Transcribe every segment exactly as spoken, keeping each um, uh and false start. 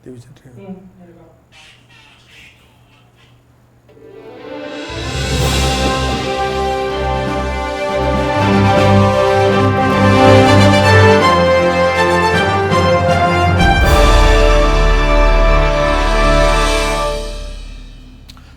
TV ꯆꯠꯇ꯭ꯔꯤ꯫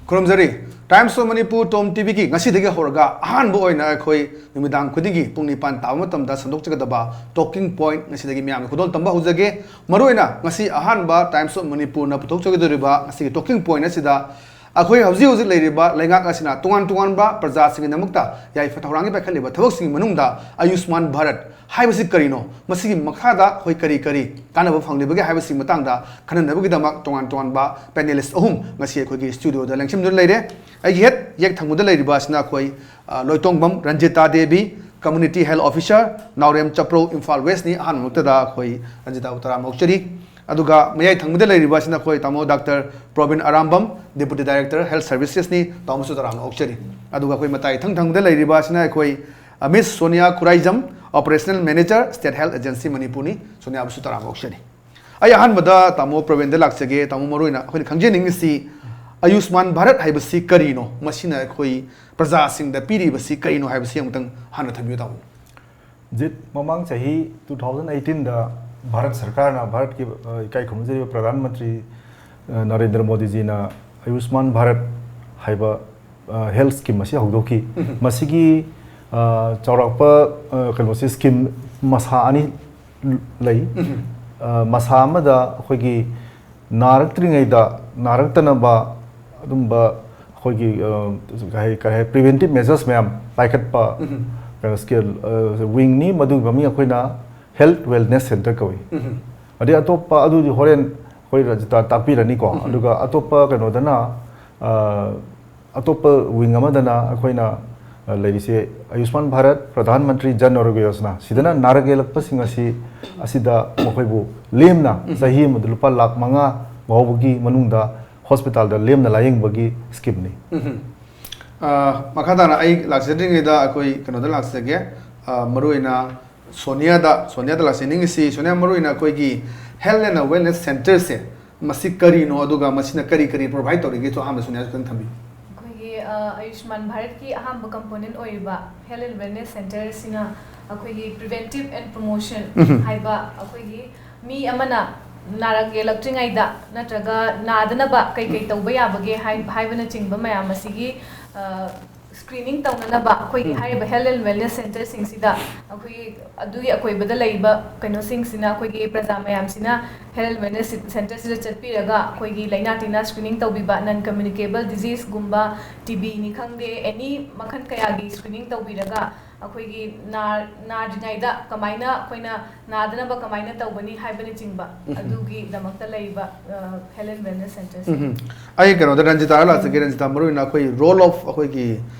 ꯈꯨꯔꯨꯝꯖꯔꯤ꯫ Times of Manipur ꯇꯣꯝ ꯇꯤꯚꯤꯒꯤ ꯉꯁꯤꯗꯒꯤ ꯍꯧꯔꯒ ꯑꯍꯥꯟꯕ ꯑꯣꯏꯅ ꯑꯩꯈꯣꯏ ꯅꯨꯃꯤꯗꯥꯡ ꯈꯨꯗꯤꯡꯒꯤ ꯄꯨꯡ ꯅꯤꯄꯥꯟ ꯇꯥꯕ ꯃꯇꯝꯗ ꯁꯟꯗꯣꯛꯆꯒꯗꯕ talking point ꯉꯁꯤꯗꯒꯤ ꯃꯌꯥꯝꯅ ꯈꯨꯗꯣꯜ ꯇꯝꯕ ꯍꯧꯖꯒꯦ꯫ ꯃꯔꯨꯑꯣꯏꯅ ꯉꯁꯤ ꯑꯍꯥꯟꯕ Times of Manipurꯅ ꯄꯨꯊꯣꯛꯆꯒꯗꯧꯔꯤꯕ ꯉꯁꯤꯒꯤ talking point ꯑꯁꯤꯗ ꯑꯩꯈꯣꯏ ꯍꯧꯖꯤꯛ ꯍꯧꯖꯤꯛ ꯂꯩꯔꯤꯕ ꯂꯩꯉꯥꯛ ꯑꯁꯤꯅ ꯇꯣꯉꯥꯟ ꯇꯣꯉꯥꯟꯕ ꯄ꯭ꯔꯖꯥꯁꯤꯡꯒꯤꯗꯃꯛꯇ ꯌꯥꯏꯐ ꯊꯧꯔꯥꯡꯒꯤ ꯄꯥꯏꯈꯠꯂꯤꯕ ꯊꯕꯛꯁꯤꯡꯒꯤ ꯃꯅꯨꯡꯗ ꯑꯌꯨꯁꯃꯥꯟ ꯚꯥꯔꯠ ꯍꯥꯏꯕꯁꯤ ꯀꯔꯤꯅꯣ, ꯃꯁꯤꯒꯤ ꯃꯈꯥꯗ ꯑꯩꯈꯣꯏ ꯀꯔꯤ ꯀꯔꯤ ꯀꯥꯟꯅꯕ ꯐꯪꯂꯤꯕꯒꯦ ꯍꯥꯏꯕꯁꯤꯒꯤ ꯃꯇꯥꯡꯗ ꯈꯟꯅꯅꯕꯒꯤꯗꯃꯛ ꯇꯣꯉꯥꯟ ꯇꯣꯉꯥꯟꯕ panelist ꯑꯍꯨꯝ ꯉꯁꯤ ꯑꯩꯈꯣꯏꯒꯤ studioꯗ ꯂꯦꯡꯁꯤꯟꯗꯨꯅ ꯂꯩꯔꯦ꯫ ꯑꯩꯒꯤ ꯍꯦꯛ ꯌꯦꯛ ꯊꯪꯕꯗ ꯂꯩꯔꯤꯕ ꯑꯁꯤꯅ ꯑꯩꯈꯣꯏ, ꯑ, ꯂꯣꯏꯇꯣꯡꯕꯝ Ranjita Devi, Community Health Officer, ꯅꯥꯎꯔꯦꯝ ꯆꯄ꯭ꯔꯧ, ꯏꯝꯐꯥꯜ Westꯅꯤ꯫ ꯑꯍꯥꯟꯕꯃꯛꯇꯗ ꯑꯩꯈꯣꯏ ꯔꯟꯖꯤꯇꯥꯕꯨ ꯇꯔꯥꯝꯅ ꯑꯣꯛꯆꯔꯤ꯫ ꯑꯗꯨꯒ ꯃꯌꯥꯏ ꯊꯪꯕꯗ ꯂꯩꯔꯤꯕ ꯑꯁꯤꯅ ꯑꯩꯈꯣꯏ ꯇꯥꯃꯣ doctor Probin Arambam, Deputy Director Health Servicesꯅꯤ꯫ ꯇꯥꯃꯣꯁꯨ ꯇꯔꯥꯝꯅ ꯑꯣꯛꯆꯔꯤ꯫ ꯑꯗꯨꯒ ꯑꯩꯈꯣꯏ ꯃꯇꯥꯏ ꯏꯊꯪ ꯊꯪꯕꯗ ꯂꯩꯔꯤꯕ ꯑꯁꯤꯅ ꯑꯩꯈꯣꯏ, ꯑ, Miss Sonia Khuraijam, Operational Manager, State Health Agency ꯃꯅꯤꯄꯨꯔꯅꯤ꯫ ꯁꯣꯅꯤꯌꯥꯕꯨꯁꯨ ꯇꯔꯥꯝꯅ ꯑꯣꯛꯆꯔꯤ꯫ ꯑꯩ ꯑꯍꯥꯟꯕꯗ ꯇꯥꯃꯣ ꯄ꯭ꯔꯕꯤꯟꯗ ꯂꯥꯛꯆꯒꯦ꯫ ꯇꯥꯃꯣ, ꯃꯔꯨꯑꯣꯏꯅ ꯑꯩꯈꯣꯏꯅ ꯈꯪꯖꯅꯤꯡꯉꯤꯁꯤ ꯑꯌꯨꯁꯃꯥꯟ ꯚꯥꯔꯠ ꯍꯥꯏꯕꯁꯤ ꯀꯔꯤꯅꯣ? ꯃꯁꯤꯅ ꯑꯩꯈꯣꯏ ꯄ꯭ꯔꯖꯥꯁꯤꯡꯗ ꯄꯤꯔꯤꯕꯁꯤ ꯀꯔꯤꯅꯣ ꯍꯥꯏꯕꯁꯤ ꯑꯃꯨꯛꯇꯪ ꯍꯥꯟꯅ ꯊꯝꯕꯤꯌꯨ, ꯇꯥꯃꯣ꯫ ꯖꯤꯠ, ꯃꯃꯥꯡ ꯆꯍꯤ two thousand eighteenꯗ ꯚꯥꯔꯠ ꯁꯔꯀꯥꯔꯅ, ꯚꯥꯔꯠꯀꯤ, ꯑ, ꯏꯀꯥꯏ ꯈꯨꯝꯅꯖꯔꯤꯕ ꯄ꯭ꯔꯙꯥꯟ ꯃꯟꯇ꯭ꯔꯤ, ꯑ, ꯅꯔꯦꯟꯗ꯭ꯔ ꯃꯣꯗꯤꯖꯤꯅ ꯑꯌꯨꯁꯃꯥꯟ ꯚꯥꯔꯠ ꯍꯥꯏꯕ, ꯑ, health scheme ꯑꯁꯤ ꯍꯧꯗꯣꯛꯈꯤ꯫ ꯎꯝ꯫ ꯃꯁꯤꯒꯤ, ꯑ, ꯆꯥꯎꯔꯥꯛꯄ, ꯑ, ꯀꯩꯅꯣꯁꯤ scheme ꯃꯁꯥ ꯑꯅꯤ ꯂꯩ꯫ ꯎꯝ꯫ ꯑ, ꯃꯁꯥ ꯑꯃꯗ ꯑꯩꯈꯣꯏꯒꯤ ꯅꯥꯔꯛꯇ꯭ꯔꯤꯉꯩꯗ ꯅꯥꯔꯛꯇꯅꯕ ꯑꯗꯨꯝꯕ ꯑꯩꯈꯣꯏꯒꯤ, ꯑ, ꯀꯩ ꯍꯥꯏ-, ꯀꯩ ꯍꯥꯏ-, preventive measures ꯃꯌꯥꯝ ꯄꯥꯏꯈꯠꯄ, ꯎꯝ꯫ ꯀꯩꯅꯣ, scale, ꯑ, wingꯅꯤ꯫ ꯃꯗꯨꯒꯤ ꯃꯃꯤꯡ ꯑꯩꯈꯣꯏꯅ Health Wellness Centre ꯀꯧꯏ꯫ ꯎꯝ꯫ ꯑꯗꯩ ꯑꯇꯣꯞꯄ, ꯑꯗꯨꯗꯤ ꯍꯣꯔꯦꯟ ꯑꯩꯈꯣꯏ ꯔꯖꯤꯇꯥ ꯇꯥꯛꯄꯤꯔꯅꯤꯀꯣ꯫ ꯎꯝ꯫ ꯑꯗꯨꯒ ꯑꯇꯣꯞꯄ ꯀꯩꯅꯣꯗꯅ, ꯑ, ꯑꯇꯣꯞꯄ wing ꯑꯃꯗꯅ ꯑꯩꯈꯣꯏꯅ, ꯑ, ꯂꯩꯔꯤꯁꯦ ꯑꯌꯨꯁꯃꯥꯟ ꯚꯥꯔꯠ ꯄ꯭ꯔꯙꯥꯟ ꯃꯟꯇ꯭ꯔꯤ ꯖꯟ ꯑꯔꯣꯒ꯭ꯌ ꯌꯣꯖꯅꯥ꯫ ꯁꯤꯗꯅ ꯅꯥꯔꯛ ꯌꯦꯛꯂꯛꯄꯁꯤꯡ ꯑꯁꯤ, ꯑꯁꯤꯗ ꯃꯈꯣꯏꯕꯨ ꯂꯦꯝꯅ ꯎꯝ꯫ ꯆꯍꯤ ꯑꯃꯗ ꯂꯨꯄꯥ ꯂꯥꯈ ꯃꯉꯥ ꯐꯥꯎꯕꯒꯤ ꯃꯅꯨꯡꯗ hospitalꯗ ꯂꯦꯝꯅ ꯂꯥꯌꯦꯡꯕꯒꯤ schemeꯅꯤ꯫ ꯎꯝ꯫ ꯑ, ꯃꯈꯥ ꯇꯥꯅ ꯑꯩ ꯂꯥꯛꯆꯗ꯭ꯔꯤꯉꯩꯗ ꯑꯩꯈꯣꯏ ꯀꯩꯅꯣꯗ ꯂꯥꯛꯆꯒꯦ꯫ ꯑ, ꯃꯔꯨꯑꯣꯏꯅ ꯁꯣꯅꯤꯌꯥꯗ, ꯁꯣꯅꯤꯌꯥꯗ ꯂꯥꯛꯆꯅꯤꯡꯉꯤꯁꯤ, ꯁꯣꯅꯤꯌꯥ, ꯃꯔꯨꯑꯣꯏꯅ ꯑꯩꯈꯣꯏꯒꯤ Health and Wellness Centreꯁꯦ ꯃꯁꯤ ꯀꯔꯤꯅꯣ, ꯑꯗꯨꯒ ꯃꯁꯤꯅ ꯀꯔꯤ ꯀꯔꯤ provide ꯇꯧꯔꯤꯒꯦꯁꯨ ꯑꯍꯥꯟꯕ ꯁꯣꯅꯤꯌꯥꯁꯨ ꯈꯤꯇꯪ ꯊꯝꯕꯤꯌꯨ꯫ ꯑꯩꯈꯣꯏꯒꯤ ꯑ, ꯑꯌꯨꯁꯃꯥꯟ ꯚꯥꯔꯠꯀꯤ ꯑꯍꯥꯟꯕ component ꯑꯣꯏꯔꯤꯕ health and wellness centre ꯑꯁꯤꯅ ꯑꯩꯈꯣꯏꯒꯤ preventive and promotion ꯎꯝ꯫ ꯍꯥꯏꯕ, ꯑꯩꯈꯣꯏꯒꯤ ꯃꯤ ꯑꯃꯅ ꯅꯥꯔꯛ ꯌꯦꯛꯂꯛꯇ꯭ꯔꯤꯉꯩꯗ ꯅꯠꯇ꯭ꯔꯒ ꯅꯥꯗꯅꯕ ꯀꯩ ꯀꯩ ꯇꯧꯕ ꯌꯥꯕꯒꯦ ꯍꯥꯏ-, ꯍꯥꯏꯕꯅꯆꯤꯡꯕ ꯃꯌꯥꯝ ꯑꯁꯤꯒꯤ ꯑ, screening ꯇꯧꯅꯅꯕ ꯑꯩꯈꯣꯏꯒꯤ ꯎꯝ꯫ ꯍꯥꯏꯔꯤꯕ health and wellness centreꯁꯤꯡꯁꯤꯗ ꯑꯩꯈꯣꯏꯒꯤ ꯑꯗꯨꯒꯤ ꯑꯀꯣꯏꯕꯗ ꯂꯩꯕ ꯀꯩꯅꯣꯁꯤꯡꯁꯤꯅ, ꯑꯩꯈꯣꯏꯒꯤ ꯄ꯭ꯔꯖꯥ ꯃꯌꯥꯝꯁꯤꯅ health and wellness centreꯁꯤꯗ ꯆꯠꯄꯤꯔꯒ ꯑꯩꯈꯣꯏꯒꯤ ꯂꯥꯏꯅꯥ ꯇꯤꯟꯅꯥ screening ꯇꯧꯕꯤꯕ, non communicable diseaseꯒꯨꯝꯕ, ꯇꯤ ꯕꯤꯅꯤ ꯈꯪꯗꯦ, any ꯃꯈꯜ ꯀꯌꯥꯒꯤ screening ꯇꯧꯕꯤꯔꯒ ꯑꯩꯈꯣꯏꯒꯤ ꯅꯥ-, ꯅꯥꯗ꯭ꯔꯤꯉꯩꯗ ꯀꯃꯥꯏꯅ ꯑꯩꯈꯣꯏꯅ ꯅꯥꯗꯅꯕ ꯀꯃꯥꯏꯅ ꯇꯧꯒꯅꯤ ꯍꯥꯏꯕꯅꯆꯤꯡꯕ, ꯎꯝ꯫ ꯑꯗꯨꯒꯤꯗꯃꯛꯇ ꯂꯩꯕ, ꯑ, health and wellness centreꯁꯦ꯫ ꯎꯝ꯫ ꯑꯩ ꯀꯩꯅꯣꯗ ꯔꯟꯖꯤꯇꯥꯗ ꯂꯥꯛꯆꯒꯦ꯫ ꯔꯟꯖꯤꯇꯥ, ꯃꯔꯨ ꯑꯣꯏꯅ ꯑꯩꯈꯣꯏ role of ꯑꯩꯈꯣꯏꯒꯤ,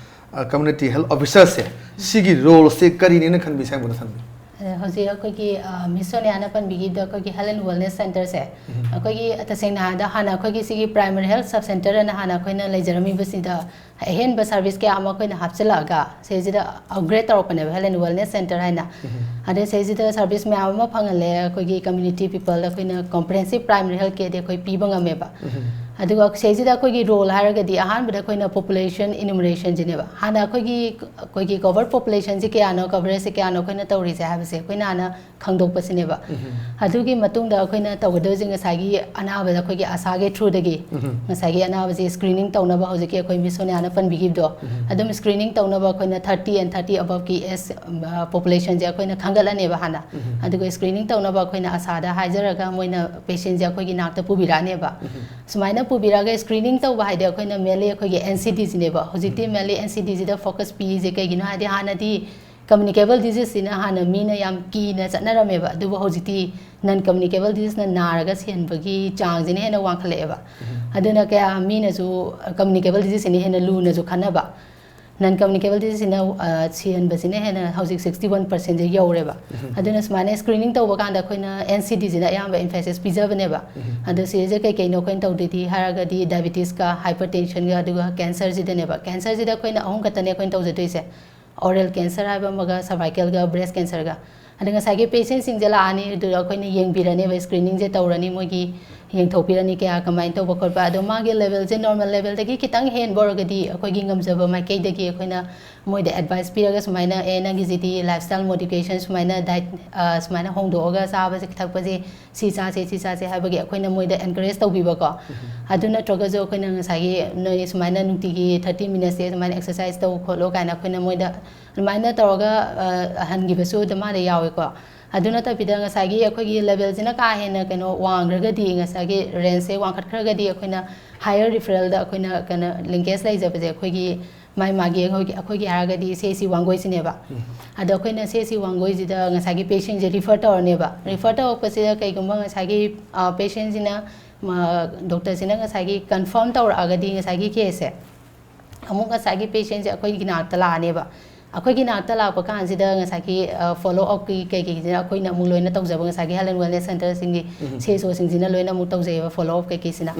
ꯑ, community health officerꯁꯦ, ꯁꯤꯒꯤ roleꯁꯦ ꯀꯔꯤꯅꯦꯅ ꯈꯟꯕꯤ, ꯁꯥꯏꯃꯣꯟꯗ ꯊꯝꯕꯤ? ꯑ, ꯍꯧꯖꯤꯛ ꯑꯩꯈꯣꯏꯒꯤ, ꯑ, ꯃꯤꯁ ꯁꯣꯅꯤꯌꯥꯅ ꯄꯟꯕꯤꯈꯤꯕꯗ ꯑꯩꯈꯣꯏꯒꯤ health and wellness centreꯁꯦ, ꯎꯝ꯫ ꯑꯩꯈꯣꯏꯒꯤ ꯇꯁꯦꯡꯅ ꯍꯥꯏꯔꯕꯗ ꯍꯥꯟꯅ ꯑꯩꯈꯣꯏꯒꯤ ꯁꯤꯒꯤ primary health sub centre ꯑꯅ ꯍꯥꯟꯅ ꯑꯩꯈꯣꯏꯅ ꯂꯩꯖꯔꯝꯃꯤꯕꯁꯤꯗ ꯑꯍꯦꯟꯕ service ꯀꯌꯥ ꯑꯃ ꯑꯩꯈꯣꯏꯅ ꯍꯥꯞꯆꯤꯜꯂꯛꯑꯒ ꯁꯤꯁꯤꯗ upgrade ꯇꯧꯔꯛꯄꯅꯦꯕ health and wellness centre ꯍꯥꯏꯅ꯫ ꯎꯝ꯫ ꯑꯗ ꯁꯤꯁꯤꯗ service ꯃꯌꯥꯝ ꯑꯃ ꯐꯪꯍꯜꯂꯦ꯫ ꯑꯩꯈꯣꯏꯒꯤ community peopleꯗ ꯑꯩꯈꯣꯏꯅ comprehensive primary health careꯗꯤ ꯑꯩꯈꯣꯏ ꯄꯤꯕ ꯉꯝꯃꯦꯕ꯫ ꯎꯝ꯫ ꯑꯗꯨꯒ ꯁꯤꯁꯤꯗ ꯑꯩꯈꯣꯏꯒꯤ role ꯍꯥꯏꯔꯒꯗꯤ ꯑꯍꯥꯟꯕꯗ ꯑꯩꯈꯣꯏꯅ population enumeration ꯁꯤꯅꯦꯕ꯫ ꯍꯥꯟꯅ ꯑꯩꯈꯣꯏꯒꯤ, ꯑꯩꯈꯣꯏꯒꯤ covered population ꯁꯤ ꯀꯌꯥꯅꯣ, coverage ꯁꯤ ꯀꯌꯥꯅꯣ ꯑꯩꯈꯣꯏꯅ ꯇꯧꯔꯤꯁꯦ ꯍꯥꯏꯕꯁꯦ ꯑꯩꯈꯣꯏꯅ ꯍꯥꯟꯅ ꯈꯪꯗꯣꯛꯄꯁꯤꯅꯦꯕ꯫ ꯎꯝ꯫ ꯑꯗꯨꯒꯤ ꯃꯇꯨꯡꯗ ꯑꯩꯈꯣꯏꯅ ꯇꯧꯒꯗꯣꯏꯁꯦ ꯉꯁꯥꯏꯒꯤ ꯑꯅꯥꯕꯗ ꯑꯩꯈꯣꯏꯒꯤ ꯑꯁꯥꯒꯤ throughꯗꯒꯤ ꯎꯝ꯫ ꯉꯁꯥꯏꯒꯤ ꯑꯅꯥꯕꯁꯤ screening ꯇꯧꯅꯕ ꯍꯧꯖꯤꯛꯀꯤ ꯑꯩꯈꯣꯏ ꯃꯤꯁ ꯁꯣꯅꯤꯌꯥꯅ ꯄꯟꯕꯤꯈꯤꯕꯗꯣ, ꯎꯝ꯫ ꯑꯗꯨꯝ screening ꯇꯧꯅꯕ ꯑꯩꯈꯣꯏꯅ thirty and thirty aboveꯀꯤ age, ꯑ, populationꯁꯦ ꯑꯩꯈꯣꯏꯅ ꯈꯪꯒꯠꯂꯅꯦꯕ ꯍꯥꯟꯅ꯫ ꯎꯝ꯫ ꯑꯗꯨꯒ screening ꯇꯧꯅꯕ ꯑꯩꯈꯣꯏꯅ ꯑꯁꯥꯗ ꯍꯥꯏꯖꯔꯒ ꯃꯣꯏꯅ patientꯁꯦ ꯑꯩꯈꯣꯏꯒꯤ ꯅꯥꯛꯇ ꯄꯨꯕꯤꯔꯛꯑꯅꯦꯕ꯫ ꯎꯝ꯫ ꯁꯨꯃꯥꯏꯅ ꯄꯨꯕꯤꯔꯛꯑꯒ screening ꯇꯧꯕ ꯍꯥꯏꯗꯤ ꯑꯩꯈꯣꯏꯅ mainly ꯑꯩꯈꯣꯏꯒꯤ NCDꯁꯤꯅꯦꯕ꯫ ꯍꯧꯖꯤꯛꯇꯤ ꯎꯝ꯫ Mainly NCDꯁꯤꯗ focus ꯄꯤꯔꯤꯁꯦ ꯀꯩꯒꯤꯅꯣ ꯍꯥꯏꯗꯤ ꯍꯥꯟꯅꯗꯤ communicable diseaseꯁꯤꯅ ꯍꯥꯟꯅ ꯃꯤꯅ ꯌꯥꯝ ꯀꯤꯅ ꯆꯠꯅꯔꯝꯃꯦꯕ, ꯑꯗꯨꯕꯨ ꯍꯧꯖꯤꯛꯇꯤ non communicable diseaseꯅ ꯅꯥꯔꯒ ꯁꯤꯍꯟꯕꯒꯤ ꯆꯥꯡꯁꯤꯅ ꯍꯦꯟꯅ ꯋꯥꯡꯈꯠꯂꯛꯑꯦꯕ꯫ ꯎꯝ꯫ ꯑꯗꯨꯅ ꯀꯌꯥ ꯃꯤꯅꯁꯨ communicable diseaseꯁꯤꯅ ꯍꯦꯟꯅ ꯂꯨꯅꯁꯨ ꯈꯟꯅꯕ, non communicable diseaseꯁꯤꯅ, ꯑ, ꯁꯤꯍꯟꯕꯁꯤꯅ ꯍꯦꯟꯅ ꯍꯧꯖꯤꯛ sixty one percentꯁꯦ ꯌꯧꯔꯦꯕ꯫ ꯎꯝ꯫ ꯑꯗꯨꯅ ꯁꯨꯃꯥꯏꯅ screening ꯇꯧꯕ ꯀꯥꯟꯗ ꯑꯩꯈꯣꯏꯅ NCDꯁꯤꯗ ꯑꯌꯥꯝꯕ emphasis ꯄꯤꯖꯕꯅꯦꯕ꯫ ꯎꯝ꯫ ꯑꯗꯣ ꯁꯤꯁꯦ ꯀꯩꯀꯩꯅꯣ ꯑꯩꯈꯣꯏꯅ ꯇꯧꯗꯣꯏꯗꯤ ꯍꯥꯏꯔꯒꯗꯤ diabetesꯀ hypertensionꯒ ꯑꯗꯨꯒ cancerꯁꯤꯗꯅꯦꯕ꯫ Cancerꯁꯤꯗ ꯑꯩꯈꯣꯏꯅ ꯑꯍꯨꯝ ꯈꯛꯇꯅꯦ ꯑꯩꯈꯣꯏꯅ ꯇꯧꯖꯗꯣꯏꯁꯦ, oral cancer ꯍꯥꯏꯕ ꯑꯃꯒ cervicalꯒ breast cancerꯒ꯫ ꯑꯗ ꯉꯁꯥꯏꯒꯤ patientꯁꯤꯡꯁꯦ ꯂꯥꯛꯑꯅꯤ, ꯑꯗꯨꯗ ꯑꯩꯈꯣꯏꯅ ꯌꯦꯡꯕꯤꯔꯅꯦꯕ, screeningꯁꯦ ꯇꯧꯔꯅꯤ, ꯃꯣꯏꯒꯤ ꯌꯦꯡꯊꯣꯛꯄꯤꯔꯅꯤ ꯀꯌꯥ ꯀꯃꯥꯏꯅ ꯇꯧꯕ ꯈꯣꯠꯄ꯫ ꯑꯗꯣ ꯃꯥꯒꯤ ꯂꯦꯚꯦꯜꯁꯦ ꯅꯣꯔꯃꯦꯜ ꯂꯦꯚꯦꯜꯗꯒꯤ ꯈꯤꯇꯪ ꯍꯦꯟꯕ ꯑꯣꯏꯔꯒꯗꯤ ꯑꯩꯈꯣꯏꯒꯤ ꯉꯝꯖꯕ ꯃꯥꯏꯀꯩꯗꯒꯤ ꯑꯩꯈꯣꯏꯅ ꯃꯣꯏꯗ ꯑꯦꯗꯚꯥꯏꯁ ꯄꯤꯔꯒ ꯁꯨꯃꯥꯏꯅ, "ꯑꯦ, ꯅꯪꯒꯤꯁꯤꯗꯤ ꯂꯥꯏꯐ ꯁ꯭ꯇꯥꯏꯜ ꯃꯣꯗꯤꯐꯤꯀꯦꯁꯟ ꯁꯨꯃꯥꯏꯅ ꯗꯥꯏꯠ, ꯑ, ꯁꯨꯃꯥꯏꯅ ꯍꯣꯡꯗꯣꯛꯑꯒ ꯆꯥꯕꯁꯦ ꯊꯛꯄꯁꯦ ꯁꯤ ꯆꯥꯁꯦ, ꯁꯤ ꯆꯥꯁꯦ" ꯍꯥꯏꯕꯒꯤ ꯑꯩꯈꯣꯏꯅ ꯃꯣꯏꯗ ꯑꯦꯟꯀꯔꯦꯖ ꯇꯧꯕꯤꯕꯀꯣ꯫ ꯑꯗꯨ ꯅꯠꯇ꯭ꯔꯒꯁꯨ ꯑꯩꯈꯣꯏꯅ ꯉꯁꯥꯏꯒꯤ ꯅꯣꯏ ꯁꯨꯃꯥꯏꯅ ꯅꯨꯡꯇꯤꯒꯤ ꯊꯥꯔꯇꯤ ꯃꯤꯅꯠꯁꯁꯦ ꯁꯨꯃꯥꯏꯅ ꯑꯦꯛꯁꯔꯁꯥꯏꯁ ꯇꯧ ꯈꯣꯠꯂꯣ ꯀꯥꯏꯅ ꯑꯩꯈꯣꯏꯅ ꯃꯣꯏꯗ ꯑꯗꯨꯃꯥꯏꯅ ꯇꯧꯔꯒ, ꯑ, ꯍꯟꯈꯤꯕꯁꯨ ꯑꯗꯨꯝ ꯃꯥꯗ ꯌꯥꯎꯋꯦꯀꯣ꯫ ꯑꯗꯨ ꯅꯠꯇꯕꯤꯗ ꯉꯁꯥꯏꯒꯤ ꯑꯩꯈꯣꯏꯒꯤ ꯂꯦꯚꯦꯜꯁꯤꯅ ꯀꯥ ꯍꯦꯟꯅ ꯀꯩꯅꯣ ꯋꯥꯡꯈ꯭ꯔꯒꯗꯤ, ꯉꯁꯥꯏꯒꯤ ꯔꯦꯟꯖꯁꯦ ꯋꯥꯡꯈꯠꯈ꯭ꯔꯒꯗꯤ ꯑꯩꯈꯣꯏꯅ ꯍꯥꯌꯔ ꯔꯤꯐꯔꯦꯜꯗ ꯑꯩꯈꯣꯏꯅ ꯀꯩꯅꯣ ꯂꯤꯡꯀꯦꯖ ꯂꯩꯖꯕꯁꯦ ꯑꯩꯈꯣꯏꯒꯤ ꯃꯥꯏ ꯃꯥꯒꯤ ꯑꯩꯈꯣꯏꯒꯤ, ꯑꯩꯈꯣꯏꯒꯤ ꯍꯥꯏꯔꯒꯗꯤ ꯁꯤ ꯑꯦꯁ ꯁꯤ ꯋꯥꯡꯒꯣꯏꯁꯤꯅꯦꯕ꯫ ꯑꯗꯣ ꯑꯩꯈꯣꯏꯅ ꯁꯤ ꯑꯦꯁ ꯁꯤ ꯋꯥꯡꯒꯣꯏꯁꯤꯗ ꯉꯁꯥꯏꯒꯤ ꯄꯦꯁꯦꯟꯁꯦ ꯔꯤꯐꯔ ꯇꯧꯔꯅꯦꯕ꯫ ꯔꯤꯐꯔ ꯇꯧꯔꯛꯄꯁꯤꯗ ꯀꯩꯒꯨꯝꯕ ꯉꯁꯥꯏꯒꯤ, ꯑ, ꯄꯦꯁꯦꯟꯁꯤꯅ, ꯃ, ꯗꯣꯛꯇꯔꯁꯤꯅ ꯉꯁꯥꯏꯒꯤ ꯀꯟꯐꯥꯔꯝ ꯇꯧꯔꯛꯑꯒꯗꯤ ꯉꯁꯥꯏꯒꯤ ꯀꯦꯁꯁꯦ ꯑꯃꯨꯛ ꯉꯁꯥꯏꯒꯤ ꯄꯦꯁꯦꯟꯁꯦ ꯑꯩꯈꯣꯏꯒꯤ ꯅꯥꯛꯇ ꯂꯥꯛꯑꯅꯦꯕ꯫ ꯑꯩꯈꯣꯏꯒꯤ ꯅꯥꯛꯇ ꯂꯥꯛꯄ ꯀꯥꯟꯁꯤꯗ ꯉꯁꯥꯏꯒꯤ, ꯑ, ꯐꯣꯂꯣ ꯑꯞꯀꯤ ꯀꯩꯀꯩꯁꯤꯅ ꯑꯩꯈꯣꯏꯅ ꯑꯃꯨꯛ ꯂꯣꯏꯅ ꯇꯧꯖꯕ, ꯉꯁꯥꯏꯒꯤ health and wellness ꯁꯦꯟꯇꯔꯁꯤꯡꯒꯤ C S ꯑꯣꯁꯤꯡꯁꯤꯅ ꯂꯣꯏꯅ ꯑꯃꯨꯛ ꯇꯧꯖꯩꯌꯦꯕ ꯐꯣꯂꯣ ꯑꯞ ꯀꯩꯀꯩꯁꯤꯅ꯫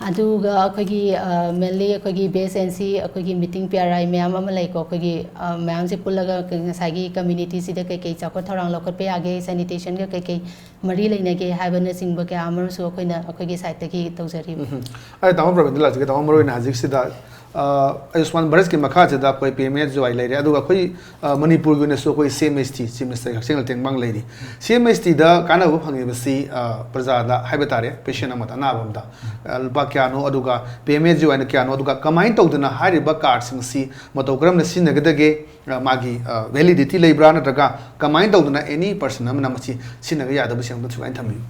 ꯑꯗꯨꯒ ꯑꯩꯈꯣꯏꯒꯤ, ꯑ, ꯃꯦꯟꯂꯤ ꯑꯩꯈꯣꯏꯒꯤ ꯕꯤ ꯑꯦꯁ ꯑꯦꯟ ꯁꯤ, ꯑꯩꯈꯣꯏꯒꯤ ꯃꯤꯇꯤꯡ ꯄꯤ ꯑꯥꯔ ꯑꯥꯏ ꯃꯌꯥꯝ ꯑꯃ ꯂꯩꯀꯣ꯫ ꯑꯩꯈꯣꯏꯒꯤ, ꯑ, ꯃꯌꯥꯝꯁꯦ ꯄꯨꯜꯂꯒ ꯉꯁꯥꯏꯒꯤ ꯀꯝꯃ꯭ꯌꯨꯅꯤꯇꯤꯁꯤꯗ ꯀꯩꯀꯩ ꯆꯥꯎꯈꯠ ꯊꯧꯔꯥꯡ ꯂꯧꯈꯠꯄ ꯌꯥꯒꯦ, ꯁꯦꯅꯤꯇꯦꯁꯟꯒ ꯀꯩꯀꯩ ꯃꯔꯤ ꯂꯩꯅꯒꯦ ꯍꯥꯏꯕꯅꯆꯤꯡꯕ ꯀꯌꯥ ꯑꯃꯔꯁꯨ ꯑꯩꯈꯣꯏꯅ ꯑꯩꯈꯣꯏꯒꯤ ꯁꯥꯏꯠꯇꯒꯤ ꯇꯧꯖꯔꯤꯕ꯫ ꯎꯝ꯫ ꯑꯩ ꯇꯥꯃꯣ ꯄ꯭ꯔꯕꯤꯟꯗ ꯂꯥꯛꯆꯒꯦ꯫ ꯇꯥꯃꯣ, ꯃꯔꯨꯑꯣꯏꯅ ꯍꯧꯖꯤꯛꯁꯤꯗ, ꯑ, ꯑꯌꯨꯁꯃꯥꯟ ꯚꯥꯔꯠꯀꯤ ꯃꯈꯥꯁꯤꯗ ꯑꯩꯈꯣꯏ ꯄꯤ ꯑꯦꯝ ꯑꯦ ꯖꯤ ꯋꯥꯏ ꯂꯩꯔꯦ, ꯑꯗꯨꯒ ꯑꯩꯈꯣꯏ, ꯑ, ꯃꯅꯤꯄꯨꯔꯒꯤ ꯑꯣꯏꯅꯁꯨ ꯑꯩꯈꯣꯏ ꯁꯤ ꯑꯦꯝ ꯑꯦꯁ ꯇꯤ, ꯆꯤꯐ ꯃꯤꯅꯤꯁꯇꯔꯒꯤ ꯍꯛꯁꯦꯜ ꯇꯦꯡꯕꯥꯡ ꯂꯩꯔꯤ꯫ ꯁꯤ ꯑꯦꯝ ꯑꯦꯁ ꯇꯤꯗ ꯀꯥꯟꯅꯕ ꯐꯪꯉꯤꯕꯁꯤ, ꯑ, ꯄ꯭ꯔꯖꯥꯗ ꯍꯥꯏꯕ ꯇꯥꯔꯦ, ꯄꯦꯁꯦꯟ ꯑꯃꯗ, ꯑꯅꯥꯕ ꯑꯃꯗ, ꯑ, ꯂꯨꯄꯥ ꯀꯌꯥꯅꯣ, ꯑꯗꯨꯒ ꯄꯤ ꯑꯦꯝ ꯑꯦ ꯖꯤ ꯋꯥꯏꯅ ꯀꯌꯥꯅꯣ, ꯑꯗꯨꯒ ꯀꯃꯥꯏꯅ ꯇꯧꯗꯅ ꯍꯥꯏꯔꯤꯕ ꯀꯥꯔꯗꯁꯤꯡ ꯑꯁꯤ ꯃꯇꯧ ꯀꯔꯝꯅ ꯁꯤꯖꯤꯟꯅꯒꯗꯒꯦ, ꯑ, ꯃꯥꯒꯤ, ꯑ, ꯚꯦꯂꯤꯗꯤꯇꯤ ꯂꯩꯕ꯭ꯔꯥ, ꯅꯠꯇ꯭ꯔꯒ ꯀꯃꯥꯏꯅ ꯇꯧꯗꯅ ꯑꯦꯅꯤ ꯄꯔꯁꯟ ꯑꯃꯅ ꯃꯁꯤ ꯁꯤꯖꯤꯟꯅꯕ ꯌꯥꯗꯕꯁꯤ ꯑꯝꯇ ꯁꯨꯒꯥꯏꯅ ꯊꯝꯕꯤꯌꯨ꯫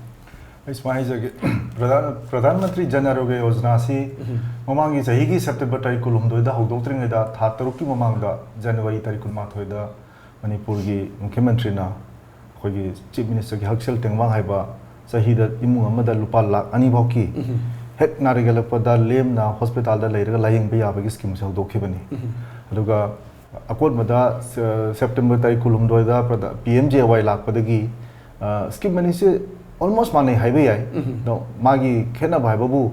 ꯑꯩ ꯁꯨꯃꯥꯏꯅ ꯍꯥꯏꯖꯒꯦ, ꯄ꯭ꯔꯙꯥꯟ, ꯄ꯭ꯔꯙꯥꯟ ꯃꯟꯇ꯭ꯔꯤ ꯖꯟ ꯑꯥꯔꯣꯒ꯭ꯌ ꯌꯣꯖꯅꯥꯁꯤ ꯃꯃꯥꯡꯒꯤ ꯆꯍꯤꯒꯤ ꯁꯦꯞꯇꯦꯝꯕꯔ ꯇꯥꯔꯤꯛ ꯀꯨꯟꯍꯨꯝꯗꯣꯏꯗ ꯍꯧꯗꯣꯛꯇ꯭ꯔꯤꯉꯩꯗ, ꯊꯥ ꯇꯔꯨꯛꯀꯤ ꯃꯃꯥꯡꯗ, ꯖꯅꯋꯥꯔꯤ ꯇꯥꯔꯤꯛ ꯀꯨꯟꯃꯥꯊꯣꯏꯗ, ꯃꯅꯤꯄꯨꯔꯒꯤ ꯃꯨꯈ꯭ꯌ ꯃꯟꯇ꯭ꯔꯤꯅ ꯑꯩꯈꯣꯏꯒꯤ ꯆꯤꯐ ꯃꯤꯅꯤꯁꯇꯔꯒꯤ ꯍꯛꯁꯦꯜ ꯇꯦꯡꯕꯥꯡ ꯍꯥꯏꯕ, ꯆꯍꯤꯗ ꯏꯃꯨꯡ ꯑꯃꯗ ꯂꯨꯄꯥ ꯂꯥꯈ ꯑꯅꯤ ꯐꯥꯎꯀꯤ ꯍꯦꯛ ꯅꯥꯔꯛꯂꯛꯄꯗ ꯂꯦꯝꯅ ꯍꯣꯁꯄꯤꯇꯥꯜꯗ ꯂꯩꯔꯒ ꯂꯥꯌꯦꯡꯕ ꯌꯥꯕꯒꯤ ꯁ꯭ꯀꯤꯝꯁꯦ ꯍꯧꯗꯣꯛꯈꯤꯕꯅꯤ꯫ ꯑꯗꯨꯒ ꯑꯀꯣꯟꯕꯗ, ꯁ-, ꯁꯦꯞꯇꯦꯝꯕꯔ ꯇꯥꯔꯤꯛ ꯀꯨꯟꯍꯨꯝꯗꯣꯏꯗ ꯄ꯭ꯔꯙꯥ-, ꯄꯤ ꯑꯦꯝ ꯖꯦ ꯋꯥꯏ ꯂꯥꯛꯄꯗꯒꯤ, ꯑ, ꯁ꯭ꯀꯤꯝ ꯑꯅꯤꯁꯦ ꯑꯣꯜꯃꯣꯁ ꯃꯥꯟꯅꯩ ꯍꯥꯏꯕ ꯌꯥꯏ꯫ ꯑꯗꯣ ꯃꯥꯒꯤ ꯈꯦꯠꯅꯕ ꯍꯥꯏꯕꯕꯨ,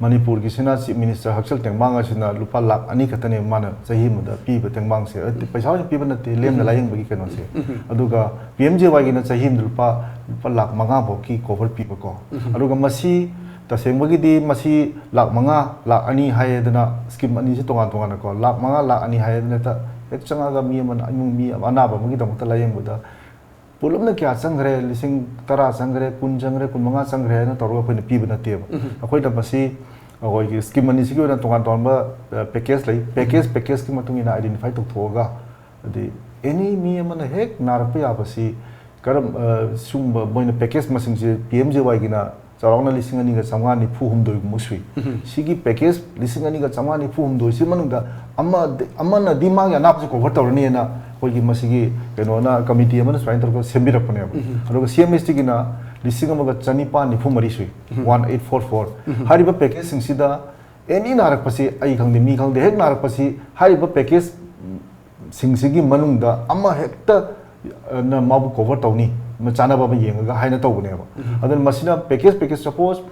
ꯃꯅꯤꯄꯨꯔꯒꯤꯁꯤꯅ Chief Minister ꯍꯛꯁꯦꯜ ꯇꯦꯡꯕꯥꯡ ꯑꯁꯤꯅ ꯂꯨꯄꯥ ꯂꯥꯈ ꯑꯅꯤ ꯈꯛꯇꯅꯦ ꯃꯥꯅ ꯆꯍꯤ ꯑꯃꯗ ꯄꯤꯕ ꯇꯦꯡꯕꯥꯡꯁꯦ꯫ ꯑꯗꯨꯗꯤ ꯄꯩꯁꯥ ꯑꯣꯏꯅ ꯄꯤꯕ ꯅꯠꯇꯦ, ꯂꯦꯝꯅ ꯂꯥꯌꯦꯡꯕꯒꯤ ꯀꯩꯅꯣꯁꯦ꯫ ꯑꯗꯨꯒ P M J Yꯒꯤꯅ ꯆꯍꯤ ꯑꯃꯗ ꯂꯨꯄꯥ, ꯂꯨꯄꯥ ꯂꯥꯈ ꯃꯉꯥ ꯐꯥꯎꯒꯤ cover ꯄꯤꯕꯀꯣ꯫ ꯑꯗꯨꯒ ꯃꯁꯤ ꯇꯁꯦꯡꯕꯒꯤꯗꯤ ꯃꯁꯤ ꯂꯥꯈ ꯃꯉꯥ, ꯂꯥꯈ ꯑꯅꯤ ꯍꯥꯏꯌꯦꯗꯅ, scheme ꯑꯅꯤꯁꯤ ꯇꯣꯉꯥꯟ ꯇꯣꯉꯥꯟꯅꯀꯣ, ꯂꯥꯈ ꯃꯉꯥ, ꯂꯥꯈ ꯑꯅꯤ ꯍꯥꯏꯌꯦꯗꯅ ꯍꯦꯛꯇ, ꯍꯦꯛ ꯆꯪꯉꯒ ꯃꯤ ꯑꯃꯅ, ꯏꯃꯨꯡ ꯃꯤ ꯑꯅꯥꯕ ꯑꯃꯒꯤꯗꯃꯛꯇ ꯂꯥꯌꯦꯡꯕꯗ ꯄꯨꯂꯞꯅ ꯀꯌꯥ ꯆꯪꯈ꯭ꯔꯦ, ꯂꯤꯁꯤꯡ ꯇꯔꯥ ꯆꯪꯈ꯭ꯔꯦ, ꯀꯨꯟ ꯆꯪꯈ꯭ꯔꯦ, ꯀꯨꯟ ꯃꯉꯥ ꯆꯪꯈ꯭ꯔꯦ ꯍꯥꯏꯅ ꯇꯧꯔꯒ ꯑꯩꯈꯣꯏꯅ ꯄꯤꯕ ꯅꯠꯇꯦꯕ꯫ ꯑꯩꯈꯣꯏꯅ ꯃꯁꯤ ꯑꯩꯈꯣꯏꯒꯤ scheme ꯑꯅꯤꯁꯤꯒꯤ ꯑꯣꯏꯅ ꯇꯣꯉꯥꯟ ꯇꯣꯉꯥꯟꯕ, ꯑ, package ꯂꯩ꯫ Package, packageꯀꯤ ꯃꯇꯨꯡ ꯏꯟꯅ identify ꯇꯧꯊꯣꯛꯑꯒ, ꯍꯥꯏꯗꯤ any ꯃꯤ ꯑꯃꯅ ꯍꯦꯛ ꯅꯥꯔꯛꯄ ꯌꯥꯕꯁꯤ ꯀꯔꯝ-, ꯑ, ꯁꯤꯒꯨꯝꯕ ꯃꯣꯏꯅ package ꯃꯁꯤꯡꯁꯦ P M J Yꯒꯤꯅ ꯆꯥꯎꯔꯥꯛꯅ ꯂꯤꯁꯤꯡ ꯑꯅꯤꯒ ꯆꯥꯝꯃꯉꯥ ꯅꯤꯐꯨ ꯍꯨꯝꯗꯣꯏꯒꯨꯝꯕ ꯁꯨꯏ꯫ ꯁꯤꯒꯤ package ꯂꯤꯁꯤꯡ ꯑꯅꯤꯒ ꯆꯥꯝꯃꯉꯥ ꯅꯤꯐꯨ ꯍꯨꯝꯗꯣꯏꯁꯤ ꯃꯅꯨꯡꯗ ꯑꯃꯗꯤ, ꯑꯃꯅꯗꯤ ꯃꯥꯒꯤ ꯑꯅꯥꯕꯁꯦ cover ꯇꯧꯔꯅꯤꯅ ꯑꯩꯈꯣꯏꯒꯤ ꯃꯁꯤꯒꯤ ꯀꯩꯅꯣꯅ, committee ꯑꯃꯅ ꯁꯨꯃꯥꯏꯅ ꯇꯧꯔꯒ ꯁꯦꯝꯕꯤꯔꯛꯄꯅꯦꯕ꯫ ꯑꯗꯨꯒ C M H Tꯒꯤꯅ ꯂꯤꯁꯤꯡ ꯑꯃꯒ ꯆꯅꯤꯄꯥꯟ ꯅꯤꯐꯨ ꯃꯔꯤ ꯁꯨꯏ, one eight four four꯫ ꯍꯥꯏꯔꯤꯕ packageꯁꯤꯡꯁꯤꯗ any ꯅꯥꯔꯛꯄꯁꯤ, ꯑꯩ ꯈꯪꯗꯦ, ꯃꯤ ꯈꯪꯗꯦ, ꯍꯦꯛ ꯅꯥꯔꯛꯄꯁꯤ ꯍꯥꯏꯔꯤꯕ package ꯁꯤꯡꯁꯤꯒꯤ ꯃꯅꯨꯡꯗ ꯑꯃ ꯍꯦꯛꯇ, ꯑ, ꯅ ꯃꯥꯕꯨ cover ꯇꯧꯅꯤ, ꯃ-, ꯆꯥꯟꯅꯕ ꯑꯃ ꯌꯦꯡꯉꯒ ꯍꯥꯏꯅ ꯇꯧꯕꯅꯦꯕ꯫ ꯑꯗꯨꯅ ꯃꯁꯤꯅ package, package, suppose,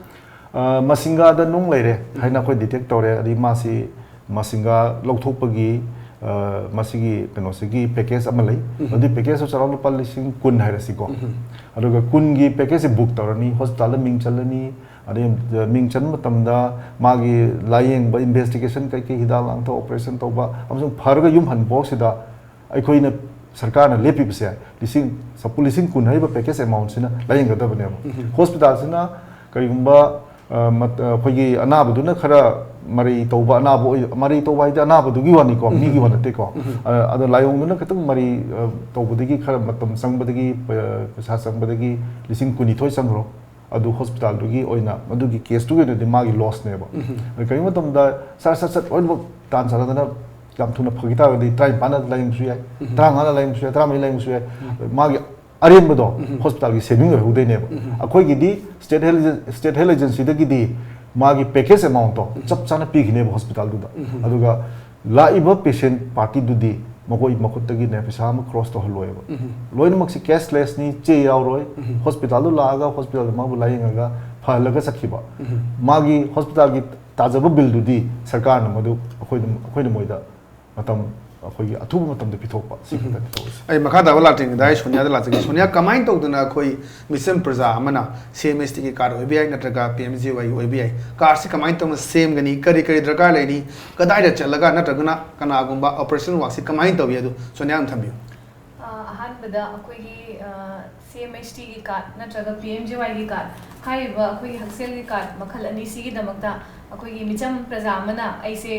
ꯑ, ꯃꯁꯤꯡꯒꯥꯗ ꯅꯨꯡ ꯂꯩꯔꯦ ꯍꯥꯏꯅ ꯑꯩꯈꯣꯏ detect ꯇꯧꯔꯦ, ꯑꯗꯩ ꯃꯥꯁꯤ ꯃꯁꯤꯡꯒꯥ ꯂꯧꯊꯣꯛꯄꯒꯤ, ꯑ, ꯃꯁꯤꯒꯤ ꯀꯩꯅꯣꯁꯤꯒꯤ package ꯑꯃ ꯂꯩ꯫ ꯑꯗꯨꯒꯤ packageꯇꯨ ꯆꯥꯎꯔꯥꯛꯅ ꯂꯨꯄꯥ ꯂꯤꯁꯤꯡ ꯀꯨꯟ ꯍꯥꯏꯔꯁꯤꯀꯣ꯫ ꯑꯗꯨꯒ ꯀꯨꯟꯒꯤ packageꯁꯦ book ꯇꯧꯔꯅꯤ, hospitalꯗ ꯃꯤꯡ ꯆꯜꯂꯅꯤ, ꯑꯗꯩ ꯃꯤꯡ ꯆꯟꯕ ꯃꯇꯝꯗ ꯃꯥꯒꯤ ꯂꯥꯌꯦꯡꯕ, investigation ꯀꯩꯀꯩ, ꯍꯤꯗꯥꯛ ꯂꯥꯡꯊꯛ, operation ꯇꯧꯕ ꯑꯃꯁꯨꯡ ꯐꯔꯒ ꯌꯨꯝ ꯍꯟꯕ ꯐꯥꯎꯁꯤꯗ ꯑꯩꯈꯣꯏꯅ ꯁꯔꯀꯥꯔꯅ ꯂꯦꯞꯄꯤꯕꯁꯦ ꯂꯤꯁꯤꯡ, ꯁꯞꯄꯣ-, ꯂꯤꯁꯤꯡ ꯀꯨꯟ ꯍꯥꯏꯔꯤꯕ package amountꯁꯤꯅ ꯂꯥꯌꯦꯡꯒꯗꯕꯅꯦꯕ꯫ Hospitalꯁꯤꯅ ꯀꯔꯤꯒꯨꯝꯕ, ꯑ, ꯃꯠ-, ꯑ, ꯑꯩꯈꯣꯏꯒꯤ ꯑꯅꯥꯕꯗꯨꯅ ꯈꯔ ꯃꯔꯩ ꯇꯧꯕ ꯑꯅꯥꯕ ꯑꯣꯏ-, ꯃꯔꯩ ꯇꯧꯕ ꯍꯥꯏꯗꯤ ꯑꯅꯥꯕꯗꯨꯒꯤ ꯋꯥꯅꯤꯀꯣ, ꯃꯤꯒꯤ ꯋꯥ ꯅꯠꯇꯦꯀꯣ꯫ ꯑ, ꯑꯗꯣ ꯂꯥꯏꯑꯣꯡꯗꯨꯅ ꯈꯤꯇꯪ ꯃꯔꯩ, ꯑ, ꯇꯧꯕꯗꯒꯤ, ꯈꯔ ꯃꯇꯝ ꯆꯪꯕꯗꯒꯤ, ꯄ-, ꯄꯩꯁꯥ ꯆꯪꯕꯗꯒꯤ ꯂꯤꯁꯤꯡ ꯀꯨꯟꯅꯤꯊꯣꯏ ꯆꯪꯈ꯭ꯔꯣ꯫ ꯑꯗꯨ hospitalꯗꯨꯒꯤ ꯑꯣꯏꯅ, ꯑꯗꯨꯒꯤ caseꯇꯨꯒꯤ ꯑꯣꯏꯅꯗꯤ ꯃꯥꯒꯤ lossꯅꯦꯕ꯫ ꯑꯗ ꯀꯔꯤꯒꯨꯝꯕ ꯃꯇꯝꯗ ꯁꯠ ꯁꯠ ꯁꯠ ꯂꯣꯏꯅꯃꯛ ꯇꯥꯟ ꯆꯥꯟꯅꯗꯅ ꯌꯥꯝ ꯊꯨꯅ ꯐꯈꯤ ꯇꯥꯔꯒꯗꯤ ꯇꯔꯥꯅꯤꯄꯥꯟꯗ ꯂꯥꯌꯦꯡꯕꯁꯨ ꯌꯥꯏ, ꯇꯔꯥꯃꯉꯥꯗ ꯂꯥꯌꯦꯡꯕꯁꯨ ꯌꯥꯏ, ꯇꯔꯥꯃꯔꯤ ꯂꯥꯌꯦꯡꯕꯁꯨ ꯌꯥꯏ꯫ ꯃꯥꯒꯤ ꯑꯔꯦꯝꯕꯗꯣ hospitalꯒꯤ saving ꯑꯣꯏꯍꯧꯗꯣꯏꯅꯦꯕ꯫ ꯑꯩꯈꯣꯏꯒꯤꯗꯤ state health, state health agencyꯗꯒꯤꯗꯤ ꯃꯥꯒꯤ package amountꯇꯣ ꯆꯞ ꯆꯥꯅ ꯄꯤꯈꯤꯅꯦꯕ hospitalꯗꯨꯗ꯫ ꯑꯗꯨꯒ ꯂꯥꯛꯏꯕ patient partyꯗꯨꯗꯤ ꯃꯈꯣꯏ ꯃꯈꯨꯠꯇꯒꯤꯅꯦ ꯄꯩꯁꯥ ꯑꯃ cross ꯇꯧꯍꯜꯂꯣꯏꯕ꯫ ꯂꯣꯏꯅꯃꯛꯁꯤ cashlessꯅꯤ, ꯆꯦ ꯌꯥꯎꯔꯣꯏ꯫ Hospitalꯗꯨ ꯂꯥꯛꯑꯒ hospitalꯗ ꯃꯥꯕꯨ ꯂꯥꯌꯦꯡꯉꯒ ꯐꯍꯜꯂꯒ ꯆꯠꯈꯤꯕ꯫ ꯃꯥꯒꯤ ꯍꯣꯁꯄꯤꯇꯥꯜꯒꯤ ꯇꯥꯖꯕ ꯕꯤꯜꯗꯨꯗꯤ ꯁꯔꯀꯥꯔꯅ ꯃꯗꯨ ꯑꯩꯈꯣꯏꯗ, ꯑꯩꯈꯣꯏꯅ ꯃꯣꯏꯗ ꯃꯇꯝ, ꯑꯩꯈꯣꯏꯒꯤ ꯑꯊꯨꯕ ꯃꯇꯝꯗ ꯄꯤꯊꯣꯛꯄ, ꯁꯤ ꯈꯛꯇꯅꯤ ꯇꯧꯔꯤꯁꯦ꯫ ꯑꯩ ꯃꯈꯥ ꯇꯥꯕ ꯂꯥꯛꯇ꯭ꯔꯤꯉꯩꯗ ꯑꯩ ꯁꯣꯅꯤꯌꯥꯗ ꯂꯥꯛꯆꯒꯦ꯫ ꯁꯣꯅꯤꯌꯥ, ꯀꯃꯥꯏꯅ ꯇꯧꯗꯅ ꯑꯩꯈꯣꯏ ꯃꯤꯆꯝ ꯄ꯭ꯔꯖꯥ ꯑꯃꯅ ꯁꯤ ꯑꯦꯝ ꯑꯦꯁ ꯇꯤꯒꯤ ꯀꯥꯔꯗ ꯑꯣꯏꯕ ꯌꯥꯏ, ꯅꯠꯇ꯭ꯔꯒ ꯄꯤ ꯑꯦꯝ ꯖꯤ ꯋꯥꯏꯒꯤ ꯑꯣꯏꯕ ꯌꯥꯏ, ꯀꯥꯔꯗꯁꯤ ꯀꯃꯥꯏꯅ ꯇꯧꯅ ꯁꯦꯝꯒꯅꯤ, ꯀꯔꯤ ꯀꯔꯤ ꯗꯔꯀꯥꯔ ꯂꯩꯅꯤ, ꯀꯗꯥꯏꯗ ꯆꯠꯂꯒ, ꯅꯠꯇ꯭ꯔꯒꯅ ꯀꯅꯥꯒꯨꯝꯕ ꯑꯣꯄꯔꯦꯁꯟ ꯋꯥꯛꯁꯤ ꯀꯃꯥꯏꯅ ꯇꯧꯏ, ꯑꯗꯨ ꯁꯣꯅꯤꯌꯥ ꯑꯗꯨꯝ ꯊꯝꯕꯤꯌꯨ꯫ ꯑ, ꯑꯍꯥꯟꯕꯗ ꯑꯩꯈꯣꯏꯒꯤ, ꯑ, ꯁꯤ ꯑꯦꯝ ꯑꯦꯁ ꯇꯤꯒꯤ ꯀꯥꯔꯗ ꯅꯠꯇ꯭ꯔꯒ ꯄꯤ ꯑꯦꯝ ꯖꯤ ꯋꯥꯏꯒꯤ ꯀꯥꯔꯗ ꯍꯥꯏꯔꯤꯕ ꯑꯩꯈꯣꯏꯒꯤ ꯍꯛꯁꯦꯜꯒꯤ ꯀꯥꯔꯗ ꯃꯈꯜ ꯑꯅꯤꯁꯤꯒꯤꯗꯃꯛꯇ ꯑꯩꯈꯣꯏꯒꯤ ꯃꯤꯆꯝ ꯄ꯭ꯔꯖꯥ ꯑꯃꯅ ꯑꯩꯁꯦ,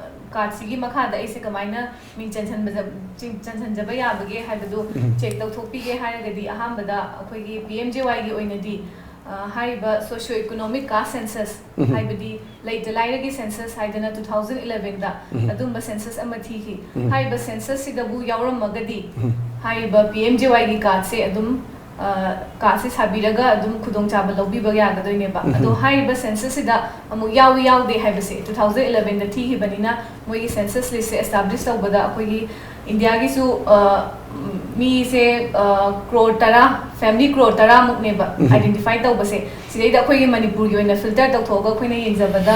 ꯑ, ꯀꯥꯔꯗꯁꯤꯒꯤ ꯃꯈꯥꯗ ꯑꯩꯁꯦ ꯀꯃꯥꯏꯅ ꯃꯤꯡ ꯆꯟꯁꯟꯕꯖ-, ꯆꯤꯡ-, ꯆꯟꯁꯟꯖꯕ ꯌꯥꯕꯒꯦ ꯍꯥꯏꯕꯗꯨ ꯎꯝ꯫ ꯆꯦꯛ ꯇꯧꯊꯣꯛꯄꯤꯒꯦ ꯍꯥꯏꯔꯒꯗꯤ, ꯑꯍꯥꯟꯕꯗ ꯑꯩꯈꯣꯏꯒꯤ ꯄꯤ ꯑꯦꯝ ꯖꯦ ꯋꯥꯏꯒꯤ ꯑꯣꯏꯅꯗꯤ, ꯑ, ꯍꯥꯏꯔꯤꯕ socio economic caste census, ꯎꯝ꯫ ꯍꯥꯏꯕꯗꯤ ꯂꯩꯇ ꯂꯥꯏꯔꯒꯤ census ꯍꯥꯏꯗꯅ two thousand elevenꯗ ꯎꯝ꯫ ꯑꯗꯨꯝꯕ census ꯑꯃ ꯊꯤꯈꯤ꯫ ꯎꯝ꯫ ꯍꯥꯏꯔꯤꯕ censusꯁꯤꯗꯕꯨ ꯌꯥꯎꯔꯝꯃꯒꯗꯤ, ꯎꯝ꯫ ꯍꯥꯏꯔꯤꯕ ꯄꯤ ꯑꯦꯝ ꯖꯦ ꯋꯥꯏꯒꯤ ꯀꯥꯔꯗꯁꯦ ꯑꯗꯨꯝ, ꯑ, ꯀꯥꯔꯗꯁꯦ ꯁꯥꯕꯤꯔꯒ ꯑꯗꯨꯝ ꯈꯨꯗꯣꯡꯆꯥꯕ ꯂꯧꯕꯤꯕ ꯌꯥꯒꯗꯣꯏꯅꯦꯕ꯫ ꯎꯝ꯫ ꯑꯗꯣ ꯍꯥꯏꯔꯤꯕ censusꯁꯤꯗ ꯑꯃꯨꯛ ꯌꯥꯎꯏ ꯌꯥꯎꯗꯦ ꯍꯥꯏꯕꯁꯦ two thousand elevenꯗ ꯊꯤꯈꯤꯕꯅꯤꯅ, ꯃꯣꯏꯒꯤ census listꯁꯦ establish ꯇꯧꯕꯗ ꯑꯩꯈꯣꯏꯒꯤ ꯏꯟꯗꯤꯌꯥꯒꯤꯁꯨ, ꯑ, ꯃꯤꯁꯦ, ꯑ, ꯀ꯭ꯔꯣꯔ ꯇꯔꯥ, family ꯀ꯭ꯔꯣꯔ ꯇꯔꯥꯃꯨꯛꯅꯦꯕ ꯎꯝ꯫ Identify ꯇꯧꯕꯁꯦ꯫ ꯁꯤꯗꯩꯗ ꯑꯩꯈꯣꯏꯒꯤ ꯃꯅꯤꯄꯨꯔꯒꯤ ꯑꯣꯏꯅ filter ꯇꯧꯊꯣꯛꯑꯒ ꯑꯩꯈꯣꯏꯅ ꯌꯦꯡꯖꯕꯗ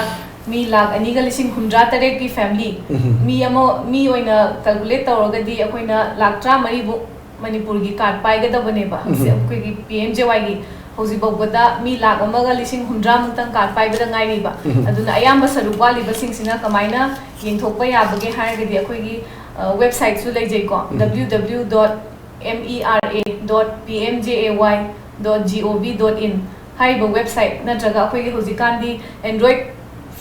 ꯃꯤ ꯂꯥꯈ ꯑꯅꯤꯒ ꯂꯤꯁꯤꯡ ꯍꯨꯝꯗ꯭ꯔꯥ ꯇꯔꯦꯠꯀꯤ family, ꯎꯝ꯫ ꯃꯤ ꯑꯃ, ꯃꯤ ꯑꯣꯏꯅ calculate ꯇꯧꯔꯒꯗꯤ ꯑꯩꯈꯣꯏꯅ ꯂꯥꯈ ꯇꯔꯥꯃꯔꯤꯕꯨ ꯃꯅꯤꯄꯨꯔꯒꯤ ꯀꯥꯔꯗ ꯄꯥꯏꯒꯗꯕꯅꯦꯕ꯫ ꯎꯝ꯫ ꯁꯤ ꯑꯩꯈꯣꯏꯒꯤ ꯄꯤ ꯑꯦꯝ ꯖꯦ ꯋꯥꯏꯒꯤ ꯍꯧꯖꯤꯛ ꯐꯥꯎꯕꯗ ꯃꯤ ꯂꯥꯈ ꯑꯃꯒ ꯂꯤꯁꯤꯡ ꯍꯨꯝꯗ꯭ꯔꯥꯃꯨꯛꯇꯪ ꯀꯥꯔꯗ ꯄꯥꯏꯕꯗ ꯉꯥꯏꯔꯤꯕ꯫ ꯎꯝ꯫ ꯑꯗꯨꯅ ꯑꯌꯥꯝꯕ ꯁꯔꯨꯛ ꯋꯥꯠꯂꯤꯕꯁꯤꯡꯁꯤꯅ ꯀꯃꯥꯏꯅ ꯌꯦꯡꯊꯣꯛꯄ ꯌꯥꯕꯒꯦ ꯍꯥꯏꯔꯒꯗꯤ ꯑꯩꯈꯣꯏꯒꯤ, ꯑ, websiteꯁꯨ ꯂꯩꯖꯩꯀꯣ, ꯎꯝ꯫ W W W dot M E R A dot P M J A Y dot G O V dot in ꯍꯥꯏꯔꯤꯕ website ꯅꯠꯇ꯭ꯔꯒ ꯑꯩꯈꯣꯏꯒꯤ ꯍꯧꯖꯤꯛꯀꯥꯟꯗꯤ Android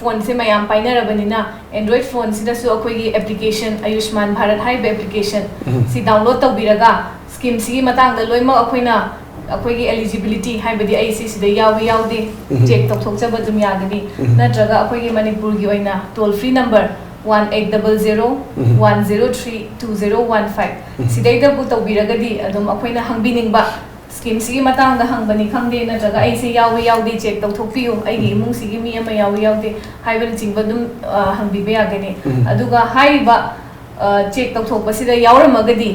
phoneꯁꯦ ꯃꯌꯥꯝ ꯄꯥꯏꯅꯔꯕꯅꯤꯅ, Android phoneꯁꯤꯗꯁꯨ ꯑꯩꯈꯣꯏꯒꯤ application, ꯑꯌꯨꯁꯃꯥꯟ ꯚꯥꯔꯠ ꯍꯥꯏꯔꯤꯕ application ꯎꯝ꯫ ꯁꯤ download ꯇꯧꯕꯤꯔꯒ, schemeꯁꯤꯒꯤ ꯃꯇꯥꯡꯗ ꯂꯣꯏꯅꯃꯛ ꯑꯩꯈꯣꯏꯅ, ꯑꯩꯈꯣꯏꯒꯤ eligibility ꯍꯥꯏꯕꯗꯤ ꯑꯩꯁꯤ ꯁꯤꯗ ꯌꯥꯎꯏ ꯌꯥꯎꯗꯦ ꯎꯝ꯫ Check ꯇꯧꯊꯣꯛꯆꯕ ꯑꯗꯨꯝ ꯌꯥꯒꯅꯤ꯫ ꯎꯝ꯫ ꯅꯠꯇ꯭ꯔꯒ ꯑꯩꯈꯣꯏꯒꯤ ꯃꯅꯤꯄꯨꯔꯒꯤ ꯑꯣꯏꯅ toll free number one eight double zero one zero three two zero one five ꯎꯝ꯫ ꯁꯤꯗꯩꯗꯕꯨ ꯇꯧꯕꯤꯔꯒꯗꯤ ꯑꯗꯨꯝ ꯑꯩꯈꯣꯏꯅ ꯍꯪꯕꯤꯅꯤꯡꯕ, schemeꯁꯤꯒꯤ ꯃꯇꯥꯡꯗ ꯍꯪꯕꯅꯤ ꯈꯪꯗꯦ, ꯅꯠꯇ꯭ꯔꯒ ꯑꯩꯁꯦ ꯌꯥꯎꯏ ꯌꯥꯎꯗꯦ check ꯇꯧꯊꯣꯛꯄꯤꯌꯨ, ꯑꯩꯒꯤ ꯎꯝ꯫ ꯏꯃꯨꯡꯁꯤꯒꯤ ꯃꯤ ꯑꯃ ꯌꯥꯎꯏ ꯌꯥꯎꯗꯦ ꯍꯥꯏꯕꯅꯆꯤꯡꯕ ꯑꯗꯨꯝ, ꯑ, ꯍꯪꯕꯤꯕ ꯌꯥꯒꯅꯤ꯫ ꯎꯝ꯫ ꯑꯗꯨꯒ ꯍꯥꯏꯔꯤꯕ, ꯑ, check ꯇꯧꯊꯣꯛꯄꯁꯤꯗ ꯌꯥꯎꯔꯝꯃꯒꯗꯤ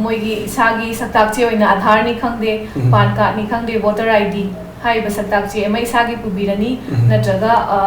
ꯃꯣꯏꯒꯤ ꯏꯁꯥꯒꯤ ꯁꯛꯇꯥꯛ ꯆꯦ ꯑꯣꯏꯅ ꯑꯙꯥꯔꯅꯤ ꯈꯪꯗꯦ, ꯎꯝ꯫ PAN cardꯅꯤ ꯈꯪꯗꯦ, voter I D, ꯍꯥꯏꯔꯤꯕ ꯁꯛꯇꯥꯛ ꯆꯦ ꯑꯃ ꯏꯁꯥꯒꯤ ꯄꯨꯕꯤꯔꯅꯤ, ꯎꯝ꯫ ꯅꯠꯇ꯭ꯔꯒ, ꯑ,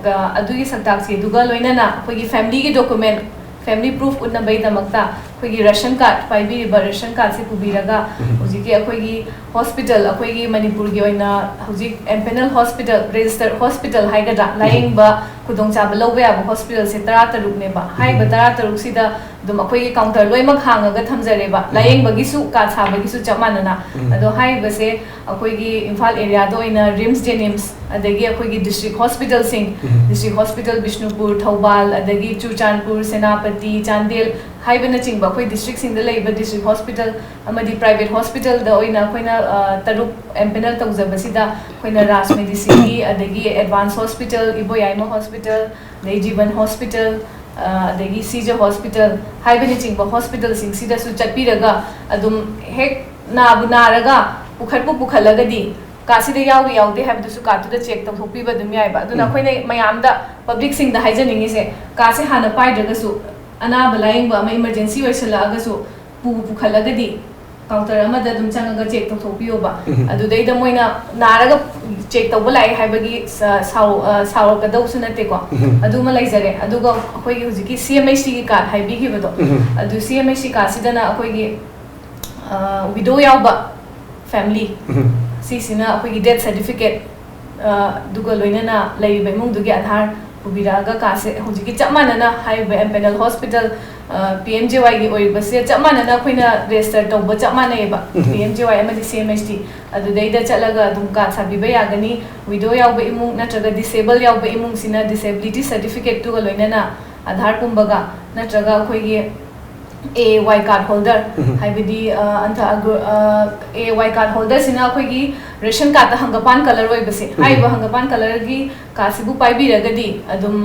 ꯒ-, ꯑꯗꯨꯒꯤ ꯁꯛꯇꯥꯛ ꯆꯦꯗꯨꯒ ꯂꯣꯏꯅꯅ ꯑꯩꯈꯣꯏꯒꯤ family ꯒꯤ document, family proof ꯎꯠꯅꯕꯒꯤꯗꯃꯛꯇ ꯑꯩꯈꯣꯏꯒꯤ ration card ꯄꯥꯏꯕꯤꯔꯤꯕ ration card ꯁꯦ ꯄꯨꯕꯤꯔꯒ, ꯎꯝ꯫ ꯍꯧꯖꯤꯛꯀꯤ ꯑꯩꯈꯣꯏꯒꯤ hospital, ꯑꯩꯈꯣꯏꯒꯤ ꯃꯅꯤꯄꯨꯔꯒꯤ ꯑꯣꯏꯅ ꯍꯧꯖꯤꯛ empanel hospital, registered hospital ꯍꯥꯏꯒꯗ꯭ꯔꯥ, ꯎꯝ꯫ ꯂꯥꯌꯦꯡꯕ ꯈꯨꯗꯣꯡꯆꯥꯕ ꯂꯧꯕ ꯌꯥꯕ hospital ꯁꯦ ꯇꯔꯥꯇꯔꯨꯛꯅꯦꯕ꯫ ꯍꯥꯏꯔꯤꯕ ꯎꯝ꯫ ꯇꯔꯥꯇꯔꯨꯛꯁꯤꯗ ꯑꯗꯨꯝ ꯑꯩꯈꯣꯏꯒꯤ counter ꯂꯣꯏꯅꯃꯛ ꯍꯥꯡꯉꯒ ꯊꯝꯖꯔꯦꯕ, ꯎꯝ꯫ ꯂꯥꯌꯦꯡꯕꯒꯤꯁꯨ, card ꯁꯥꯕꯒꯤꯁꯨ ꯆꯞ ꯃꯥꯟꯅꯅ꯫ ꯎꯝ꯫ ꯑꯗꯣ ꯍꯥꯏꯔꯤꯕꯁꯦ ꯑꯩꯈꯣꯏꯒꯤ ꯏꯝꯐꯥꯜ area ꯗ ꯑꯣꯏꯅ RIMS JNIMS, ꯑꯗꯒꯤ ꯑꯩꯈꯣꯏꯒꯤ district hospital ꯁꯤꯡ, ꯎꯝ꯫ District Hospital ꯕꯤꯁꯅꯨꯄꯨꯔ, ꯊꯧꯕꯥꯜ, ꯑꯗꯒꯤ ꯆꯨꯔꯆꯥꯟꯄꯨꯔ, ꯁꯦꯅꯥꯄꯇꯤ, ꯆꯥꯟꯗꯦꯜ ꯍꯥꯏꯕꯅꯆꯤꯡꯕ ꯑꯩꯈꯣꯏ district ꯁꯤꯡꯗ ꯂꯩꯕ district hospital ꯑꯃꯗꯤ private hospital ꯗ ꯑꯣꯏꯅ ꯑꯩꯈꯣꯏꯅ, ꯑ, ꯇꯔꯨꯛ empanel ꯇꯧꯖꯕꯁꯤꯗ ꯑꯩꯈꯣꯏꯅ ꯔꯥꯖ ꯃꯦꯗꯤꯁꯤꯟꯒꯤ, ꯑꯗꯒꯤ Advance Hospital, ꯏꯕꯣꯌꯥꯏꯃ Hospital, ꯑꯗꯩ ꯖꯤꯕꯟ Hospital, ꯑ, ꯑꯗꯒꯤ ꯁꯤꯖ Hospital ꯍꯥꯏꯕꯅꯆꯤꯡꯕ hospital ꯁꯤꯡꯁꯤꯗꯁꯨ ꯆꯠꯄꯤꯔꯒ ꯑꯗꯨꯝ ꯍꯦꯛ ꯅꯥꯕꯨ ꯅꯥꯔꯒ ꯄꯨꯈꯠꯄꯨ ꯄꯨꯈꯠꯂꯒꯗꯤ card ꯁꯤꯗ ꯌꯥꯎꯔꯤ ꯌꯥꯎꯗꯦ ꯍꯥꯏꯕꯗꯨꯁꯨ card ꯇꯨꯗ check ꯇꯧꯊꯣꯛꯄꯤꯕ ꯑꯗꯨꯝ ꯌꯥꯏꯕ꯫ ꯑꯗꯨꯅ ꯎꯝ꯫ ꯑꯩꯈꯣꯏꯅ ꯃꯌꯥꯝꯗ, public ꯁꯤꯡꯗ ꯍꯥꯏꯖꯅꯤꯡꯉꯤꯁꯦ, card ꯁꯦ ꯍꯥꯟꯅ ꯄꯥꯏꯗ꯭ꯔꯒꯁꯨ ꯑꯅꯥꯕ ꯂꯥꯌꯦꯡꯕ ꯑꯃ emergency ꯑꯣꯏꯁꯜꯂꯛꯑꯒꯁꯨ ꯄꯨꯕꯨ ꯄꯨꯈꯠꯂꯒꯗꯤ counter ꯑꯃꯗ ꯑꯗꯨꯝ ꯆꯪꯉꯒ check ꯇꯧꯊꯣꯛꯄꯤꯌꯣꯕ꯫ ꯎꯝ꯫ ꯑꯗꯨꯗꯩꯗ ꯃꯣꯏꯅ ꯅꯥꯔꯒ check ꯇꯧꯕ ꯂꯥꯛꯑꯦ ꯍꯥꯏꯕꯒꯤ ꯁ-, ꯁꯥꯎ-, ꯑ, ꯁꯥꯎꯔꯛꯀꯗꯧꯁꯨ ꯅꯠꯇꯦꯀꯣ꯫ ꯎꯝ꯫ ꯑꯗꯨꯃ ꯂꯩꯖꯔꯦ꯫ ꯑꯗꯨꯒ ꯑꯩꯈꯣꯏꯒꯤ ꯍꯧꯖꯤꯛꯀꯤ CMHT ꯒꯤ card ꯍꯥꯏꯕꯤꯈꯤꯕꯗꯣ, ꯎꯝ꯫ ꯑꯗꯨ CMHT card ꯁꯤꯗꯅ ꯑꯩꯈꯣꯏꯒꯤ, ꯑ, widow ꯌꯥꯎꯕ family, ꯎꯝ꯫ ꯁꯤꯁꯤꯅ ꯑꯩꯈꯣꯏꯒꯤ death certificate, ꯑ, ꯑꯗꯨꯒ ꯂꯣꯏꯅꯅ ꯂꯩꯔꯤꯕ ꯏꯃꯨꯡꯗꯨꯒꯤ ꯑꯙꯥꯔ ꯄꯨꯕꯤꯔꯛꯑꯒ card ꯁꯦ ꯍꯧꯖꯤꯛꯀꯤ ꯆꯞ ꯃꯥꯟꯅꯅ ꯍꯥꯏꯔꯤꯕ empanel hospital, ꯑ, PMJY ꯒꯤ ꯑꯣꯏꯔꯤꯕꯁꯦ ꯆꯞ ꯃꯥꯟꯅꯅ ꯑꯩꯈꯣꯏꯅ register ꯇꯧꯕ ꯆꯞ ꯃꯥꯟꯅꯩꯌꯦꯕ, ꯎꯝ꯫ PMJY ꯑꯃꯗꯤ CMHT꯫ ꯑꯗꯨꯗꯩꯗ ꯆꯠꯂꯒ ꯑꯗꯨꯝ card ꯁꯥꯕꯤꯕ ꯌꯥꯒꯅꯤ꯫ Widow ꯌꯥꯎꯕ ꯏꯃꯨꯡ ꯅꯠꯇ꯭ꯔꯒ disable ꯌꯥꯎꯕ ꯏꯃꯨꯡꯁꯤꯅ disability certificate ꯇꯨꯒ ꯂꯣꯏꯅꯅ ꯑꯙꯥꯔ ꯀꯨꯝꯕꯒ, ꯅꯠꯇ꯭ꯔꯒ ꯑꯩꯈꯣꯏꯒꯤ AAY card holder, ꯎꯝ꯫ ꯍꯥꯏꯕꯗꯤ, ꯑ, ꯑꯟꯊ-, ꯑꯒ꯭ꯔ-, ꯑ, AAY card holder ꯁꯤꯅ ꯑꯩꯈꯣꯏꯒꯤ ration card ꯇ ꯍꯪꯒꯄꯥꯟ colour ꯑꯣꯏꯕꯁꯦ, ꯎꯝ꯫ ꯍꯥꯏꯔꯤꯕ ꯍꯪꯒꯄꯥꯟ colour ꯒꯤ card ꯁꯤꯕꯨ ꯄꯥꯏꯕꯤꯔꯒꯗꯤ ꯑꯗꯨꯝ,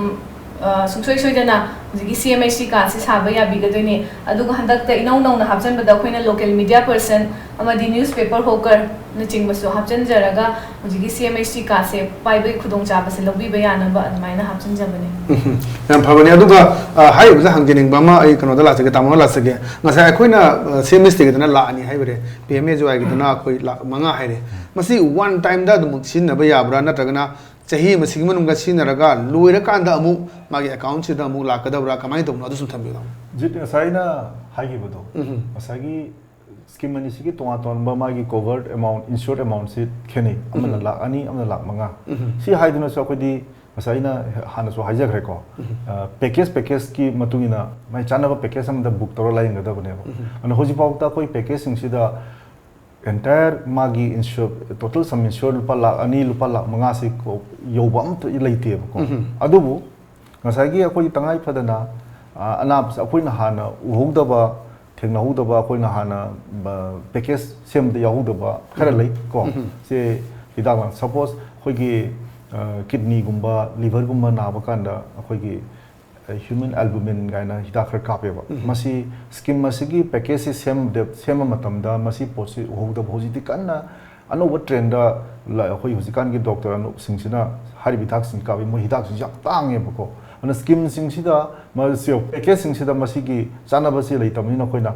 ꯑ, ꯁꯨꯡꯁꯣꯏ ꯁꯣꯏꯗꯅ ꯍꯧꯖꯤꯛꯀꯤ C M H T cardꯁꯦ ꯁꯥꯕ ꯌꯥꯕꯤꯒꯗꯣꯏꯅꯤ꯫ ꯑꯗꯨꯒ ꯍꯟꯗꯛꯇ ꯏꯅꯧ ꯅꯧꯅ ꯍꯥꯞꯆꯤꯟꯕꯗ ꯑꯩꯈꯣꯏꯅ local media person ꯑꯃꯗꯤ newspaper hawkerꯅꯆꯤꯡꯕꯁꯨ ꯍꯥꯞꯆꯤꯟꯖꯔꯒ ꯍꯧꯖꯤꯛꯀꯤ C M H T cardꯁꯦ ꯄꯥꯏꯕꯒꯤ ꯈꯨꯗꯣꯡꯆꯥꯕꯁꯦ ꯂꯧꯕꯤꯕ ꯌꯥꯅꯕ ꯑꯗꯨꯃꯥꯏꯅ ꯍꯥꯞꯆꯤꯟꯖꯕꯅꯤ꯫ ꯎꯝ, ꯌꯥꯝ ꯐꯕꯅꯤ꯫ ꯑꯗꯨꯒ, ꯑ, ꯍꯥꯏꯔꯤꯕꯁꯦ ꯍꯪꯖꯅꯤꯡꯕ ꯑꯃ ꯑꯩ ꯀꯩꯅꯣꯗ ꯂꯥꯛꯆꯒꯦ, ꯇꯥꯃꯣꯅ ꯂꯥꯛꯆꯒꯦ꯫ ꯉꯁꯥꯏ ꯑꯩꯈꯣꯏꯅ, ꯑ, C M H Tꯒꯤꯗꯅ ꯂꯥꯛ ꯑꯅꯤ ꯍꯥꯏꯕꯤꯔꯦ, P M A G Yꯒꯤꯗꯅ ꯑꯩꯈꯣꯏ ꯂꯥꯛ ꯃꯉꯥ ꯍꯥꯏꯔꯦ꯫ ꯃꯁꯤ one timeꯗ ꯑꯗꯨꯝ ꯁꯤꯖꯤꯟꯅꯕ ꯌꯥꯕ꯭ꯔꯥ, ꯅꯠꯇ꯭ꯔꯒꯅ ꯆꯍꯤ ꯑꯃꯁꯤꯒꯤ ꯃꯅꯨꯡꯗ ꯁꯤꯖꯤꯟꯅꯔꯒ ꯂꯣꯏꯔꯀꯥꯟꯗ ꯑꯃꯨꯛ ꯃꯥꯒꯤ accountꯁꯤꯗ ꯑꯃꯨꯛ ꯂꯥꯛꯀꯗꯕ꯭ꯔꯥ, ꯀꯃꯥꯏꯅ ꯇꯧꯕꯅꯣ? ꯑꯗꯨꯁꯨ ꯊꯝꯕꯤꯌꯨ, ꯇꯥꯃꯣ꯫ ꯖꯤꯠ, ꯉꯁꯥꯏ ꯑꯩꯅ ꯍꯥꯏꯈꯤꯕꯗꯣ, ꯎꯝ꯫ ꯉꯁꯥꯏꯒꯤ scheme ꯑꯅꯤꯁꯤꯒꯤ ꯇꯣꯉꯥꯟ ꯇꯣꯉꯥꯟꯕ ꯃꯥꯒꯤ covered amount, insured amountꯁꯤ ꯈꯦꯠꯅꯩ꯫ ꯑꯃꯅ ꯎꯝ꯫ ꯂꯥꯛ ꯑꯅꯤ, ꯑꯃꯅ ꯂꯥꯛ ꯃꯉꯥ꯫ ꯎꯝ꯫ ꯁꯤ ꯍꯥꯏꯗꯨꯅꯁꯨ ꯑꯩꯈꯣꯏꯗꯤ ꯉꯁꯥꯏ ꯑꯩꯅ ꯍꯥꯟꯅꯁꯨ ꯍꯥꯏꯖꯈ꯭ꯔꯦꯀꯣ꯫ ꯎꯝ꯫ ꯑ, package, packageꯀꯤ ꯃꯇꯨꯡ ꯏꯟꯅ ꯃꯥꯏ ꯆꯥꯟꯅꯕ package ꯑꯃꯗ book ꯇꯧꯔ ꯂꯥꯏꯌꯦꯡꯒꯗꯕꯅꯦꯕ꯫ ꯎꯝ꯫ ꯑꯗꯨꯅ ꯍꯧꯖꯤꯛꯐꯥꯎꯗ ꯑꯩꯈꯣꯏ packageꯁꯤꯡꯁꯤꯗ entire ꯃꯥꯒꯤ insure, total sum insured ꯂꯨꯄꯥ ꯂꯥꯛ ꯑꯅꯤ, ꯂꯨꯄꯥ ꯂꯥꯛ ꯃꯉꯥꯁꯤ ꯀꯣ-, ꯌꯧꯕ ꯑꯝꯇ ꯂꯩꯇꯦꯕꯀꯣ꯫ ꯎꯝ꯫ ꯑꯗꯨꯕꯨ ꯉꯁꯥꯏꯒꯤ ꯑꯩꯈꯣꯏꯒꯤ ꯇꯉꯥꯏ ꯐꯗꯅ, ꯑ, ꯑꯅꯥꯕꯁꯦ ꯑꯩꯈꯣꯏꯅ ꯍꯥꯟꯅ ꯎꯍꯧꯗꯕ, ꯊꯦꯡꯅꯍꯧꯗꯕ, ꯑꯩꯈꯣꯏꯅ ꯍꯥꯟꯅ, ꯑ, package ꯁꯦꯝꯕꯗ ꯌꯥꯎꯍꯧꯗꯕ ꯈꯔ ꯎꯝ꯫ ꯂꯩ ꯀꯣ꯫ ꯎꯝ꯫ ꯁꯦ ꯍꯤꯗꯥꯛ ꯂꯥꯡ-, suppose ꯑꯩꯈꯣꯏꯒꯤ, ꯑ, kidneyꯒꯨꯝꯕ, liverꯒꯨꯝꯕ ꯅꯥꯕ ꯀꯥꯟꯗ ꯑꯩꯈꯣꯏꯒꯤ, ꯑ, human albumin ꯀꯥꯏꯅ ꯍꯤꯗꯥꯛ ꯈꯔ ꯀꯥꯞꯄꯦꯕ꯫ ꯎꯝ꯫ ꯃꯁꯤ scheme ꯑꯁꯤꯒꯤ packageꯁꯤ ꯁꯦꯝꯕꯗ, ꯁꯦꯝꯕ ꯃꯇꯝꯗ ꯃꯁꯤ ꯄꯣꯠꯁꯤ ꯎꯍꯧꯗꯕ, ꯍꯧꯖꯤꯛꯇꯤ ꯀꯟꯅ ꯑꯅꯧꯕ trendꯗ ꯂ-, ꯑꯩꯈꯣꯏ ꯍꯧꯖꯤꯛꯀꯥꯟꯒꯤ doctor ꯑꯅꯧꯕꯁꯤꯡꯁꯤꯅ ꯍꯥꯏꯔꯤꯕ ꯍꯤꯗꯥꯛꯁꯤꯡ ꯀꯥꯞꯄꯤ꯫ ꯃꯣꯏ ꯍꯤꯗꯥꯛꯁꯤꯡꯁꯤ ꯌꯥꯝ ꯇꯥꯡꯉꯦꯕꯀꯣ꯫ ꯑꯗꯨꯅ schemeꯁꯤꯡꯁꯤꯗ, ꯃꯁꯤ packageꯁꯤꯡꯁꯤꯗ ꯃꯁꯤꯒꯤ ꯆꯥꯟꯅꯕꯁꯤ ꯂꯩꯇꯕꯅꯤꯅ ꯑꯩꯈꯣꯏꯅ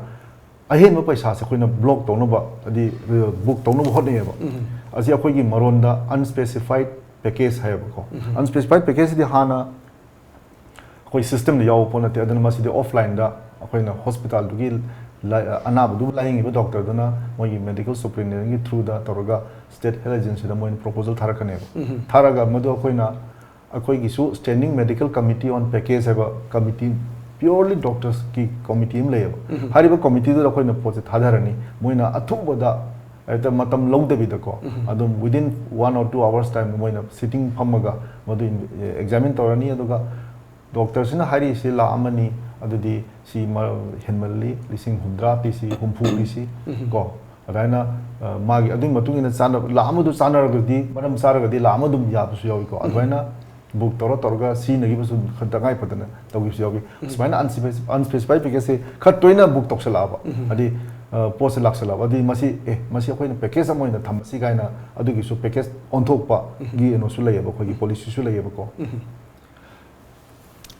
ꯑꯍꯦꯟꯕ ꯄꯩꯁꯥꯁꯦ ꯑꯩꯈꯣꯏꯅ block ꯇꯧꯅꯕ, ꯍꯥꯏꯗꯤ, ꯑ, book ꯇꯧꯅꯕ ꯍꯣꯠꯅꯩꯌꯦꯕ꯫ ꯎꯝ꯫ ꯑꯁꯤ ꯑꯩꯈꯣꯏꯒꯤ ꯃꯔꯣꯟꯗ unspecified package ꯍꯥꯏꯌꯦꯕꯀꯣ꯫ ꯎꯝ꯫ Unspecified packageꯁꯤꯗꯤ ꯍꯥꯟꯅ ꯑꯩꯈꯣꯏ systemꯗ ꯌꯥꯎꯕ ꯄꯣꯠ ꯅꯠꯇꯦ꯫ ꯑꯗꯨꯅ ꯃꯁꯤꯗꯤ offlineꯗ ꯑꯩꯈꯣꯏꯅ hospitalꯗꯨꯒꯤ ꯂꯥꯏ-, ꯑꯅꯥꯕꯗꯨ ꯂꯥꯏꯌꯦꯡꯉꯤꯕ doctorꯗꯨꯅ ꯃꯣꯏꯒꯤ medical superintendentꯀꯤ throughꯗ ꯇꯧꯔꯒ state health agencyꯗ ꯃꯣꯏꯅ proposal ꯊꯥꯔꯛꯀꯅꯦꯕ꯫ ꯎꯝ꯫ ꯊꯥꯔꯒ ꯃꯗꯨ ꯑꯩꯈꯣꯏꯅ, ꯑꯩꯈꯣꯏꯒꯤꯁꯨ Standing Medical Committee on Package ꯍꯥꯏꯕ committee, purely doctorsꯀꯤ committee ꯑꯃ ꯂꯩꯌꯦꯕ꯫ ꯎꯝ꯫ ꯍꯥꯏꯔꯤꯕ committeeꯗꯨꯗ ꯑꯩꯈꯣꯏꯅ ꯄꯣꯠꯁꯦ ꯊꯥꯗꯔꯅꯤ꯫ ꯃꯣꯏꯅ ꯑꯊꯨꯕꯗ, ꯍꯦꯛꯇ ꯃꯇꯝ ꯂꯧꯗꯕꯤꯗꯀꯣ, ꯎꯝ꯫ ꯑꯗꯨꯝ within one or two hours time ꯃꯣꯏꯅ sitting ꯐꯝꯃꯒ ꯃꯗꯨ examine ꯇꯧꯔꯅꯤ꯫ ꯑꯗꯨꯒ doctorꯁꯤꯅ ꯍꯥꯏꯔꯤꯁꯤ ꯂꯥꯛ ꯑꯃꯅꯤ, ꯑꯗꯨꯗꯤ ꯁꯤ ꯃ-, ꯍꯦꯟꯃꯜꯂꯤ, ꯂꯤꯁꯤꯡ ꯍꯨꯝꯗ꯭ꯔꯥ ꯄꯤꯁꯤ, ꯍꯨꯝꯐꯨ ꯄꯤꯁꯤ, ꯎꯝ꯫ ꯀꯣ꯫ ꯑꯗꯨꯃꯥꯏꯅ, ꯑ, ꯃꯥꯒꯤ ꯑꯗꯨꯒꯤ ꯃꯇꯨꯡ ꯏꯟꯅ ꯆꯥꯟꯅꯕ, ꯂꯥꯛ ꯑꯃꯗꯨ ꯆꯥꯟꯅꯔꯒꯗꯤ, ꯃꯔꯝ ꯆꯥꯔꯒꯗꯤ ꯂꯥꯛ ꯑꯃ ꯑꯗꯨꯝ ꯌꯥꯕꯁꯨ ꯌꯥꯎꯏꯀꯣ꯫ ꯎꯝ꯫ ꯑꯗꯨꯃꯥꯏꯅ ꯕꯨꯛ ꯇꯧꯔ ꯇꯧꯔꯒ ꯁꯤꯖꯤꯟꯅꯈꯤꯕꯁꯨ ꯈꯔ ꯇꯉꯥꯏ ꯐꯗꯅ ꯇꯧꯈꯤꯕꯁꯨ ꯌꯥꯎꯈꯤ꯫ ꯁꯨꯃꯥꯏꯅ ꯑꯟꯁ꯭ꯄꯦꯁꯤꯐꯥꯏ ꯄꯦꯀꯦꯖꯁꯦ ꯈꯔ ꯇꯣꯏꯅ ꯕꯨꯛ ꯇꯧꯁꯜꯂꯛꯑꯕ, ꯍꯥꯏꯗꯤ ꯄꯣꯠꯁꯦ ꯂꯥꯛꯁꯜꯂꯛꯑꯕ, ꯑꯗꯨꯗꯤ ꯃꯁꯤ, ꯑꯦ, ꯃꯁꯤ ꯑꯩꯈꯣꯏꯅ ꯄꯦꯀꯦꯖ ꯑꯃ ꯑꯣꯏꯅ ꯊꯝꯃꯁꯤ ꯀꯥꯏꯅ ꯑꯗꯨꯒꯤꯁꯨ ꯄꯦꯀꯦꯖ ꯑꯣꯟꯊꯣꯛꯄꯒꯤ ꯀꯩꯅꯣꯁꯨ ꯂꯩꯌꯦꯕ, ꯑꯩꯈꯣꯏꯒꯤ ꯄꯣꯂꯤꯁꯤꯁꯨ ꯂꯩꯌꯦꯕꯀꯣ꯫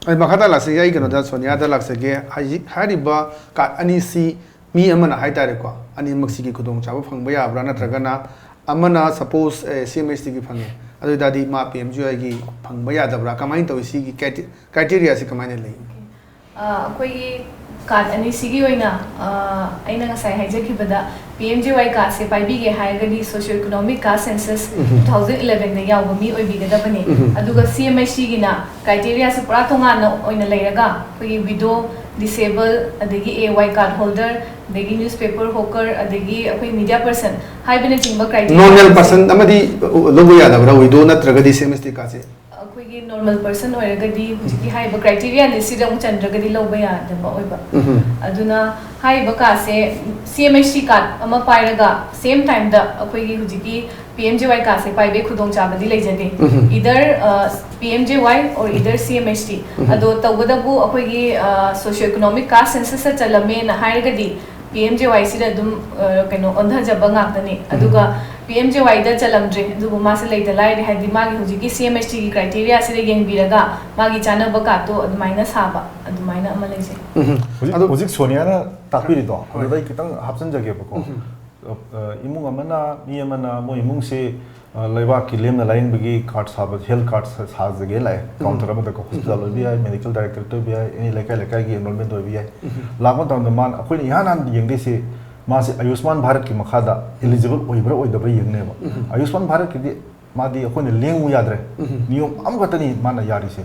ꯑꯩ ꯃꯈꯥ ꯇꯥ ꯂꯥꯛꯆꯒꯦ꯫ ꯑꯩ ꯀꯩꯅꯣꯗ, ꯁꯣꯅꯤꯌꯥꯗ ꯂꯥꯛꯆꯒꯦ꯫ ꯍꯧꯖꯤꯛ ꯍꯥꯏꯔꯤꯕ ꯀꯥꯔꯠ ꯑꯅꯤꯁꯤ ꯃꯤ ꯑꯃꯅ ꯍꯥꯏꯇꯥꯔꯦꯀꯣ, ꯑꯅꯤꯃꯛꯁꯤꯒꯤ ꯈꯨꯗꯣꯡꯆꯥꯕ ꯐꯪꯕ ꯌꯥꯕ꯭ꯔꯥ, ꯅꯠꯇ꯭ꯔꯒꯅ ꯑꯃꯅ ꯁꯄꯣꯁ ꯁꯤ ꯑꯦꯝ ꯑꯦꯁ ꯇꯤꯒꯤ ꯐꯪꯉꯦ, ꯑꯗꯨ ꯑꯣꯏꯇꯥꯔꯗꯤ ꯃꯥ ꯄꯤ ꯑꯦꯝ ꯖꯤ ꯋꯥꯏꯒꯤ ꯐꯪꯕ ꯌꯥꯗꯕ꯭ꯔꯥ? ꯀꯃꯥꯏꯅ ꯇꯧꯏ? ꯁꯤꯒꯤ ꯀ꯭ꯔꯥꯏꯇꯦꯔꯤꯌꯥꯁꯤ ꯀꯃꯥꯏꯅ ꯂꯩ? ꯑꯩꯈꯣꯏꯒꯤ ꯀꯥꯔꯠ ꯑꯅꯤꯁꯤꯒꯤ ꯑꯣꯏꯅ, ꯑꯩꯅ ꯉꯁꯥꯏ ꯍꯥꯏꯖꯈꯤꯕꯗ, ꯄꯤ ꯑꯦꯝ ꯖꯤ ꯋꯥꯏ ꯀꯥꯔꯠꯁꯦ ꯄꯥꯏꯕꯤꯒꯦ ꯍꯥꯏꯔꯒꯗꯤ ꯁꯣꯁꯤꯑꯣ ꯏꯀꯣꯅꯣꯃꯤꯛ ꯀꯥꯁ ꯁꯦꯟꯁꯁ ꯇꯨ ꯊꯥꯎꯖꯟ ꯏꯂꯦꯚꯦꯟꯗ ꯌꯥꯎꯕ ꯃꯤ ꯑꯣꯏꯕꯤꯒꯗꯕꯅꯤ꯫ ꯑꯗꯨꯒ ꯁꯤ ꯑꯦꯝ ꯑꯩꯆ ꯁꯤꯒꯤꯅ ꯀ꯭ꯔꯥꯏꯇꯦꯔꯤꯌꯥꯁꯦ ꯄꯨꯔꯥ ꯇꯣꯉꯥꯟꯅ ꯑꯣꯏꯅ ꯂꯩꯔꯒ, ꯑꯩꯈꯣꯏꯒꯤ ꯋꯤꯗꯣ, ꯗꯤꯁꯦꯕꯜ, ꯑꯗꯒꯤ ꯑꯦ ꯋꯥꯏ ꯀꯥꯔꯠ ꯍꯣꯜꯗꯔ, ꯑꯗꯒꯤ ꯅ꯭ꯌꯨꯁꯄꯦꯄꯔ ꯍꯣꯀꯔ, ꯑꯗꯒꯤ ꯑꯩꯈꯣꯏ ꯃꯤꯗꯤꯌꯥ ꯄꯔꯁꯟ ꯍꯥꯏꯕꯅꯆꯤꯡꯕ ꯀ꯭ꯔꯥꯏꯇꯦꯔꯤꯌꯥ ꯅꯣꯔꯃꯦꯜ ꯄꯔꯁꯟ ꯑꯃꯗꯤ ꯂꯧꯕ ꯌꯥꯗꯕ꯭ꯔꯥ ꯋꯤꯗꯣ ꯅꯠꯇ꯭ꯔꯒꯗꯤ ꯁꯤ ꯑꯦꯝ ꯑꯦꯁ ꯇꯤ ꯀꯥꯔꯠꯁꯦ? ꯑꯩꯈꯣꯏꯒꯤ ꯅꯣꯔꯃꯦꯜ ꯄꯔꯁꯟ ꯑꯣꯏꯔꯒꯗꯤ ꯍꯧꯖꯤꯛꯀꯤ ꯍꯥꯏꯔꯤꯕ ꯀ꯭ꯔꯥꯏꯇꯦꯔꯤꯌꯥ ꯂꯤꯁꯁꯤꯗ ꯑꯃꯨꯛ ꯆꯟꯗ꯭ꯔꯒꯗꯤ ꯂꯧꯕ ꯌꯥꯗꯕ ꯑꯣꯏꯕ꯫ ꯑꯗꯨꯅ ꯍꯥꯏꯔꯤꯕ ꯀꯥꯔꯠꯁꯦ ꯁꯤ ꯑꯦꯝ ꯑꯩꯆ ꯁꯤ ꯀꯥꯔꯠ ꯑꯃ ꯄꯥꯏꯔꯒ ꯁꯦꯝ ꯇꯥꯏꯝꯗ ꯑꯩꯈꯣꯏꯒꯤ ꯍꯧꯖꯤꯛꯀꯤ ꯄꯤ ꯑꯦꯝ ꯖꯦ ꯋꯥꯏ ꯀꯥꯔꯠꯁꯦ ꯄꯥꯏꯕꯒꯤ ꯈꯨꯗꯣꯡꯆꯥꯕꯗꯤ ꯂꯩꯖꯗꯦ꯫ Either P M J Y or either ꯁꯤ ꯑꯦꯝ ꯑꯩꯆ ꯇꯤ꯫ ꯑꯗꯣ ꯇꯧꯕꯇꯕꯨ ꯑꯩꯈꯣꯏꯒꯤ ꯁꯣꯁꯤꯑꯣ ꯏꯀꯣꯅꯣꯃꯤꯛ ꯀꯥꯁ ꯁꯦꯟꯁꯁꯇ ꯆꯜꯂꯝꯃꯦꯅ ꯍꯥꯏꯔꯒꯗꯤ ꯄꯤ ꯑꯦꯝ ꯖꯦ ꯋꯥꯏꯁꯤꯗ ꯑꯗꯨꯝ ꯑ, ꯀꯩꯅꯣ ꯑꯣꯟꯊꯖꯕ ꯉꯥꯛꯇꯅꯤ꯫ ꯑꯗꯨꯒ ꯄꯤ ꯑꯦꯝ ꯖꯦ ꯋꯥꯏꯗ ꯆꯜꯂꯝꯗ꯭ꯔꯦ, ꯑꯗꯨꯕꯨ ꯃꯥꯁꯦ ꯂꯩꯇ ꯂꯥꯏꯔꯦ, ꯍꯥꯏꯗꯤ ꯃꯥꯒꯤ ꯍꯧꯖꯤꯛꯀꯤ ꯁꯤ ꯑꯦꯝ ꯑꯩꯆ ꯇꯤꯒꯤ ꯀ꯭ꯔꯥꯏꯇꯦꯔꯤꯌꯥꯁꯤꯗ ꯌꯦꯡꯕꯤꯔꯒ ꯃꯥꯒꯤ ꯆꯥꯅꯕ ꯀꯥꯔꯠꯇꯣ ꯑꯗꯨꯃꯥꯏꯅ ꯁꯥꯕ, ꯑꯗꯨꯃꯥꯏꯅ ꯑꯃ ꯂꯩꯖꯩ꯫ ꯍꯧꯖꯤꯛ ꯑꯗꯨ ꯍꯧꯖꯤꯛ ꯁꯣꯅꯤꯌꯥꯅ ꯇꯥꯛꯄꯤꯔꯤꯗꯣ, ꯍꯣꯏ꯫ ꯑꯗꯨꯗ ꯑꯩ ꯈꯤꯇꯪ ꯍꯥꯞꯆꯤꯟꯖꯒꯦꯕꯀꯣ꯫ ꯑ, ꯑ, ꯏꯃꯨꯡ ꯑꯃꯅ, ꯃꯤ ꯑꯃꯅ ꯃꯣꯏ ꯏꯃꯨꯡꯁꯤ, ꯑ, ꯂꯩꯕꯥꯛꯀꯤ ꯂꯦꯝꯅ ꯂꯥꯏꯌꯦꯡꯕꯒꯤ ꯀꯥꯔꯠ ꯁꯥꯕ, ꯍꯦꯜꯊ ꯀꯥꯔꯠ ꯁꯥ-, ꯁꯥꯖꯒꯦ ꯂꯥꯛꯑꯦ꯫ ꯀꯥꯎꯟꯇꯔ ꯑꯃꯗꯀꯣ, ꯍꯣꯁꯄꯤꯇꯥꯜ ꯑꯣꯏꯕ ꯌꯥꯏ, ꯃꯦꯗꯤꯀꯦꯜ ꯗꯥꯏꯔꯦꯛꯇꯣꯔꯦꯠ ꯑꯣꯏꯕ ꯌꯥꯏ, ꯑꯦꯅꯤ ꯂꯩꯀꯥꯏ ꯂꯩꯀꯥꯏꯒꯤ ꯑꯦꯟꯔꯣꯜꯃꯦꯟ ꯑꯣꯏꯕ ꯌꯥꯏ꯫ ꯂꯥꯛꯄ ꯃꯇꯝꯗ ꯃꯥꯅ, ꯑꯩꯈꯣꯏꯅ ꯏꯍꯥꯟ ꯍꯥꯟꯅ ꯌꯦꯡꯗꯣꯏꯁꯦ ꯃꯥꯁꯦ ꯑꯌꯨꯁꯃꯥꯟ ꯚꯥꯔꯠꯀꯤ ꯃꯈꯥꯗ ꯏꯂꯤꯖꯤꯕꯜ ꯑꯣꯏꯕ꯭ꯔꯥ ꯑꯣꯏꯗꯕ꯭ꯔꯥ ꯌꯦꯡꯅꯦꯕ꯫ ꯑꯌꯨꯁꯃꯥꯟ ꯚꯥꯔꯠꯀꯤꯗꯤ ꯃꯥꯗꯤ ꯑꯩꯈꯣꯏꯅ ꯂꯦꯡꯉꯨ ꯌꯥꯗ꯭ꯔꯦ꯫ ꯅꯤꯌꯣꯝ ꯑꯃꯈꯛꯇꯅꯤ ꯃꯥꯅ ꯌꯥꯔꯤꯁꯦ꯫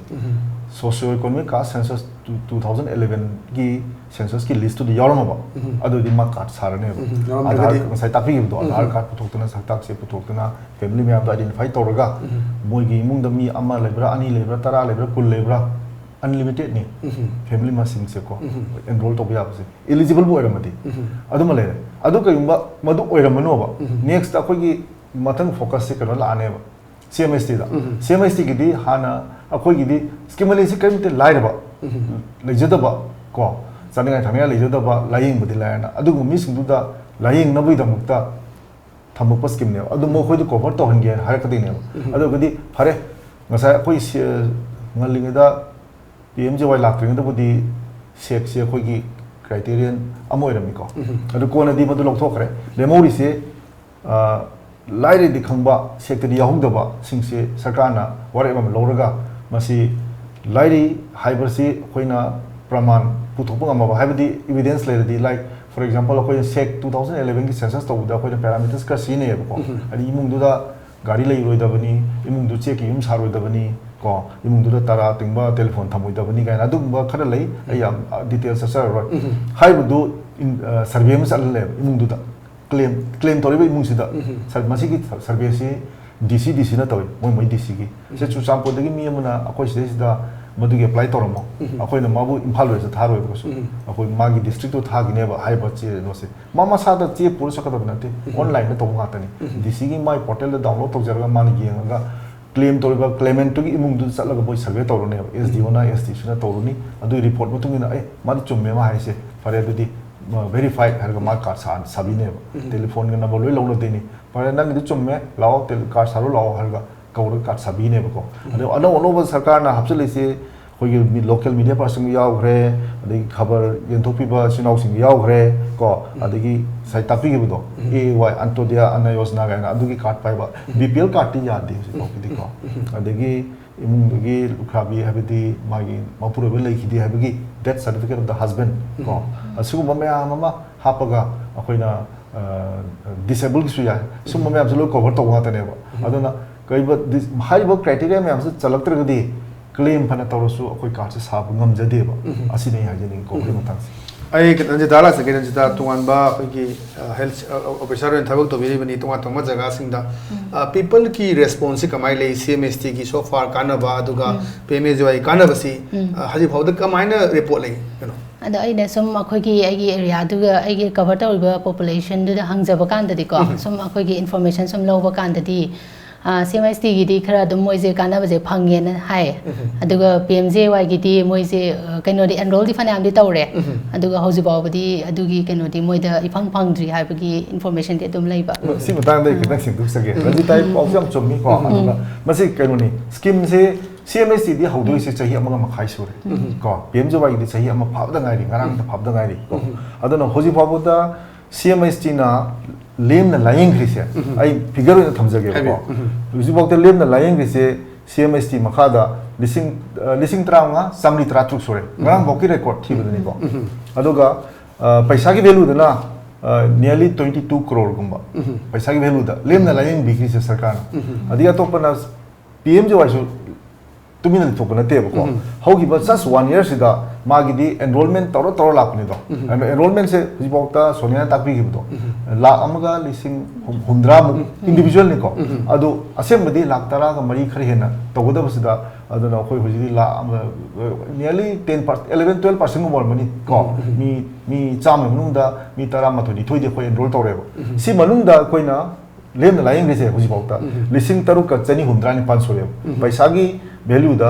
ꯁꯣꯁꯤꯑꯣ ꯏꯀꯣꯅꯣꯃꯤꯛ ꯀꯥꯁ ꯁꯦꯟꯁꯁ ꯇꯨ ꯊꯥꯎꯖꯟ ꯑꯦꯂꯦꯚꯦꯟꯒꯤ ꯁꯦꯟꯁꯁꯀꯤ ꯂꯤꯁꯇꯨꯗ ꯌꯥꯎꯔꯝꯃꯕ, ꯑꯗꯨꯗꯤ ꯃꯥ ꯀꯥꯔꯠ ꯁꯥꯔꯅꯦꯕ꯫ ꯎꯝ, ꯌꯥꯎꯔꯝꯗ꯭ꯔꯒꯗꯤ? ꯑꯙꯥꯔ, ꯉꯁꯥꯏ ꯇꯥꯛꯄꯤꯈꯤꯕꯗꯣ, ꯑꯙꯥꯔ ꯀꯥꯔꯠ ꯄꯨꯊꯣꯛꯇꯅ, ꯁꯛꯇꯥꯛꯁꯦ ꯄꯨꯊꯣꯛꯇꯅ, ꯐꯦꯃꯤꯂꯤ ꯃꯌꯥꯝꯗꯣ ꯑꯥꯏꯗꯦꯟꯇꯤꯐꯥꯏ ꯇꯧꯔꯒ, ꯃꯣꯏꯒꯤ ꯏꯃꯨꯡꯗ ꯃꯤ ꯑꯃ ꯂꯩꯕ꯭ꯔꯥ, ꯑꯅꯤ ꯂꯩꯕ꯭ꯔꯥ, ꯇꯔꯥ ꯂꯩꯕ꯭ꯔꯥ, ꯀꯨꯟ ꯂꯩꯕ꯭ꯔꯥ, ꯑꯟꯂꯤꯃꯤꯇꯦꯠꯅꯤ꯫ ꯐꯦꯃꯤꯂꯤ ꯃꯁꯤꯡꯁꯦꯀꯣ, ꯑꯦꯟꯔꯣꯜ ꯇꯧꯕ ꯌꯥꯕꯁꯦ, ꯏꯂꯤꯖꯤꯕꯜꯕꯨ ꯑꯣꯏꯔꯝꯃꯗꯤ꯫ ꯑꯗꯨꯃ ꯂꯩꯔꯦ꯫ ꯑꯗꯨ ꯀꯩꯒꯨꯝꯕ ꯃꯗꯨ ꯑꯣꯏꯔꯝꯃꯅꯣꯕ, ꯅꯦꯛꯁꯇ ꯑꯩꯈꯣꯏꯒꯤ ꯃꯊꯪ ꯐꯣꯀꯁꯁꯦ ꯀꯩꯅꯣ ꯂꯥꯛꯑꯅꯦꯕ, ꯁꯤ ꯑꯦꯝ ꯑꯦꯁ ꯇꯤꯗ ꯁꯤ ꯑꯦꯝ ꯑꯦꯁ ꯇꯤꯒꯤꯗꯤ ꯍꯥꯟꯅ ꯑꯩꯈꯣꯏꯒꯤꯗꯤ ꯁ꯭ꯀꯤꯝ ꯑꯅꯤꯁꯤ ꯀꯔꯤꯝꯇ ꯂꯥꯏꯔꯕ ꯂꯩꯖꯗꯕ ꯀꯣ ꯆꯥꯅꯤꯡꯉꯥꯏ ꯊꯛꯅꯤꯡꯉꯥꯏ ꯂꯩꯖꯗꯕ ꯂꯥꯏꯌꯦꯡꯕꯗꯤ ꯂꯥꯏꯔꯅ ꯑꯗꯨꯒꯨꯝꯕ ꯃꯤꯁꯤꯡꯗꯨꯗ ꯂꯥꯏꯌꯦꯡꯅꯕꯒꯤꯗꯃꯛꯇ ꯊꯝꯃꯛꯄ ꯁ꯭ꯀꯤꯝꯅꯦꯕ ꯑꯗꯨ ꯃꯈꯣꯏꯗ ꯀꯣꯚꯔ ꯇꯧꯍꯟꯒꯦ ꯍꯥꯏꯔꯛꯀꯗꯣꯏꯅꯦꯕ ꯑꯗꯨꯒꯗꯤ ꯐꯔꯦ ꯉꯁꯥꯏ ꯑꯩꯈꯣꯏ ꯁꯤ- ꯉꯜꯂꯤꯉꯩꯗ ꯄꯤ ꯑꯦꯝ ꯖꯤ ꯋꯥꯏ ꯂꯥꯛꯇ꯭ꯔꯤꯉꯩꯗꯕꯨꯗꯤ ꯁꯦꯛꯁꯦ ꯑꯩꯈꯣꯏꯒꯤ ꯀ꯭ꯔꯥꯏꯇꯦꯔꯤꯌꯟ ꯑꯃ ꯑꯣꯏꯔꯝꯃꯤꯀꯣ ꯑꯗꯨ ꯀꯣꯟꯅꯗꯤ ꯃꯗꯨ ꯂꯧꯊꯣꯛꯈ꯭ꯔꯦ ꯂꯦꯝꯍꯧꯔꯤꯁꯦ ꯑ, ꯂꯥꯏꯔꯤꯗꯤ ꯈꯪꯕ ꯁꯦꯛꯇꯗꯤ ꯌꯥꯎꯍꯧꯗꯕꯁꯤꯡꯁꯦ ꯁꯔꯀꯥꯔꯅ ꯋꯥꯔꯦꯞ ꯑꯃ ꯂꯧꯔꯒ ꯃꯁꯤ ꯂꯥꯏꯔꯤ ꯍꯥꯏꯕꯁꯤ ꯑꯩꯈꯣꯏꯅ ꯄ꯭ꯔꯃꯥꯟ ꯄꯨꯊꯣꯛꯄ ꯉꯝꯃꯕ ꯍꯥꯏꯕꯗꯤ ꯏꯕꯤꯗꯦꯟꯁ ꯂꯩꯔꯗꯤ ꯂꯥꯏꯛ ꯐꯣꯔ ꯑꯦꯛꯖꯥꯝꯄꯜ ꯑꯩꯈꯣꯏꯅ ꯁꯦꯛ ꯇꯨ ꯊꯥꯎꯖꯟ ꯑꯦꯂꯦꯚꯦꯟꯒꯤ ꯁꯦꯟꯁꯁ ꯇꯧꯕꯗ ꯑꯩꯈꯣꯏꯅ ꯄꯦꯔꯥꯃꯤꯇꯔꯁ ꯈꯔ ꯁꯤꯖꯤꯟꯅꯩꯌꯦꯕꯀꯣ ꯍꯥꯏꯗꯤ ꯏꯃꯨꯡꯗꯨꯗ ꯒꯥꯔꯤ ꯂꯩꯔꯣꯏꯗꯕꯅꯤ ꯏꯃꯨꯡꯗꯨ ꯆꯦꯛꯀꯤ ꯌꯨꯝ ꯁꯥꯔꯣꯏꯗꯕꯅꯤ ꯀꯣ ꯏꯃꯨꯡꯗꯨꯗ ꯇꯔꯥ ꯇꯤꯡꯕ ꯇꯦꯂꯤꯐꯣꯟ ꯊꯝꯃꯣꯏꯗꯕꯅꯤ ꯀꯥꯏꯅ ꯑꯗꯨꯒꯨꯝꯕ ꯈꯔ ꯂꯩ ꯑꯩ ꯌꯥꯝ ꯗꯤꯇꯦꯜꯁ ꯆꯠꯆꯔꯔꯣꯏ ꯍꯥꯏꯕꯗꯨ ꯁꯔꯚꯦ ꯑꯃ ꯆꯠꯍꯜꯂꯦꯕ ꯏꯃꯨꯡꯗꯨꯗ ꯀ꯭ꯂꯦꯝ ꯀ꯭ꯂꯦꯝ ꯇꯧꯔꯤꯕ ꯏꯃꯨꯡꯁꯤꯗ ꯁꯔ- ꯃꯁꯤꯒꯤ ꯁꯔꯚꯦꯁꯤ ꯗꯤ ꯁꯤ ꯗꯤ ꯁꯤꯅ ꯇꯧꯏ ꯃꯣꯏ ꯃꯣꯏ ꯗꯤ ꯁꯤꯒꯤ ꯁꯦ ꯆꯨꯔꯆꯥꯟꯄꯨꯔꯗꯒꯤ ꯃꯤ ꯑꯃꯅ ꯑꯩꯈꯣꯏ ꯁꯤꯗꯩꯁꯤꯗ ꯃꯗꯨꯒꯤ ꯑꯦꯄ꯭ꯂꯥꯏ ꯇꯧꯔꯝꯃꯣ ꯑꯩꯈꯣꯏꯅ ꯃꯥꯕꯨ ꯏꯝꯐꯥꯜ ꯋꯦꯁꯇ ꯊꯥꯔꯣꯏꯕ ꯀꯩꯁꯨ ꯑꯩꯈꯣꯏ ꯃꯥꯒꯤ ꯗꯤꯁꯇ꯭ꯔꯤꯛꯇꯨ ꯊꯥꯈꯤꯅꯦꯕ ꯍꯥꯏꯔꯤꯕ ꯆꯦ ꯀꯩꯅꯣꯁꯦ ꯃꯥ ꯃꯁꯥꯗ ꯆꯦ ꯄꯨꯔ ꯆꯠꯀꯗꯕ ꯅꯠꯇꯦ ꯑꯣꯟꯂꯥꯏꯟꯗ ꯇꯧꯕ ꯉꯥꯛꯇꯅꯤ ꯗꯤ ꯁꯤꯒꯤ ꯃꯥꯏ ꯄꯣꯔꯇꯦꯜꯗ ꯗꯥꯎꯟꯂꯣꯗ ꯇꯧꯖꯔꯒ ꯃꯥꯅ ꯌꯦꯡꯉꯒ ꯀ꯭ꯂꯦꯝ ꯇꯧꯔꯤꯕ ꯀ꯭ꯂꯦꯃꯦꯟꯠꯇꯨꯒꯤ ꯏꯃꯨꯡꯗꯨꯗ ꯆꯠꯂꯒ ꯃꯣꯏ ꯁꯔꯚꯦ ꯇꯧꯔꯅꯦꯕ ꯑꯦꯁ ꯗꯤ ꯑꯣꯅ ꯑꯦꯁ ꯗꯤ ꯁꯤꯅ ꯇꯧꯔꯅꯤ ꯑꯗꯨꯒꯤ ꯔꯤꯄꯣꯔꯠ ꯃꯇꯨꯡ ꯏꯟꯅ ꯑꯦ ꯃꯥꯗꯤ ꯆꯨꯝꯃꯦ ꯃꯥ ꯍꯥꯏꯁꯦ ꯐꯔꯦ ꯑꯗꯨꯗꯤ ꯚꯦꯔꯤꯐꯥꯏ ꯍꯥꯏꯔꯒ ꯃꯥ ꯀꯥꯔꯗ ꯁꯥ ꯁꯥꯕꯤꯅꯦꯕ ꯇꯦꯂꯤꯐꯣꯟꯒ ꯅꯝꯕꯔ ꯂꯣꯏ ꯂꯧꯅꯗꯣꯏꯅꯤ ꯐꯔꯦ ꯅꯪꯒꯤꯗꯤ ꯆꯨꯝꯃꯦ ꯂꯥꯛꯑꯣ ꯇꯦꯂꯤ ꯀꯥꯔꯗ ꯁꯥꯔꯨ ꯂꯥꯛꯑꯣ ꯍꯥꯏꯔꯒ ꯀꯧꯔꯒ ꯀꯥꯔꯗ ꯁꯥꯕꯤꯅꯦꯕꯀꯣ ꯑꯗꯣ ꯑꯅꯧ ꯑꯅꯧꯕ ꯁꯔꯀꯥꯔꯅ ꯍꯥꯞꯆꯤꯜꯂꯤꯁꯦ ꯑꯩꯈꯣꯏꯒꯤ ꯃꯤ ꯂꯣꯀꯦꯜ ꯃꯤꯗꯤꯌꯥ ꯄꯥꯔꯁꯟꯒ ꯌꯥꯎꯈ꯭ꯔꯦ ꯑꯗꯒꯤ ꯈꯕꯔ ꯌꯦꯟꯊꯣꯛꯄꯤꯕ ꯏꯆꯤꯟ ꯏꯅꯥꯎꯁꯤꯡꯒ ꯌꯥꯎꯈ꯭ꯔꯦ ꯀꯣ ꯑꯗꯒꯤ ꯉꯁꯥꯏ ꯇꯥꯛꯄꯤꯈꯤꯕꯗꯣ ꯑꯦ ꯋꯥꯏ ꯑꯟꯇꯣꯗꯤꯌꯥ ꯑꯟꯅ ꯌꯣꯖꯅꯥ ꯀꯥꯏꯅ ꯑꯗꯨꯒꯤ ꯀꯥꯔꯗ ꯄꯥꯏꯕ ꯕꯤ ꯄꯤ ꯑꯦꯜ ꯀꯥꯔꯗꯇꯤ ꯌꯥꯗꯦ ꯍꯧꯖꯤꯛꯐꯥꯎꯒꯤꯗꯤꯀꯣ ꯑꯗꯒꯤ ꯏꯃꯨꯡꯗꯨꯒꯤ ꯂꯨꯈ꯭ꯔꯥꯕꯤ ꯍꯥꯏꯕꯗꯤ ꯃꯥꯒꯤ ꯃꯄꯨꯔꯣꯏꯕ ꯂꯩꯈꯤꯗꯦ ꯍꯥꯏꯕꯒꯤ death certificate of the husband ꯀꯣ ꯑꯁꯤꯒꯨꯝꯕ ꯃꯌꯥꯝ ꯑꯃ ꯍꯥꯞꯄꯒ ꯑꯩꯈꯣꯏꯅ ꯗꯤꯁꯦꯕꯜꯒꯤꯁꯨ ꯌꯥꯏ ꯁꯨꯝꯕ ꯃꯌꯥꯝꯁꯦ ꯂꯣꯏ ꯀꯣꯚꯔ ꯇꯧꯕ ꯉꯥꯛꯇꯅꯦꯕ ꯑꯗꯨꯅ ꯀꯔꯤꯒꯨꯝꯕ ꯗꯤꯁ- ꯍꯥꯏꯔꯤꯕ ꯀ꯭ꯔꯥꯏꯇꯦꯔꯤꯌꯥ ꯃꯌꯥꯝꯁꯦ ꯆꯜꯂꯛꯇ꯭ꯔꯒꯗꯤ ꯀ꯭ꯂꯦꯝ ꯐꯅ ꯇꯧꯔꯁꯨ ꯑꯩꯈꯣꯏ ꯀꯥꯔꯗꯁꯦ ꯁꯥꯕ ꯉꯝꯖꯗꯦꯕ ꯑꯁꯤꯅꯤ ꯑꯩ ꯍꯥꯏꯖꯅꯤꯡꯉꯤ ꯀꯣꯚꯔꯒꯤ ꯃꯇꯥꯡꯁꯦ ꯑꯩ ꯈꯤꯇꯪ ꯔꯟꯖꯤꯇꯥ ꯂꯥꯛꯆꯒꯦ ꯔꯟꯖꯤꯇꯥ ꯇꯣꯉꯥꯟꯕ ꯑꯩꯈꯣꯏꯒꯤ ꯍꯦꯜꯊ ꯑꯣꯐꯤꯁꯥꯔ ꯑꯣꯏꯅ ꯊꯕꯛ ꯇꯧꯕꯤꯔꯤꯕꯅꯤ ꯇꯣꯉꯥꯟ ꯇꯣꯉꯥꯟꯕ ꯖꯒꯥꯁꯤꯡꯗ ꯄꯤꯄꯜꯒꯤ ꯔꯦꯁꯄꯣꯟꯁꯁꯤ ꯀꯃꯥꯏꯅ ꯂꯩ ꯁꯤ ꯑꯦꯝ ꯑꯦꯁ ꯇꯤꯒꯤ ꯁꯣ ꯐꯥꯔ ꯀꯥꯟꯅꯕ ꯑꯗꯨꯒ ꯄꯤ ꯑꯦꯝ ꯑꯦ ꯖꯤ ꯋꯥꯏ ꯀꯥꯟꯅꯕꯁꯤ ꯍꯧꯖꯤꯛ ꯐꯥꯎꯗ ꯀꯃꯥꯏꯅ ꯔꯤꯄꯣꯔꯠ ꯂꯩ ꯀꯩꯅꯣ ꯑꯗꯣ ꯑꯩꯅ ꯁꯨꯝ ꯑꯩꯈꯣꯏꯒꯤ ꯑꯩꯒꯤ ꯑꯦꯔꯤꯌꯥꯗꯨꯒ ꯑꯩꯒꯤ ꯀꯚꯔ ꯇꯧꯔꯤꯕ ꯄꯣꯄꯨꯂꯦꯁꯟꯗꯨꯗ ꯍꯪꯖꯕ ꯀꯥꯟꯗꯗꯤꯀꯣ ꯁꯨꯝ ꯑꯩꯈꯣꯏꯒꯤ ꯏꯟꯐꯣꯔꯃꯦꯁꯟ ꯁꯨꯝ ꯂꯧꯕ ꯀꯥꯟꯗꯗꯤ ꯁꯤ ꯑꯦꯝ ꯑꯦꯁ ꯇꯤꯒꯤꯗꯤ ꯈꯔ ꯑꯗꯨꯝ ꯃꯣꯏꯁꯦ ꯀꯥꯟꯅꯕꯁꯦ ꯐꯪꯉꯦꯅ ꯍꯥꯏ꯫ ꯑꯗꯨꯒ ꯄꯤ ꯑꯦꯝ ꯖꯦ ꯋꯥꯏꯒꯤꯗꯤ ꯃꯣꯏꯁꯦ ꯑ, ꯀꯩꯅꯣꯗꯤ ꯑꯦꯟꯔꯣꯜꯗꯤ ꯐꯅꯌꯥꯝꯗꯤ ꯇꯧꯔꯦ꯫ ꯑꯗꯨꯒ ꯍꯧꯖꯤꯛ ꯐꯥꯎꯕꯗꯤ ꯑꯗꯨꯒꯤ ꯀꯩꯅꯣꯗꯤ ꯃꯣꯏꯗ ꯏꯐꯪ ꯐꯪꯗ꯭ꯔꯤ ꯍꯥꯏꯕꯒꯤ ꯏꯟꯐꯣꯔꯃꯦꯁꯟꯗꯤ ꯑꯗꯨꯝ ꯂꯩꯕ꯫ ꯁꯤ ꯃꯇꯥꯡꯗ ꯑꯩ ꯈꯤꯇꯪ ꯁꯦꯡꯗꯣꯛꯆꯒꯦ꯫ ꯔꯟꯖꯤꯠ ꯇꯥꯏ ꯄꯥꯎꯁꯦ ꯌꯥꯝ ꯆꯨꯝꯃꯤꯀꯣ꯫ ꯑꯗꯨꯒ ꯃꯁꯤ ꯀꯩꯅꯣꯅꯤ, ꯁ꯭ꯀꯤꯝꯁꯦ ꯁꯤ ꯑꯦꯝ ꯑꯦꯁ ꯇꯤꯗꯤ ꯍꯧꯗꯣꯏꯁꯦ ꯆꯍꯤ ꯑꯃꯒ ꯃꯈꯥꯏ ꯁꯨꯔꯦ꯫ ꯀꯣ, ꯄꯤ ꯑꯦꯝ ꯖꯦ ꯋꯥꯏꯒꯤꯗꯤ ꯆꯍꯤ ꯑꯃ ꯐꯥꯕꯗ ꯉꯥꯏꯔꯤ, ꯉꯔꯥꯡꯗ ꯐꯥꯕꯗ ꯉꯥꯏꯔꯤ꯫ ꯀꯣ, ꯑꯗꯨꯅ ꯍꯧꯖꯤꯛ ꯐꯥꯎꯕꯗ ꯁꯤ ꯑꯦꯝ ꯑꯦꯁ ꯇꯤꯅ ꯂꯦꯝꯅ ꯂꯥꯏꯌꯦꯡꯈ꯭ꯔꯤꯁꯦ, ꯑꯩ ꯐꯤꯒꯔ ꯑꯣꯏꯅ ꯊꯝꯖꯒꯦꯕꯀꯣ꯫ ꯍꯥꯏꯕꯤꯌꯨ꯫ ꯍꯧꯖꯤꯛꯐꯥꯎꯗ ꯂꯦꯝꯅ ꯂꯥꯏꯌꯦꯡꯈ꯭ꯔꯤꯁꯦ ꯁꯤ ꯑꯦꯝ ꯑꯦꯁ ꯇꯤ ꯃꯈꯥꯗ ꯂꯤꯁꯤꯡ, ꯑ, ꯂꯤꯁꯤꯡ ꯇꯔꯥꯃꯉꯥ ꯆꯥꯝꯃꯔꯤ ꯇꯔꯥꯇꯔꯨꯛ ꯁꯨꯔꯦ꯫ ꯉꯔꯥꯡꯐꯥꯎꯀꯤ ꯔꯦꯀꯣꯔꯗ ꯊꯤꯕꯗꯅꯤꯀꯣ꯫ ꯑꯗꯨꯒ, ꯑ, ꯄꯩꯁꯥꯒꯤ ꯚꯦꯂꯨꯗꯅ nearly twenty two crore ꯒꯨꯝꯕ ꯄꯩꯁꯥꯒꯤ ꯚꯦꯂꯨꯗ ꯂꯦꯝꯅ ꯂꯥꯏꯌꯦꯡꯕꯤꯈ꯭ꯔꯤꯁꯦ ꯁꯔꯀꯥꯔꯅ꯫ ꯑꯗꯒꯤ ꯑꯇꯣꯞꯄꯅ ꯄꯤ ꯑꯦꯝ ꯖꯦ ꯋꯥꯏꯁꯨ ꯇꯨꯃꯤꯟꯅ ꯂꯩꯊꯣꯛꯄ ꯅꯠꯇꯦꯕꯀꯣ꯫ ꯍꯧꯈꯤꯕ just one year ꯁꯤꯗ ꯃꯥꯒꯤꯗꯤ ꯑꯦꯟꯔꯣꯜꯃꯦꯟ ꯇꯧꯔ ꯇꯧꯔ ꯂꯥꯛꯄꯅꯤꯗꯣ꯫ ꯑꯦꯟꯔꯣꯜꯃꯦꯟꯁꯦ ꯍꯧꯖꯤꯛꯐꯥꯎꯗ ꯁꯣꯅꯤꯌꯥꯅ ꯇꯥꯛꯄꯤꯈꯤꯕꯗꯣ ꯂꯥꯛ ꯑꯃꯒ ꯂꯤꯁꯤꯡ ꯍꯨꯝ-, ꯍꯨꯝꯗ꯭ꯔꯥꯃꯨꯛ ꯏꯟꯗꯤꯕꯤꯖꯨꯋꯦꯜꯅꯤꯀꯣ꯫ ꯑꯗꯨ ꯑꯁꯦꯡꯕꯗꯤ ꯂꯥꯛ ꯇꯔꯥꯒ ꯃꯔꯤ ꯈꯔ ꯍꯦꯟꯅ ꯇꯧꯒꯗꯕꯁꯤꯗ, ꯑꯗꯨꯅ ꯑꯩꯈꯣꯏ ꯍꯧꯖꯤꯛꯇꯤ ꯂꯥꯛ ꯑꯃ, nearly ten percent, eleven twelve percent ꯒꯨꯝꯕ ꯑꯣꯏꯔꯝꯒꯅꯤ ꯀꯣ꯫ ꯃꯤ, ꯃꯤ ꯆꯥꯝꯃꯒꯤ ꯃꯅꯨꯡꯗ ꯃꯤ ꯇꯔꯥꯃꯥꯊꯣꯏ ꯅꯤꯊꯣꯏꯗꯤ ꯑꯩꯈꯣꯏ ꯑꯦꯟꯔꯣꯜ ꯇꯧꯔꯦꯕ꯫ ꯁꯤ ꯃꯅꯨꯡꯗ ꯑꯩꯈꯣꯏꯅ ꯂꯦꯝꯅ ꯂꯥꯏꯌꯦꯡꯈ꯭ꯔꯤꯁꯦ ꯍꯧꯖꯤꯛꯐꯥꯎꯗ ꯂꯤꯁꯤꯡ ꯇꯔꯨꯛꯀ ꯆꯅꯤ ꯍꯨꯝꯗ꯭ꯔꯥ ꯅꯤꯄꯥꯟ ꯁꯨꯔꯦꯕ꯫ ꯄꯩꯁꯥꯒꯤ ꯚꯦꯂꯨꯗ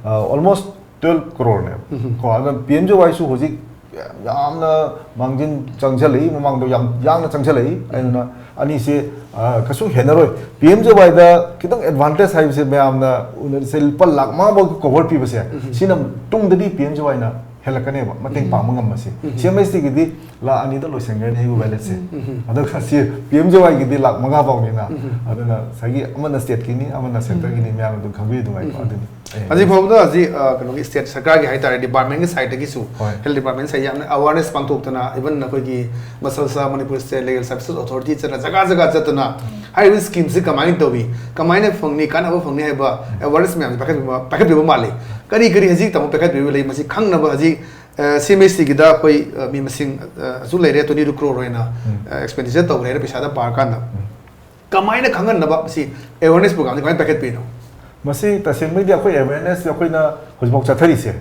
almost twelve crore ꯅꯦꯕ꯫ ꯀꯣ, ꯑꯗꯨꯅ ꯄꯤ ꯑꯦꯝ ꯖꯦ ꯋꯥꯏꯁꯨ ꯍꯧꯖꯤꯛ ꯌꯥꯝꯅ ꯃꯥꯡꯖꯤꯟ ꯆꯪꯁꯤꯜꯂꯛꯏ, ꯃꯃꯥꯡꯗ ꯌꯥꯝ ꯌꯥꯡꯅ ꯆꯪꯁꯤꯜꯂꯛꯏ꯫ ꯑꯗꯨꯅ ꯑꯅꯤꯁꯦ, ꯑ, ꯀꯩꯁꯨ ꯍꯦꯟꯅꯔꯣꯏ꯫ ꯄꯤ ꯑꯦꯝ ꯖꯦ ꯋꯥꯏꯗ ꯈꯤꯇꯪ ꯑꯦꯗꯚꯥꯟꯇꯦꯖ ꯍꯥꯏꯕꯁꯦ ꯃꯌꯥꯝꯅ ꯎꯅꯔꯤꯁꯦ ꯂꯨꯄꯥ ꯂꯥꯛ ꯃꯉꯥ ꯐꯥꯎꯒꯤ ꯀꯣꯚꯔ ꯄꯤꯕꯁꯦ, ꯁꯤꯅ ꯇꯨꯡꯗꯗꯤ ꯄꯤ ꯑꯦꯝ ꯖꯦ ꯋꯥꯏꯅ ꯍꯦꯜꯂꯛꯀꯅꯦꯕ ꯃꯇꯦꯡ ꯄꯥꯡꯕ ꯉꯝꯕꯁꯦ꯫ ꯁꯤ ꯑꯦꯝ ꯑꯦꯁ ꯇꯤꯒꯤꯗꯤ ꯂꯥꯛ ꯑꯅꯤꯗ ꯂꯣꯏꯁꯟꯈ꯭ꯔꯅꯤ ꯑꯩꯒꯤ ꯋꯦꯂꯦꯠꯁꯦ꯫ ꯑꯗꯨꯒ ꯁꯤ ꯄꯤ ꯑꯦꯝ ꯖꯦ ꯋꯥꯏꯒꯤꯗꯤ ꯂꯥꯛ ꯃꯉꯥ ꯐꯥꯎꯅꯤꯅ꯫ ꯑꯗꯨꯅ ꯉꯁꯥꯏꯒꯤ ꯑꯃꯅ ꯁ꯭ꯇꯦꯠꯀꯤꯅꯤ, ꯑꯃꯅ ꯁꯦꯟꯇꯔꯒꯤꯅꯤ, ꯃꯌꯥꯝ ꯑꯗꯨꯝ ꯈꯪꯕꯤꯔꯤ ꯑꯗꯨꯃꯥꯏꯅ꯫ ꯑꯗꯨꯅꯤ꯫ ꯑꯦ꯫ ꯍꯧꯖꯤꯛ ꯐꯥꯎꯕꯗ ꯍꯧꯖꯤꯛ, ꯑ, ꯀꯩꯅꯣꯒꯤ ꯁ꯭ꯇꯦꯠ ꯁꯔꯀꯥꯔꯒꯤ ꯍꯥꯏꯇꯥꯔꯦ, ꯗꯤꯄꯥꯔꯠꯃꯦꯟꯒꯤ ꯁꯥꯏꯠꯇꯒꯤꯁꯨ, ꯍꯣꯏ꯫ ꯍꯦꯜꯊ ꯗꯤꯄꯥꯔꯠꯃꯦꯟ ꯁꯥꯏꯠ ꯌꯥꯝꯅ ꯑꯋꯥꯔꯅꯦꯁ ꯄꯥꯡꯊꯣꯛꯇꯅ, ꯏꯚꯟ ꯑꯩꯈꯣꯏꯒꯤ ꯃꯁꯜꯁ, Manipur state legal services authority ꯆꯠꯇꯅ ꯖꯒꯥ ꯖꯒꯥ ꯆꯠꯇꯅ ꯍꯥꯏꯔꯤꯕ ꯁ꯭ꯀꯤꯝꯁꯤ ꯀꯃꯥꯏꯅ ꯇꯧꯏ, ꯀꯃꯥꯏꯅ ꯐꯪꯅꯤ, ꯀꯥꯟꯅꯕ ꯐꯪꯅꯤ ꯍꯥꯏꯕ ꯑꯋꯥꯔꯅꯦꯁ ꯃꯌꯥꯝꯁꯦ ꯄꯥꯏꯈꯠꯄꯤꯕ, ꯄꯥꯏꯈꯠꯄꯤꯕ ꯃꯥꯜꯂꯤ꯫ ꯀꯔꯤ ꯀꯔꯤ ꯍꯧꯖꯤꯛ ꯇꯥꯃꯣ ꯄꯥꯏꯈꯠꯄꯤꯕ ꯂꯩ, ꯃꯁꯤ ꯈꯪꯅꯕ ꯍꯧꯖꯤꯛ, ꯑ, ꯁꯤ ꯑꯦꯝ ꯑꯦꯁ ꯇꯤꯒꯤꯗ ꯑꯩꯈꯣꯏ, ꯑ, ꯃꯤ ꯃꯁꯤꯡ, ꯑ, ꯑꯁꯨꯛ ꯂꯩꯔꯦ, twenty two crore ꯍꯥꯏꯅ, ꯑ, ꯑꯦꯛꯁꯄꯦꯟꯗꯤꯆꯔ ꯇꯧꯈ꯭ꯔꯦ ꯍꯥꯏꯅ ꯄꯩꯁꯥꯗ ꯄꯥꯔꯀꯥꯟꯗ꯫ ꯀꯃꯥꯏꯅ ꯈꯪꯍꯟꯅꯕ ꯃꯁꯤ ꯑꯦꯋꯦꯔꯅꯦꯁ ꯄ꯭ꯔꯣꯒ꯭ꯔꯥꯝꯁꯤ ꯀꯃꯥꯏꯅ ꯄꯥꯏꯈꯠꯄꯤꯔꯤꯅꯣ? ꯃꯁꯤ ꯇꯁꯦꯡꯕꯩꯗꯤ ꯑꯩꯈꯣꯏ ꯑꯦꯋꯦꯔꯅꯦꯁꯁꯦ ꯑꯩꯈꯣꯏꯅ ꯍꯧꯖꯤꯛꯐꯥꯎ ꯆꯠꯊꯔꯤꯁꯦ꯫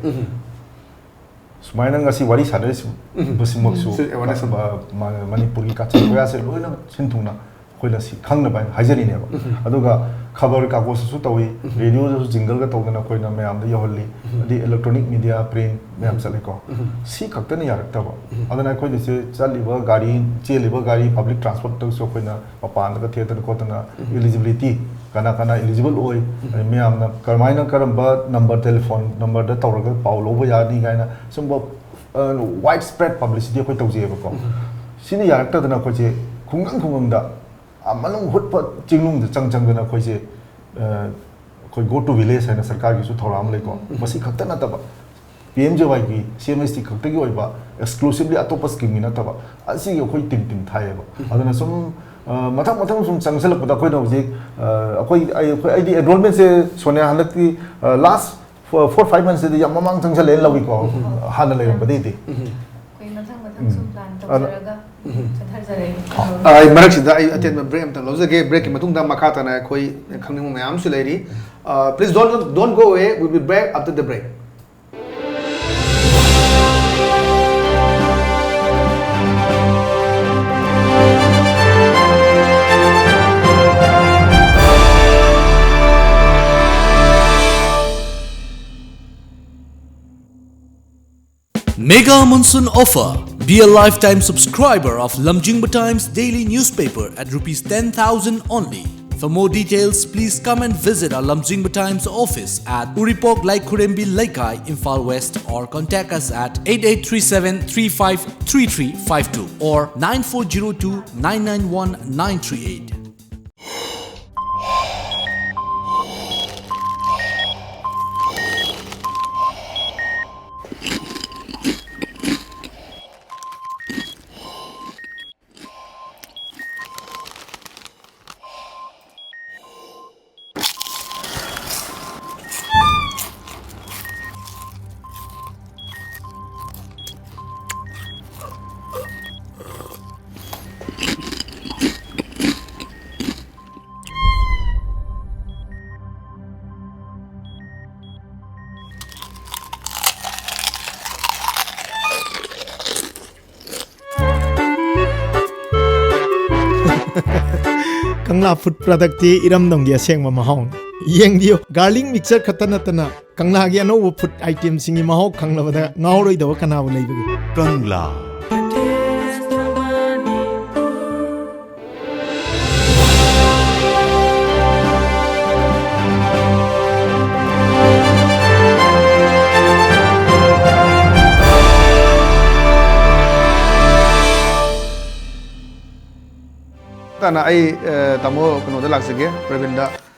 ꯁꯨꯃꯥꯏꯅ ꯉꯁꯤ ꯋꯥꯔꯤ ꯁꯥꯟꯅꯔꯤꯕꯁꯤꯃꯛꯁꯨ ꯁꯤ awareness ꯑꯃ꯫ ꯃ-, ꯃ-, ꯃꯅꯤꯄꯨꯔꯒꯤ ꯀꯥꯆꯤꯟ ꯀꯣꯌꯥꯁꯦ ꯂꯣꯏꯅ ꯁꯤꯟ ꯊꯨꯡꯅ ꯑꯩꯈꯣꯏꯅ ꯁꯤ ꯈꯪꯅꯕ ꯍꯥꯏꯅ ꯍꯥꯏꯖꯔꯤꯅꯦꯕ꯫ ꯑꯗꯨꯒ ꯈꯕꯔ ꯀꯥꯒꯣꯖꯇꯁꯨ ꯇꯧꯏ, ꯔꯦꯗꯤꯑꯣꯗꯁꯨ ꯖꯤꯡꯒꯜꯒ ꯇꯧꯗꯅ ꯑꯩꯈꯣꯏꯅ ꯃꯌꯥꯝꯗ ꯌꯧꯍꯜꯂꯤ꯫ ꯑꯗꯩ ꯏꯂꯦꯛꯇ꯭ꯔꯣꯅꯤꯛ ꯃꯤꯗꯤꯌꯥ, ꯄ꯭ꯔꯤꯟ ꯃꯌꯥꯝ ꯆꯠꯂꯤꯀꯣ꯫ ꯁꯤ ꯈꯛꯇꯅ ꯌꯥꯔꯛꯇꯕ꯫ ꯑꯗꯨꯅ ꯑꯩꯈꯣꯏꯅ ꯁꯤ ꯆꯠꯂꯤꯕ ꯒꯥꯔꯤ, ꯆꯦꯜꯂꯤꯕ ꯒꯥꯔꯤ, ꯄꯕ꯭ꯂꯤꯛ ꯇ꯭ꯔꯥꯟꯁꯄꯣꯔꯠꯇꯁꯨ ꯑꯩꯈꯣꯏꯅ ꯃꯄꯥꯟꯗꯒ ꯊꯦꯠꯇꯅ ꯈꯣꯠꯇꯅ, ꯏꯂꯤꯖꯤꯕꯤꯂꯤꯇꯤ, ꯀꯅꯥ ꯀꯅꯥ ꯏꯂꯤꯖꯤꯕꯜ ꯑꯣꯏ, ꯑꯗꯩ ꯃꯌꯥꯝꯅ ꯀꯔꯝꯍꯥꯏꯅ, ꯀꯔꯝꯕ ꯅꯝꯕꯔ, ꯇꯦꯂꯤꯐꯣꯟ ꯅꯝꯕꯔꯗ ꯇꯧꯔꯒ ꯄꯥꯎ ꯂꯧꯕ ꯌꯥꯅꯤ ꯀꯥꯏꯅ ꯁꯨꯝꯕ ꯋꯥꯏꯗ ꯁ꯭ꯄ꯭ꯔꯦꯗ ꯄꯕ꯭ꯂꯤꯁꯤꯇꯤ ꯑꯩꯈꯣꯏ ꯇꯧꯖꯩꯑꯕꯀꯣ꯫ ꯁꯤꯅ ꯌꯥꯔꯛꯇꯗꯅ ꯑꯩꯈꯣꯏꯁꯦ ꯈꯨꯡꯒꯪ ꯈꯨꯡꯒꯪꯗ, ꯑꯥ, ꯃꯅꯨꯡ ꯍꯨꯠꯄ ꯆꯤꯡꯅꯨꯡꯗ ꯆꯪ ꯆꯪꯗꯅ ꯑꯩꯈꯣꯏꯁꯦ, ꯑ, ꯑꯩꯈꯣꯏ Go to Village ꯍꯥꯏꯅ ꯁꯔꯀꯥꯔꯒꯤꯁꯨ ꯊꯧꯔꯥꯡ ꯑꯃ ꯂꯩꯀꯣ꯫ ꯃꯁꯤ ꯈꯛꯇ ꯅꯠꯇꯕ, ꯄꯤ ꯑꯦꯝ ꯖꯦ ꯋꯥꯏꯒꯤ, ꯁꯤ ꯑꯦꯝ ꯑꯦꯁ ꯇꯤ ꯈꯛꯇꯒꯤ ꯑꯣꯏꯕ, ꯑꯦꯛꯁꯀ꯭ꯂꯨꯁꯤꯚꯂꯤ ꯑꯇꯣꯞꯄ ꯁ꯭ꯀꯤꯝꯒꯤ ꯅꯠꯇꯕ, ꯑꯁꯤꯒꯤ ꯑꯩꯈꯣꯏ ꯇꯤꯝ ꯇꯤꯝ ꯊꯥꯏꯌꯦꯕ꯫ ꯑꯗꯨꯅ ꯁꯨꯝ, ꯑ, ꯃꯊꯪ ꯃꯊꯪ ꯁꯨꯝ ꯆꯪꯁꯤꯜꯂꯛꯄꯗ ꯑꯩꯈꯣꯏꯅ ꯍꯧꯖꯤꯛ, ꯑ, ꯑꯩꯈꯣꯏ, ꯑꯩ, ꯑꯩꯈꯣꯏ, ꯑꯩꯗꯤ ꯑꯦꯟꯔꯣꯜꯃꯦꯟꯁꯦ, ꯁꯣꯅꯤꯌꯥ, ꯍꯟꯗꯛꯇꯤ, ꯑ, ꯂꯥꯁ ꯐꯣꯔ, ꯐꯣꯔ ꯐꯥꯏꯚ ꯃꯟꯁꯇꯗꯤ ꯌꯥꯝ ꯃꯃꯥꯡ ꯆꯪꯁꯤꯜꯂꯛꯑꯦ ꯂꯧꯏꯀꯣ, ꯍꯥꯟꯅ ꯂꯩꯔꯝꯕꯗꯩꯗꯤ꯫ ꯑꯩꯈꯣꯏ ꯃꯊꯪ ꯃꯊꯪ ꯁꯨꯝ ꯄ꯭ꯂꯥꯟ ꯇꯧꯖꯔꯒ ꯆꯠꯊꯖꯔꯛꯏ꯫ ꯑ, ꯑꯩ ꯃꯔꯛꯁꯤꯗ ꯑꯩ ꯑꯇꯦꯟꯕ ꯕ꯭ꯔꯦꯛ ꯑꯝꯇ ꯂꯧꯖꯒꯦ꯫ ꯕ꯭ꯔꯦꯛꯀꯤ ꯃꯇꯨꯡꯗ ꯃꯈꯥ ꯇꯥꯅ ꯑꯩꯈꯣꯏ ꯈꯪꯅꯤꯡꯕ ꯃꯌꯥꯝ ꯑꯃꯁꯨ ꯂꯩꯔꯤ꯫ ꯑ, please don't, don't go away. We'll be back after the break. Mega Monsoon Offer. Be a lifetime subscriber of Lamjingba Times daily newspaper at rupees ten thousand only. For more details, please come and visit our Lamjingba Times office at Uripok Laikhurembi Leikai, Imphal West, or contact us at eight eight three seven three five three three five two or nine four zero two nine nine one nine three eight. Kangla food ꯄ꯭ꯔꯗꯛꯇꯤ ꯏꯔꯝꯗꯝꯒꯤ ꯑꯁꯦꯡꯕ ꯃꯍꯥꯎꯅꯤ꯫ ꯌꯦꯡꯕꯤꯌꯨ, garlic mixer ꯈꯛꯇ ꯅꯠꯇꯅ ꯀꯪꯂꯥꯒꯤ ꯑꯅꯧꯕ food ꯑꯥꯏꯇꯦꯝꯁꯤꯡꯒꯤ ꯃꯍꯥꯎ ꯈꯪꯂꯕꯗ ꯉꯥꯎꯔꯣꯏꯗꯕ ꯀꯅꯥꯕꯨ ꯂꯩꯕꯒꯦ? ꯀꯪꯂꯥ꯫ ꯇꯥꯅ ꯑꯩ, ꯑ, ꯇꯥꯃꯣ ꯀꯩꯅꯣꯗ ꯂꯥꯛꯆꯒꯦ, ꯄ꯭ꯔꯕꯤꯟꯗ꯫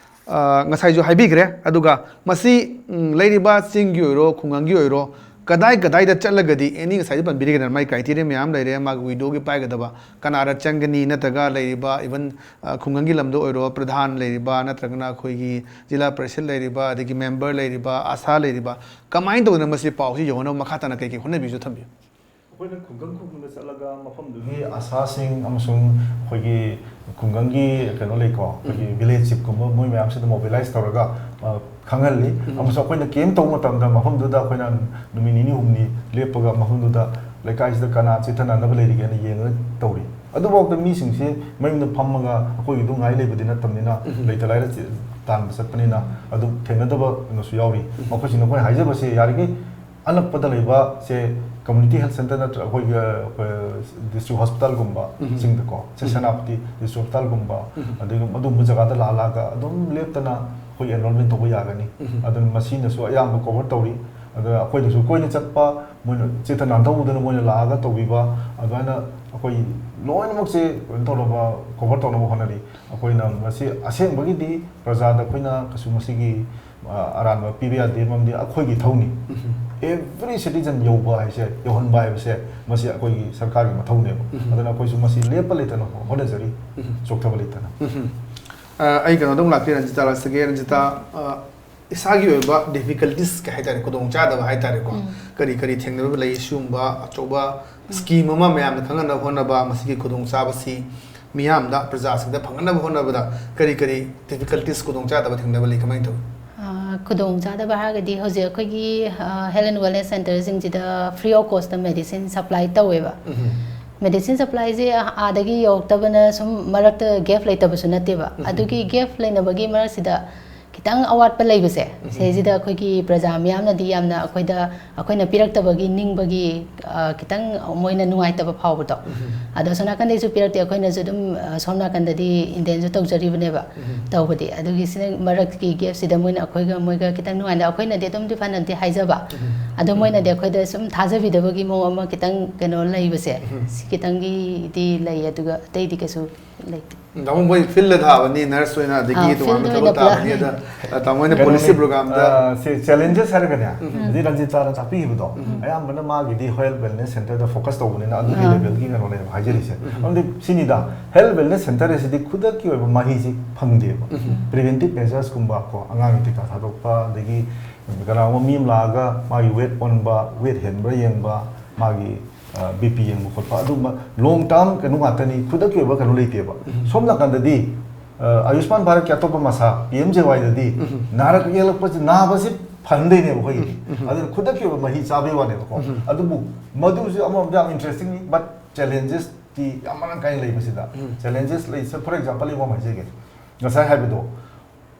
ꯑ, ꯉꯁꯥꯏꯁꯨ ꯍꯥꯏꯕꯤꯈ꯭ꯔꯦ, ꯑꯗꯨꯒ ꯃꯁꯤ, ꯎꯝ, ꯂꯩꯔꯤꯕ ꯆꯤꯡꯒꯤ ꯑꯣꯏꯔꯣ, ꯈꯨꯡꯒꯪꯒꯤ ꯑꯣꯏꯔꯣ, ꯀꯗꯥꯏ ꯀꯗꯥꯏꯗ ꯆꯠꯂꯒꯗꯤ, ꯑꯦꯅꯤ ꯉꯁꯥꯏꯗꯤ ꯄꯟꯕꯤꯔꯤꯒꯅ ꯃꯥꯏ criteria ꯃꯌꯥꯝ ꯂꯩꯔꯦ, ꯃꯥꯒꯤ ꯋꯤꯗꯣꯒꯤ ꯄꯥꯏꯒꯗꯕ, ꯀꯅꯥꯗ ꯆꯪꯒꯅꯤ, ꯅꯠꯇ꯭ꯔꯒ ꯂꯩꯔꯤꯕ even, ꯑ, ꯈꯨꯡꯒꯪꯒꯤ ꯂꯝꯗ ꯑꯣꯏꯔꯣ, ꯄ꯭ꯔꯙꯥꯟ ꯂꯩꯔꯤꯕ, ꯅꯠꯇ꯭ꯔꯒꯅ ꯑꯩꯈꯣꯏꯒꯤ ꯖꯤꯂꯥ ꯄꯔꯤꯁꯗ ꯂꯩꯔꯤꯕ, ꯑꯗꯒꯤ ꯃꯦꯝꯕꯔ ꯂꯩꯔꯤꯕ, ꯑꯁꯥ ꯂꯩꯔꯤꯕ, ꯀꯃꯥꯏꯅ ꯇꯧꯗꯅ ꯃꯁꯤ ꯄꯥꯎꯁꯤ ꯌꯧꯍꯟꯅꯕ ꯃꯈꯥ ꯇꯥꯅ ꯀꯩ ꯀꯩ ꯍꯣꯠꯅꯕꯤꯁꯨ ꯊꯝꯕꯤꯌꯨ꯫ ꯑꯩꯈꯣꯏꯅ ꯈꯨꯡꯒꯪ ꯈꯨꯡꯒꯪꯗ ꯆꯠꯂꯒ ꯃꯐꯝꯗꯨꯒꯤ ꯑꯁꯥꯁꯤꯡ ꯑꯃꯁꯨꯡ ꯑꯩꯈꯣꯏꯒꯤ ꯈꯨꯡꯒꯪꯒꯤ ꯀꯩꯅꯣ ꯂꯩꯀꯣ, ꯑꯩꯈꯣꯏꯒꯤ ꯎꯝ꯫ ꯚꯤꯂꯦꯖ ꯆꯤꯐꯀꯨꯝꯕ, ꯃꯣꯏ ꯃꯌꯥꯝꯁꯤꯗ ꯃꯣꯕꯤꯂꯥꯏꯁ ꯇꯧꯔꯒ, ꯑ, ꯈꯪꯍꯜꯂꯤ꯫ ꯎꯝ꯫ ꯑꯃꯁꯨꯡ ꯑꯩꯈꯣꯏꯅ ꯀꯦꯝ ꯇꯧꯕ ꯃꯇꯝꯗ ꯃꯐꯝꯗꯨꯗ ꯑꯩꯈꯣꯏꯅ ꯅꯨꯃꯤꯠ ꯅꯤꯅꯤ ꯍꯨꯝꯅꯤ ꯂꯦꯞꯄꯒ ꯃꯐꯝꯗꯨꯗ ꯂꯩꯀꯥꯏꯁꯤꯗ ꯀꯅꯥ ꯆꯤꯠꯊꯅꯅꯕ ꯂꯩꯔꯤꯒꯦꯅ ꯌꯦꯡꯉꯒ ꯇꯧꯔꯤ꯫ ꯑꯗꯨꯐꯥꯎꯗ ꯃꯤꯁꯤꯡꯁꯤ ꯃꯌꯨꯝꯗ ꯐꯝꯃꯒ ꯑꯩꯈꯣꯏꯒꯤꯗꯨ ꯉꯥꯏ ꯂꯩꯕꯗꯤ ꯅꯠꯇꯕꯅꯤꯅ, ꯎꯝ꯫ ꯂꯩꯇ ꯂꯥꯏꯔ ꯆꯤ-, ꯇꯥꯟꯕ ꯆꯠꯄꯅꯤꯅ ꯑꯗꯨꯝ ꯊꯦꯡꯅꯗꯕ ꯀꯩꯅꯣꯁꯨ ꯌꯥꯎꯔꯤ꯫ ꯎꯝ꯫ ꯃꯈꯣꯏꯁꯤꯡꯅ ꯑꯩꯈꯣꯏꯅ ꯍꯥꯏꯖꯕꯁꯦ ꯌꯥꯔꯤꯈꯩ ꯑꯅꯛꯄꯗ ꯂꯩꯕ ꯁꯦ community health centre ꯅꯠꯇ꯭ꯔꯒ ꯑꯩꯈꯣꯏꯒꯤ, ꯑꯩꯈꯣꯏ district hospital ꯒꯨꯝꯕ ꯎꯝ꯫ ꯁꯤꯡꯗꯀꯣ, ꯁꯦ ꯎꯝ꯫ ꯁꯦꯅꯥꯄꯇꯤ district hospital ꯒꯨꯝꯕ, ꯎꯝ꯫ ꯑꯗꯒꯤ ꯑꯗꯨꯒꯨꯝꯕ ꯖꯒꯥꯗ ꯂꯥꯛꯂꯒ ꯑꯗꯨꯝ ꯂꯦꯞꯇꯅ ꯑꯩꯈꯣꯏ enrollment ꯇꯧꯕ ꯌꯥꯒꯅꯤ꯫ ꯎꯝ꯫ ꯑꯗꯨꯅ ꯃꯁꯤꯅꯁꯨ ꯑꯌꯥꯝꯕ cover ꯇꯧꯔꯤ꯫ ꯑꯗꯨꯅ ꯑꯩꯈꯣꯏꯗꯁꯨ ꯀꯣꯏꯅ ꯆꯠꯄ, ꯃꯣꯏꯅ ꯆꯤꯠꯊ ꯅꯥꯟꯊꯧꯗꯅ ꯃꯣꯏꯅ ꯂꯥꯛꯑꯒ ꯇꯧꯕꯤꯕ, ꯑꯗꯨꯃꯥꯏꯅ ꯑꯩꯈꯣꯏ ꯂꯣꯏꯅꯃꯛꯁꯦ ꯀꯩꯅꯣ ꯇꯧꯅꯕ, cover ꯇꯧꯅꯕ ꯍꯣꯠꯅꯔꯤ꯫ ꯑꯩꯈꯣꯏꯅ ꯃꯁꯤ ꯑꯁꯦꯡꯕꯒꯤꯗꯤ ꯄ꯭ꯔꯖꯥꯗ ꯑꯩꯈꯣꯏꯅ ꯀꯩꯁꯨ ꯃꯁꯤꯒꯤ, ꯑ, ꯑꯔꯥꯟꯕ ꯄꯤꯕ ꯌꯥꯗꯦ, ꯃꯔꯝꯗꯤ ꯑꯩꯈꯣꯏꯒꯤ ꯏꯊꯧꯅꯤ꯫ ꯎꯝ꯫ Every citizen ꯌꯧꯕ ꯍꯥꯏꯁꯦ, ꯌꯧꯍꯟꯕ ꯍꯥꯏꯕꯁꯦ, ꯃꯁꯤ ꯑꯩꯈꯣꯏꯒꯤ ꯁꯔꯀꯥꯔꯒꯤ ꯃꯊꯧꯅꯦꯕ꯫ ꯎꯝ꯫ ꯑꯗꯨꯅ ꯑꯩꯈꯣꯏꯁꯨ ꯃꯁꯤ ꯂꯦꯞꯄ ꯂꯩꯇꯅ ꯍꯣꯠꯅꯖꯔꯤ, ꯎꯝ꯫ ꯆꯣꯛꯊꯕ ꯂꯩꯇꯅ꯫ ꯎꯝ꯫ ꯑ, ꯑꯩ ꯀꯩꯅꯣꯗ ꯑꯃꯨꯛ ꯂꯥꯛꯀꯦ, ꯔꯟꯖꯤꯇꯥ ꯂꯥꯛꯆꯒꯦ꯫ ꯔꯟꯖꯤꯇꯥ, ꯑ, ꯏꯁꯥꯒꯤ ꯑꯣꯏꯕ difficulties ꯀꯩ ꯍꯥꯏꯇꯥꯔꯦ, ꯈꯨꯗꯣꯡꯆꯥꯗꯕ ꯍꯥꯏꯇꯥꯔꯦꯀꯣ, ꯎꯝ꯫ ꯀꯔꯤ ꯀꯔꯤ ꯊꯦꯡꯅꯕ ꯂꯩ? ꯁꯤꯒꯨꯝꯕ ꯑꯆꯧꯕ ꯎꯝ꯫ Scheme ꯑꯃ ꯃꯌꯥꯝꯗ ꯈꯪꯍꯟꯅꯕ ꯍꯣꯠꯅꯕ, ꯃꯁꯤꯒꯤ ꯈꯨꯗꯣꯡꯆꯥꯕꯁꯤ ꯃꯤꯌꯥꯝꯗ, ꯄ꯭ꯔꯖꯥꯁꯤꯡꯗ ꯐꯪꯍꯟꯅꯕ ꯍꯣꯠꯅꯕꯗ ꯀꯔꯤ ꯀꯔꯤ difficulties, ꯈꯨꯗꯣꯡꯆꯥꯗꯕ ꯊꯦꯡꯅꯕ ꯂꯩ? ꯀꯃꯥꯏꯅ ꯇꯧꯏ? ꯑꯥ, ꯈꯨꯗꯣꯡꯆꯥꯗꯕ ꯍꯥꯏꯔꯒꯗꯤ ꯍꯧꯖꯤꯛ ꯑꯩꯈꯣꯏꯒꯤ, ꯑꯥ, health and wellness centre ꯁꯤꯡꯁꯤꯗ free of cost ꯇ medicine supply ꯇꯧꯋꯦꯕ꯫ ꯎꯝ꯫ ꯃꯦꯗꯤꯁꯤꯟ ꯁꯄ꯭ꯂꯥꯏꯁꯦ ꯑꯥꯗꯒꯤ ꯌꯧꯔꯛꯇꯕꯅ ꯁꯨꯝ ꯃꯔꯛꯇ ꯒꯦꯞ ꯂꯩꯇꯕꯁꯨ ꯅꯠꯇꯦꯕ꯫ ꯑꯗꯨꯒꯤ ꯒꯦꯞ ꯂꯩꯅꯕꯒꯤ ꯃꯔꯛꯁꯤꯗ ꯈꯤꯇꯪ ꯑꯋꯥꯠꯄ ꯂꯩꯕꯁꯦ, ꯁꯤꯁꯤꯗ ꯑꯩꯈꯣꯏꯒꯤ ꯄ꯭ꯔꯖꯥ ꯃꯤꯌꯥꯝꯅꯗꯤ ꯌꯥꯝꯅ ꯑꯩꯈꯣꯏꯗ, ꯑꯩꯈꯣꯏꯅ ꯄꯤꯔꯛꯇꯕꯒꯤ ꯅꯤꯡꯕꯒꯤ, ꯑ, ꯈꯤꯇꯪ ꯃꯣꯏꯅ ꯅꯨꯡꯉꯥꯏꯇꯕ ꯐꯥꯎꯕꯗꯣ꯫ ꯑꯗꯣ ꯑꯁꯣꯝ ꯅꯥꯀꯟꯗꯩꯁꯨ ꯄꯤꯔꯛꯇꯦ, ꯑꯩꯈꯣꯏꯅꯁꯨ ꯑꯗꯨꯝ, ꯑ, ꯁꯣꯝ ꯅꯥꯀꯟꯗꯗꯤ ꯏꯟꯇꯦꯟꯁꯨ ꯇꯧꯖꯔꯤꯕꯅꯦꯕ꯫ ꯇꯧꯕꯗꯤ ꯑꯗꯨꯒꯤ ꯁꯤꯅ ꯃꯔꯛꯀꯤ ꯒꯦꯞꯁꯤꯗ ꯃꯣꯏꯅ ꯑꯩꯈꯣꯏꯒ ꯃꯣꯏꯒ ꯈꯤꯇꯪ ꯅꯨꯡꯉꯥꯏꯅ, ꯑꯩꯈꯣꯏꯅꯗꯤ ꯑꯗꯨꯝꯗꯤ ꯐꯅꯗꯤ ꯍꯥꯏꯖꯕ, ꯑꯗꯣ ꯃꯣꯏꯅꯗꯤ ꯑꯩꯈꯣꯏꯗ ꯁꯨꯝ ꯊꯥꯖꯕꯤꯗꯕꯒꯤ ꯃꯑꯣꯡ ꯑꯃ ꯈꯤꯇꯪ ꯀꯩꯅꯣ ꯂꯩꯕꯁꯦ, ꯁꯤ ꯈꯤꯇꯪꯒꯤꯗꯤ ꯂꯩ, ꯑꯗꯨꯒ ꯑꯇꯩꯗꯤ ꯀꯩꯁꯨ ꯂꯩꯇꯦ꯫ ꯇꯥꯃꯣ, ꯃꯣꯏ ꯐꯤꯜꯗ ꯊꯥꯕꯅꯤ, ꯅꯔꯁ ꯑꯣꯏꯅ, ꯑꯗꯒꯤ ꯑꯥ, ꯇꯣꯉꯥꯟꯕ ꯐꯤꯜꯗ ꯊꯕꯛ ꯑꯣꯏꯅ ꯄꯨꯂꯞ꯫ ꯇꯥꯕꯅꯤ꯫ ꯑꯗ, ꯑ, ꯇꯥꯃꯣ ꯍꯣꯏꯅ ꯀꯩꯅꯣꯅꯤ, ꯄꯣꯂꯤꯁꯤ ꯄ꯭ꯔꯣꯒ꯭ꯔꯥꯝꯗ ꯑ, ꯁꯤ ꯆꯦꯂꯦꯟꯖꯦꯁ ꯍꯥꯏꯔꯒꯅꯦ, ꯍꯧꯖꯤꯛ ꯔꯟꯖꯤꯇꯥꯅ ꯇꯥꯛꯄꯤꯈꯤꯕꯗꯣ, ꯑꯌꯥꯝꯕꯅ ꯃꯥꯒꯤꯗꯤ ꯍꯦꯜꯊ ꯋꯦꯜꯅꯦꯁ ꯁꯦꯟꯇꯔꯗ ꯐꯣꯀꯁ ꯇꯧꯕꯅꯤꯅ ꯑꯗꯨꯒꯤ ꯑꯥ꯫ ꯂꯦꯚꯦꯜꯒꯤ ꯀꯩꯅꯣꯅꯦꯕ ꯍꯥꯏꯖꯔꯤꯁꯦ꯫ ꯑꯗꯨꯗꯤ ꯁꯤꯅꯤꯗ, ꯍꯦꯜꯊ ꯋꯦꯜꯅꯦꯁ ꯁꯦꯟꯇꯔ ꯑꯁꯤꯗꯤ ꯈꯨꯗꯛꯀꯤ ꯑꯣꯏꯕ ꯃꯍꯩꯁꯤ ꯐꯪꯗꯦꯕ꯫ ꯄ꯭ꯔꯤꯚꯦꯟꯇꯤꯞ ꯃꯦꯖꯔꯁꯀꯨꯝꯕ ꯀꯣ, ꯑꯉꯥꯡꯒꯤ ꯇꯤꯀꯥ ꯊꯥꯗꯣꯛꯄ, ꯑꯗꯒꯤ ꯀꯅꯥꯒꯨꯝꯕ ꯃꯤ ꯑꯃ ꯂꯥꯛꯑꯒ ꯃꯥꯒꯤ ꯋꯦꯠ ꯑꯣꯟꯕ, ꯋꯦꯠ ꯍꯦꯟꯕ꯭ꯔꯥ ꯌꯦꯡꯕ, ꯃꯥꯒꯤ ꯕꯤ ꯄꯤ ꯌꯦꯡꯕ ꯈꯣꯠꯄ, ꯑꯗꯨꯒꯨꯝꯕ ꯂꯣꯡ ꯇꯥꯔꯝ ꯀꯩꯅꯣ ꯉꯥꯛꯇꯅꯤ, ꯈꯨꯗꯛꯀꯤ ꯑꯣꯏꯕ ꯀꯩꯅꯣ ꯂꯩꯇꯦꯕ꯫ ꯁꯣꯝ ꯅꯥꯀꯟꯗꯗꯤ ꯑ, ꯑꯌꯨꯁꯃꯥꯟ ꯚꯥꯔꯠꯀꯤ ꯑꯇꯣꯞꯄ ꯃꯁꯥ, ꯄꯤ ꯑꯦꯝ ꯖꯦ ꯋꯥꯏꯗꯗꯤ ꯅꯥꯔꯛ ꯌꯦꯛꯂꯛꯄꯁꯤ, ꯅꯥꯕꯁꯤ ꯐꯍꯟꯗꯣꯏꯅꯦꯕ ꯑꯩꯈꯣꯏꯒꯤꯗꯤ꯫ ꯑꯗꯨꯅ ꯈꯨꯗꯛꯀꯤ ꯑꯣꯏꯕ ꯃꯍꯤ ꯆꯥꯕꯩ ꯋꯥꯅꯦꯕꯀꯣ꯫ ꯑꯗꯨꯕꯨ ꯃꯗꯨꯁꯨ ꯑꯃꯔꯣꯝꯗ ꯌꯥꯝ ꯏꯟꯇꯔꯦꯁꯇꯤꯡꯅꯤ, ꯕꯠ ꯆꯦꯂꯦꯟꯖꯦꯁꯇꯤ ꯌꯥꯝ ꯃꯔꯥꯡ ꯀꯥꯏꯅ ꯂꯩꯕꯁꯤꯗ꯫ ꯆꯦꯂꯦꯟꯖꯦꯁ ꯂꯩꯁꯦ, ꯐꯣꯔ ꯑꯦꯛꯖꯥꯝꯄꯜ ꯑꯩ ꯑꯃ ꯍꯥꯏꯖꯒꯦ꯫ ꯉꯁꯥꯏ ꯍꯥꯏꯕꯗꯣ,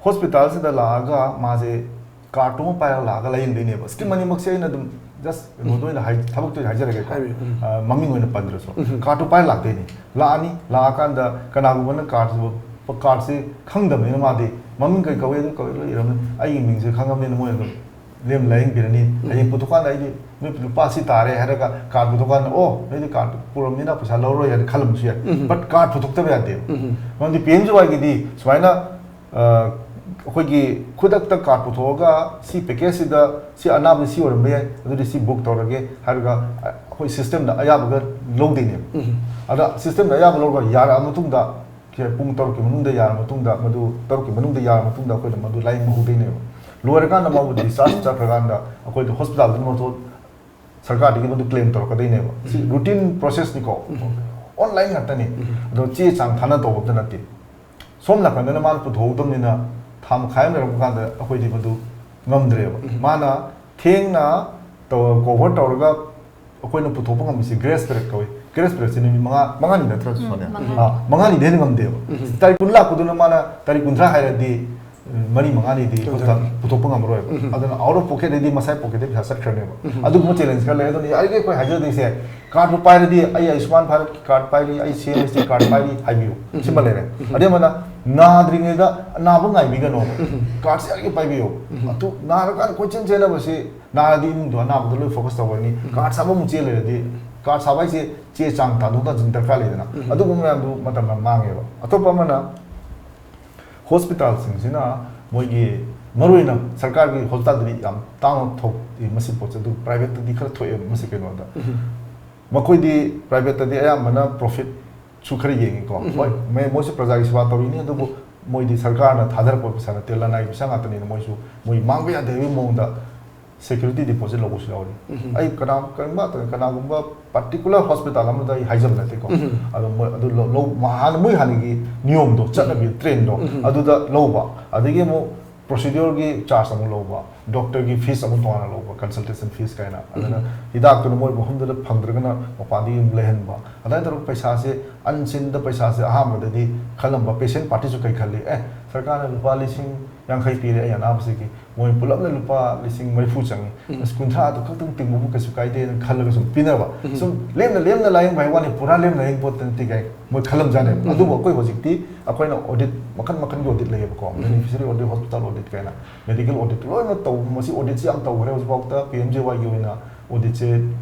ꯍꯣꯁꯄꯤꯇꯥꯜꯁꯤꯗ ꯂꯥꯛꯑꯒ ꯃꯥꯁꯦ ꯀꯥꯔꯠꯇꯨꯃ ꯄꯥꯏꯔꯒ ꯂꯥꯛꯑꯒ ꯂꯥꯏꯌꯦꯡꯗꯣꯏꯅꯦꯕ꯫ ꯁ꯭ꯀꯤꯝ ꯑꯅꯤꯃꯛꯁꯦ ꯑꯩꯅ ꯑꯗꯨꯝ ꯖꯁ ꯀꯩꯅꯣꯗ ꯑꯣꯏꯅ ꯍꯥꯏ-, ꯊꯕꯛꯇ ꯑꯣꯏꯅ ꯍꯥꯏꯖꯔꯒꯦꯀꯣ꯫ ꯍꯥꯏꯕꯤꯌꯨ, ꯎꯝ꯫ ꯑ, ꯃꯃꯤꯡ ꯑꯣꯏꯅ ꯄꯟꯗ꯭ꯔꯁꯨ꯫ ꯀꯥꯔꯠꯇꯨ ꯄꯥꯏꯔ ꯂꯥꯛꯇꯣꯏꯅꯤ꯫ ꯂꯥꯛꯑꯅꯤ, ꯂꯥꯛꯑꯀꯥꯟꯗ ꯀꯅꯥꯒꯨꯝꯕꯅ ꯀꯥꯔꯠꯁꯤ, ꯀꯥꯔꯠꯁꯤ ꯈꯪꯗꯕꯅꯤꯅ ꯃꯥꯗꯤ ꯃꯃꯤꯡ ꯀꯩ ꯀꯧꯏ, ꯑꯗꯨ ꯀꯧꯏ, ꯂꯣꯏ ꯏꯔꯝꯅꯤ꯫ ꯑꯩꯒꯤ ꯃꯤꯡꯁꯦ ꯈꯪꯉꯕꯅꯤꯅ ꯃꯣꯏ ꯑꯗꯨꯝ ꯂꯦꯝ ꯂꯥꯏꯌꯦꯡꯕꯤꯔꯅꯤ꯫ ꯍꯌꯦꯡ ꯄꯨꯊꯣꯛꯀꯥꯟꯗ ꯑꯩꯗꯤ ꯅꯣꯏ ꯂꯨꯄꯥ ꯁꯤ ꯇꯥꯔꯦ ꯍꯥꯏꯔꯒ ꯀꯥꯔꯠ ꯄꯨꯊꯣꯛꯀꯥꯟꯗ, "ꯑꯣ, ꯅꯣꯏꯗꯤ ꯀꯥꯔꯠ ꯄꯨꯔꯝꯅꯤꯅ ꯄꯩꯁꯥ ꯂꯧꯔꯣꯏ" ꯍꯥꯏꯅ ꯈꯜꯂꯝꯕꯁꯨ ꯌꯥꯏ꯫ ꯕꯠ ꯀꯥꯔꯠ ꯄꯨꯊꯣꯛꯇꯕ ꯌꯥꯗꯦꯕ꯫ ꯃꯔꯝꯗꯤ ꯄꯤ ꯑꯦꯝ ꯖꯤ ꯋꯥꯏꯒꯤꯗꯤ ꯁꯨꯃꯥꯏꯅ ꯑ, ꯑꯩꯈꯣꯏꯒꯤ ꯈꯨꯗꯛꯇ ꯀꯥꯔꯠ ꯄꯨꯊꯣꯛꯑꯒ ꯁꯤ ꯄꯦꯀꯦꯖꯁꯤꯗ ꯁꯤ ꯑꯅꯥꯕꯁꯤ ꯁꯤ ꯑꯣꯏꯔꯝꯕ ꯌꯥꯏ, ꯑꯗꯨꯗꯤ ꯁꯤ ꯕꯨꯛ ꯇꯧꯔꯒꯦ ꯍꯥꯏꯔꯒ, ꯑ, ꯑꯩꯈꯣꯏ ꯁꯤꯁꯇꯦꯝꯗ ꯑꯌꯥꯕꯒ ꯂꯧꯗꯣꯏꯅꯦꯕ꯫ ꯑꯗ ꯁꯤꯁꯇꯦꯝꯗ ꯑꯌꯥꯕ ꯂꯧꯔꯒ ꯌꯥꯔꯛꯑ ꯃꯇꯨꯡꯗ, ꯁꯦ ꯄꯨꯡ ꯇꯔꯨꯛꯀꯤ ꯃꯅꯨꯡꯗ ꯌꯥꯔ ꯃꯇꯨꯡꯗ, ꯃꯗꯨ ꯇꯔꯨꯛꯀꯤ ꯃꯅꯨꯡꯗ ꯌꯥꯔ ꯃꯇꯨꯡꯗ ꯑꯩꯈꯣꯏꯅ ꯃꯗꯨ ꯂꯥꯏꯌꯦꯡꯕ ꯍꯧꯗꯣꯏꯅꯦꯕ꯫ ꯂꯣꯏꯔꯀꯥꯟꯗ ꯃꯥꯕꯨ ꯗꯤꯁꯆꯥꯔꯖ ꯆꯠꯈ꯭ꯔꯀꯥꯟꯗ ꯑꯩꯈꯣꯏꯗ ꯍꯣꯁꯄꯤꯇꯥꯜꯗ ꯃꯊꯣ-, ꯁꯔꯀꯥꯔꯗꯒꯤ ꯃꯗꯨ ꯀ꯭ꯂꯦꯝ ꯇꯧꯔꯛꯀꯗꯣꯏꯅꯦꯕ꯫ ꯁꯤ ꯔꯨꯇꯤꯟ ꯄ꯭ꯔꯣꯁꯦꯁꯅꯤꯀꯣ꯫ ꯑꯣꯟꯂꯥꯏꯟ ꯉꯥꯛꯇꯅꯤ꯫ ꯑꯗꯣ ꯆꯦ ꯆꯥꯡ ꯊꯥꯅ ꯇꯧꯕ ꯑꯝꯇ ꯅꯠꯇꯦ꯫ ꯁꯣꯝ ꯅꯥꯀꯟꯗꯅ ꯃꯥꯅ ꯄꯨꯊꯣꯛꯍꯧꯗꯕꯅꯤꯅ ꯊꯥ ꯃꯈꯥꯏ ꯑꯃ ꯂꯩꯔꯛꯄ ꯀꯥꯟꯗ ꯑꯩꯈꯣꯏꯗꯤ ꯃꯗꯨ ꯉꯝꯗ꯭ꯔꯦꯕ꯫ ꯃꯥꯅ ꯊꯦꯡꯅ ꯇꯧ-, ꯀꯣꯚꯔ ꯇꯧꯔꯒ ꯑꯩꯈꯣꯏꯅ ꯄꯨꯊꯣꯛꯄ ꯉꯝꯃꯤꯁꯤ ꯒ꯭ꯔꯦꯁ ꯄꯤꯔꯤꯌꯠ ꯀꯧꯏ꯫ ꯀꯦꯁ ꯄꯤꯔꯛꯁꯦ ꯅꯨꯃꯤꯠ ꯃꯉꯥ, ꯃꯉꯥꯅꯤꯗ ꯅꯠꯇ꯭ꯔꯁꯨ ꯎꯝ, ꯁꯣꯅꯤꯌꯥ? ꯃꯉꯥꯅꯤ꯫ ꯑꯥ, ꯃꯉꯥꯅꯤꯗ ꯍꯦꯟꯅ ꯉꯝꯗꯦꯕ꯫ ꯎꯝ꯫ ꯇꯥꯔꯤꯛ ꯀꯨꯟ ꯂꯥꯛꯄꯗꯨꯅ ꯃꯥꯅ ꯇꯥꯔꯤꯛ ꯀꯨꯟꯊ꯭ꯔꯥ ꯍꯥꯏꯔꯗꯤ, ꯎꯝ, ꯃꯔꯤ ꯃꯉꯥꯅꯤꯗꯤ ꯎꯝ꯫ ꯍꯣꯁꯄꯤꯇꯥꯜ ꯄꯨꯊꯣꯛꯄ ꯉꯝꯃꯔꯣꯏꯕ꯫ ꯎꯝ꯫ ꯑꯗꯨꯅ ꯑꯥꯎꯠ ꯑꯣꯐ ꯄꯣꯀꯦꯠꯇꯗꯤ ꯃꯁꯥꯏ ꯄꯣꯀꯦꯠꯇ ꯄꯩꯁꯥ ꯆꯠꯈ꯭ꯔꯅꯦꯕ꯫ ꯎꯝ꯫ ꯑꯗꯨꯒꯨꯝꯕ ꯆꯦꯂꯦꯟꯖ ꯈꯔ ꯂꯩ꯫ ꯑꯗꯨꯅ ꯌꯥꯔꯤꯈꯩ ꯑꯩꯈꯣꯏ ꯍꯥꯏꯖꯗꯣꯏꯁꯦ, ꯀꯥꯔꯠꯄꯨ ꯄꯥꯏꯔꯗꯤ, "ꯑꯩ ꯑꯌꯨꯁꯃꯥꯟ ꯚꯥꯔꯠꯀꯤ ꯀꯥꯔꯠ ꯄꯥꯏꯔꯤ, ꯑꯩ ꯁꯤ ꯑꯦꯝ ꯑꯦꯁ ꯇꯤ ꯀꯥꯔꯠ ꯄꯥꯏꯔꯤ" ꯍꯥꯏꯕꯤꯌꯨ꯫ ꯎꯝ꯫ ꯁꯤꯃ ꯂꯩꯔꯦ꯫ ꯎꯝ꯫ ꯑꯗꯩ ꯑꯃꯅ ꯅꯥꯗ꯭ꯔꯤꯉꯩꯗ ꯑꯅꯥꯕ ꯉꯥꯏꯕꯤꯒꯅꯣ꯫ ꯎꯝ꯫ ꯀꯥꯔꯠꯁꯦ ꯌꯥꯔꯤꯈꯩ ꯄꯥꯏꯕꯤꯌꯨ꯫ ꯎꯝ꯫ ꯑꯗꯨ ꯅꯥꯔꯀꯥꯟꯗ ꯀꯣꯏꯆꯦꯟ ꯆꯦꯟꯅꯕꯁꯤ, ꯅꯥꯔꯗꯤ ꯏꯃꯨꯡꯗꯣ ꯑꯅꯥꯕꯗ ꯂꯣꯏ ꯐꯣꯀꯁ ꯇꯧꯔꯅꯤ꯫ ꯎꯝ꯫ ꯀꯥꯔꯠ ꯁꯥꯕ ꯑꯃꯨꯛ ꯆꯦꯜ ꯂꯩꯔꯗꯤ, ꯀꯥꯔꯠ ꯁꯥꯕ ꯍꯥꯏꯁꯦ ꯆꯦ ꯆꯥꯡ ꯇꯥꯟꯊꯣꯛ ꯇꯥꯟꯁꯤꯟ ꯗꯔꯀꯥꯔ ꯂꯩꯗꯅ, ꯎꯝ꯫ ꯑꯗꯨꯒꯨꯝꯕ ꯃꯌꯥꯝꯗꯨ ꯃꯇꯝ ꯌꯥꯝ ꯃꯥꯡꯉꯦꯕ꯫ ꯑꯇꯣꯞꯄ ꯑꯃꯅ ꯍꯣꯁꯄꯤꯇꯥꯜꯁꯤꯡꯁꯤꯅ ꯃꯣꯏꯒꯤ, ꯃꯔꯨꯑꯣꯏꯅ ꯁꯔꯀꯥꯔꯒꯤ ꯍꯣꯁꯄꯤꯇꯥꯜꯗꯗꯤ ꯌꯥꯝ ꯇꯥꯡꯅ ꯊꯣꯛꯏ ꯃꯁꯤ ꯄꯣꯠꯁꯦ, ꯑꯗꯨ ꯄ꯭ꯔꯥꯏꯚꯦꯠꯇꯗꯤ ꯈꯔ ꯊꯣꯛꯑꯦꯕ ꯃꯁꯤ ꯀꯩꯅꯣꯗ꯫ ꯎꯝ꯫ ꯃꯈꯣꯏꯗꯤ ꯄ꯭ꯔꯥꯏꯚꯦꯠꯇꯗꯤ ꯑꯌꯥꯝꯕꯅ ꯄ꯭ꯔꯣꯐꯤꯠꯁꯨ ꯈꯔ ꯌꯦꯡꯉꯤꯀꯣ꯫ ꯎꯝ꯫ ꯍꯣꯏ, ꯃꯣꯏ-, ꯃꯣꯏꯁꯨ ꯄ꯭ꯔꯖꯥꯒꯤ ꯁꯦꯕꯥ ꯇꯧꯔꯤꯅꯤ, ꯑꯗꯨꯕꯨ ꯃꯣꯏꯗꯤ ꯁꯔꯀꯥꯔꯅ ꯊꯥꯗꯔꯛꯄ ꯄꯩꯁꯥ ꯅꯠꯇꯦ, ꯂꯅꯥꯏ ꯄꯩꯁꯥ ꯉꯥꯛꯇꯅꯤꯅ ꯃꯣꯏꯁꯨ ꯃꯣꯏ ꯃꯥꯡꯕ ꯌꯥꯗꯦ ꯍꯥꯏꯕꯒꯤ ꯃꯑꯣꯡꯗ ꯁꯦꯀ꯭ꯌꯨꯔꯤꯇꯤ ꯗꯤꯄꯣꯖꯤꯠ ꯂꯧꯕꯁꯨ ꯌꯥꯎꯔꯤ꯫ ꯎꯝ꯫ ꯑꯩ ꯀꯅꯥ-, ꯀꯔꯤꯒꯨꯝꯕ, ꯀꯅꯥꯒꯨꯝꯕ ꯄꯥꯔꯇꯤꯀꯨꯂꯔ ꯍꯣꯁꯄꯤꯇꯥꯜ ꯑꯃꯗ ꯑꯩ ꯍꯥꯏꯖꯕ ꯅꯠꯇꯦꯀꯣ꯫ ꯎꯝ꯫ ꯑꯗꯣ ꯃꯣꯏ ꯑꯗꯨ ꯂꯧ-, ꯂꯧ-, ꯃꯥ-, ꯍꯥꯟꯅ ꯃꯣꯏ ꯍꯥꯟꯅꯒꯤ ꯅꯤꯌꯣꯝꯗꯣ, ꯆꯠꯅꯕꯤ, ꯇ꯭ꯔꯦꯟꯗꯣ, ꯎꯝ꯫ ꯑꯗꯨꯗ ꯂꯧꯕ, ꯑꯗꯒꯤ ꯑꯃꯨꯛ ꯄ꯭ꯔꯣꯁꯤꯗ꯭ꯌꯨꯔꯒꯤ ꯆꯥꯔꯖ ꯑꯃꯨꯛ ꯂꯧꯕ, ꯗꯣꯛꯇꯔꯒꯤ ꯐꯤꯁ ꯑꯃꯨꯛ ꯇꯣꯉꯥꯟꯅ ꯂꯧꯕ, ꯀꯟꯁꯜꯇꯦꯁꯟ ꯐꯤꯁ ꯀꯥꯏꯅ, ꯑꯗꯨꯅ ꯎꯝ꯫ ꯍꯤꯗꯥꯛꯇꯨꯅ ꯃꯣꯏ ꯃꯐꯝꯗꯨꯗ ꯐꯪꯗ꯭ꯔꯒꯅ ꯃꯄꯥꯟꯗꯒꯤ ꯑꯃꯨꯛ ꯂꯩꯍꯟꯕ, ꯑꯗꯨꯃꯥꯏꯅ ꯇꯧꯔꯒ ꯄꯩꯁꯥꯁꯦ, ꯑꯟꯁꯤꯟꯗ ꯄꯩꯁꯥꯁꯦ ꯑꯍꯥꯟꯕꯗꯗꯤ ꯈꯜꯂꯝꯕ, ꯄꯦꯁꯦꯟ ꯄꯥꯔꯇꯤꯁꯨ ꯀꯩ ꯈꯜꯂꯤ, "ꯑꯦ, ꯁꯔꯀꯥꯔꯅ ꯂꯨꯄꯥ ꯂꯤꯁꯤꯡ ꯌꯥꯡꯈꯩ ꯄꯤꯔꯦ ꯑꯩ ꯑꯅꯥꯕꯁꯤꯒꯤ, ꯃꯣꯏ ꯄꯨꯂꯞꯅ ꯂꯨꯄꯥ ꯂꯤꯁꯤꯡ ꯃꯔꯤꯐꯨ ꯆꯪꯉꯤ, ꯎꯝ꯫ ꯑꯁ, ꯀꯨꯟꯊ꯭ꯔꯥꯗꯨ ꯈꯛꯇꯪ ꯇꯤꯡꯕꯕꯨ ꯀꯩꯁꯨ ꯀꯥꯏꯗꯦꯅ" ꯈꯜꯂꯒ ꯁꯨꯝ ꯄꯤꯅꯕ꯫ ꯎꯝ꯫ ꯁꯨꯝ ꯂꯦꯝꯅ ꯂꯦꯝꯅ ꯂꯥꯌꯦꯡꯕ ꯍꯥꯏ ꯋꯥꯅꯤ, ꯄꯨꯔꯥ ꯂꯦꯝꯅ ꯂꯥꯌꯦꯡ ꯄꯣꯠꯇ ꯅꯠꯇꯦ ꯀꯥꯏ ꯃꯣꯏ ꯈꯜꯂꯝꯖꯥꯠꯅꯦꯕ꯫ ꯎꯝ꯫ ꯑꯗꯨꯕꯨ ꯑꯩꯈꯣꯏ ꯍꯧꯖꯤꯛꯇꯤ ꯑꯩꯈꯣꯏꯅ ꯑꯣꯗꯤꯠ ꯃꯈꯜ ꯃꯈꯜꯒꯤ ꯑꯣꯗꯤꯠ ꯂꯩꯌꯦꯕꯀꯣ, ꯎꯝ꯫ ꯕꯦꯅꯤꯐꯤꯁꯔꯤ ꯑꯣꯗꯤꯠ, ꯍꯣꯁꯄꯤꯇꯥꯜ ꯑꯣꯗꯤꯠ ꯀꯥꯏꯅ, ꯃꯦꯗꯤꯀꯦꯜ ꯑꯣꯗꯤꯠ ꯂꯣꯏꯅ ꯇꯧꯕ, ꯃꯁꯤ ꯑꯣꯗꯤꯠꯁꯤ ꯌꯥꯝ ꯇꯧꯈ꯭ꯔꯦ ꯍꯧꯖꯤꯛꯐꯥꯎꯗ꯫ ꯄꯤ ꯑꯦꯝ ꯖꯦ ꯋꯥꯏꯒꯤ ꯑꯣꯏꯅ ꯑꯣꯗꯤꯠꯁꯦ,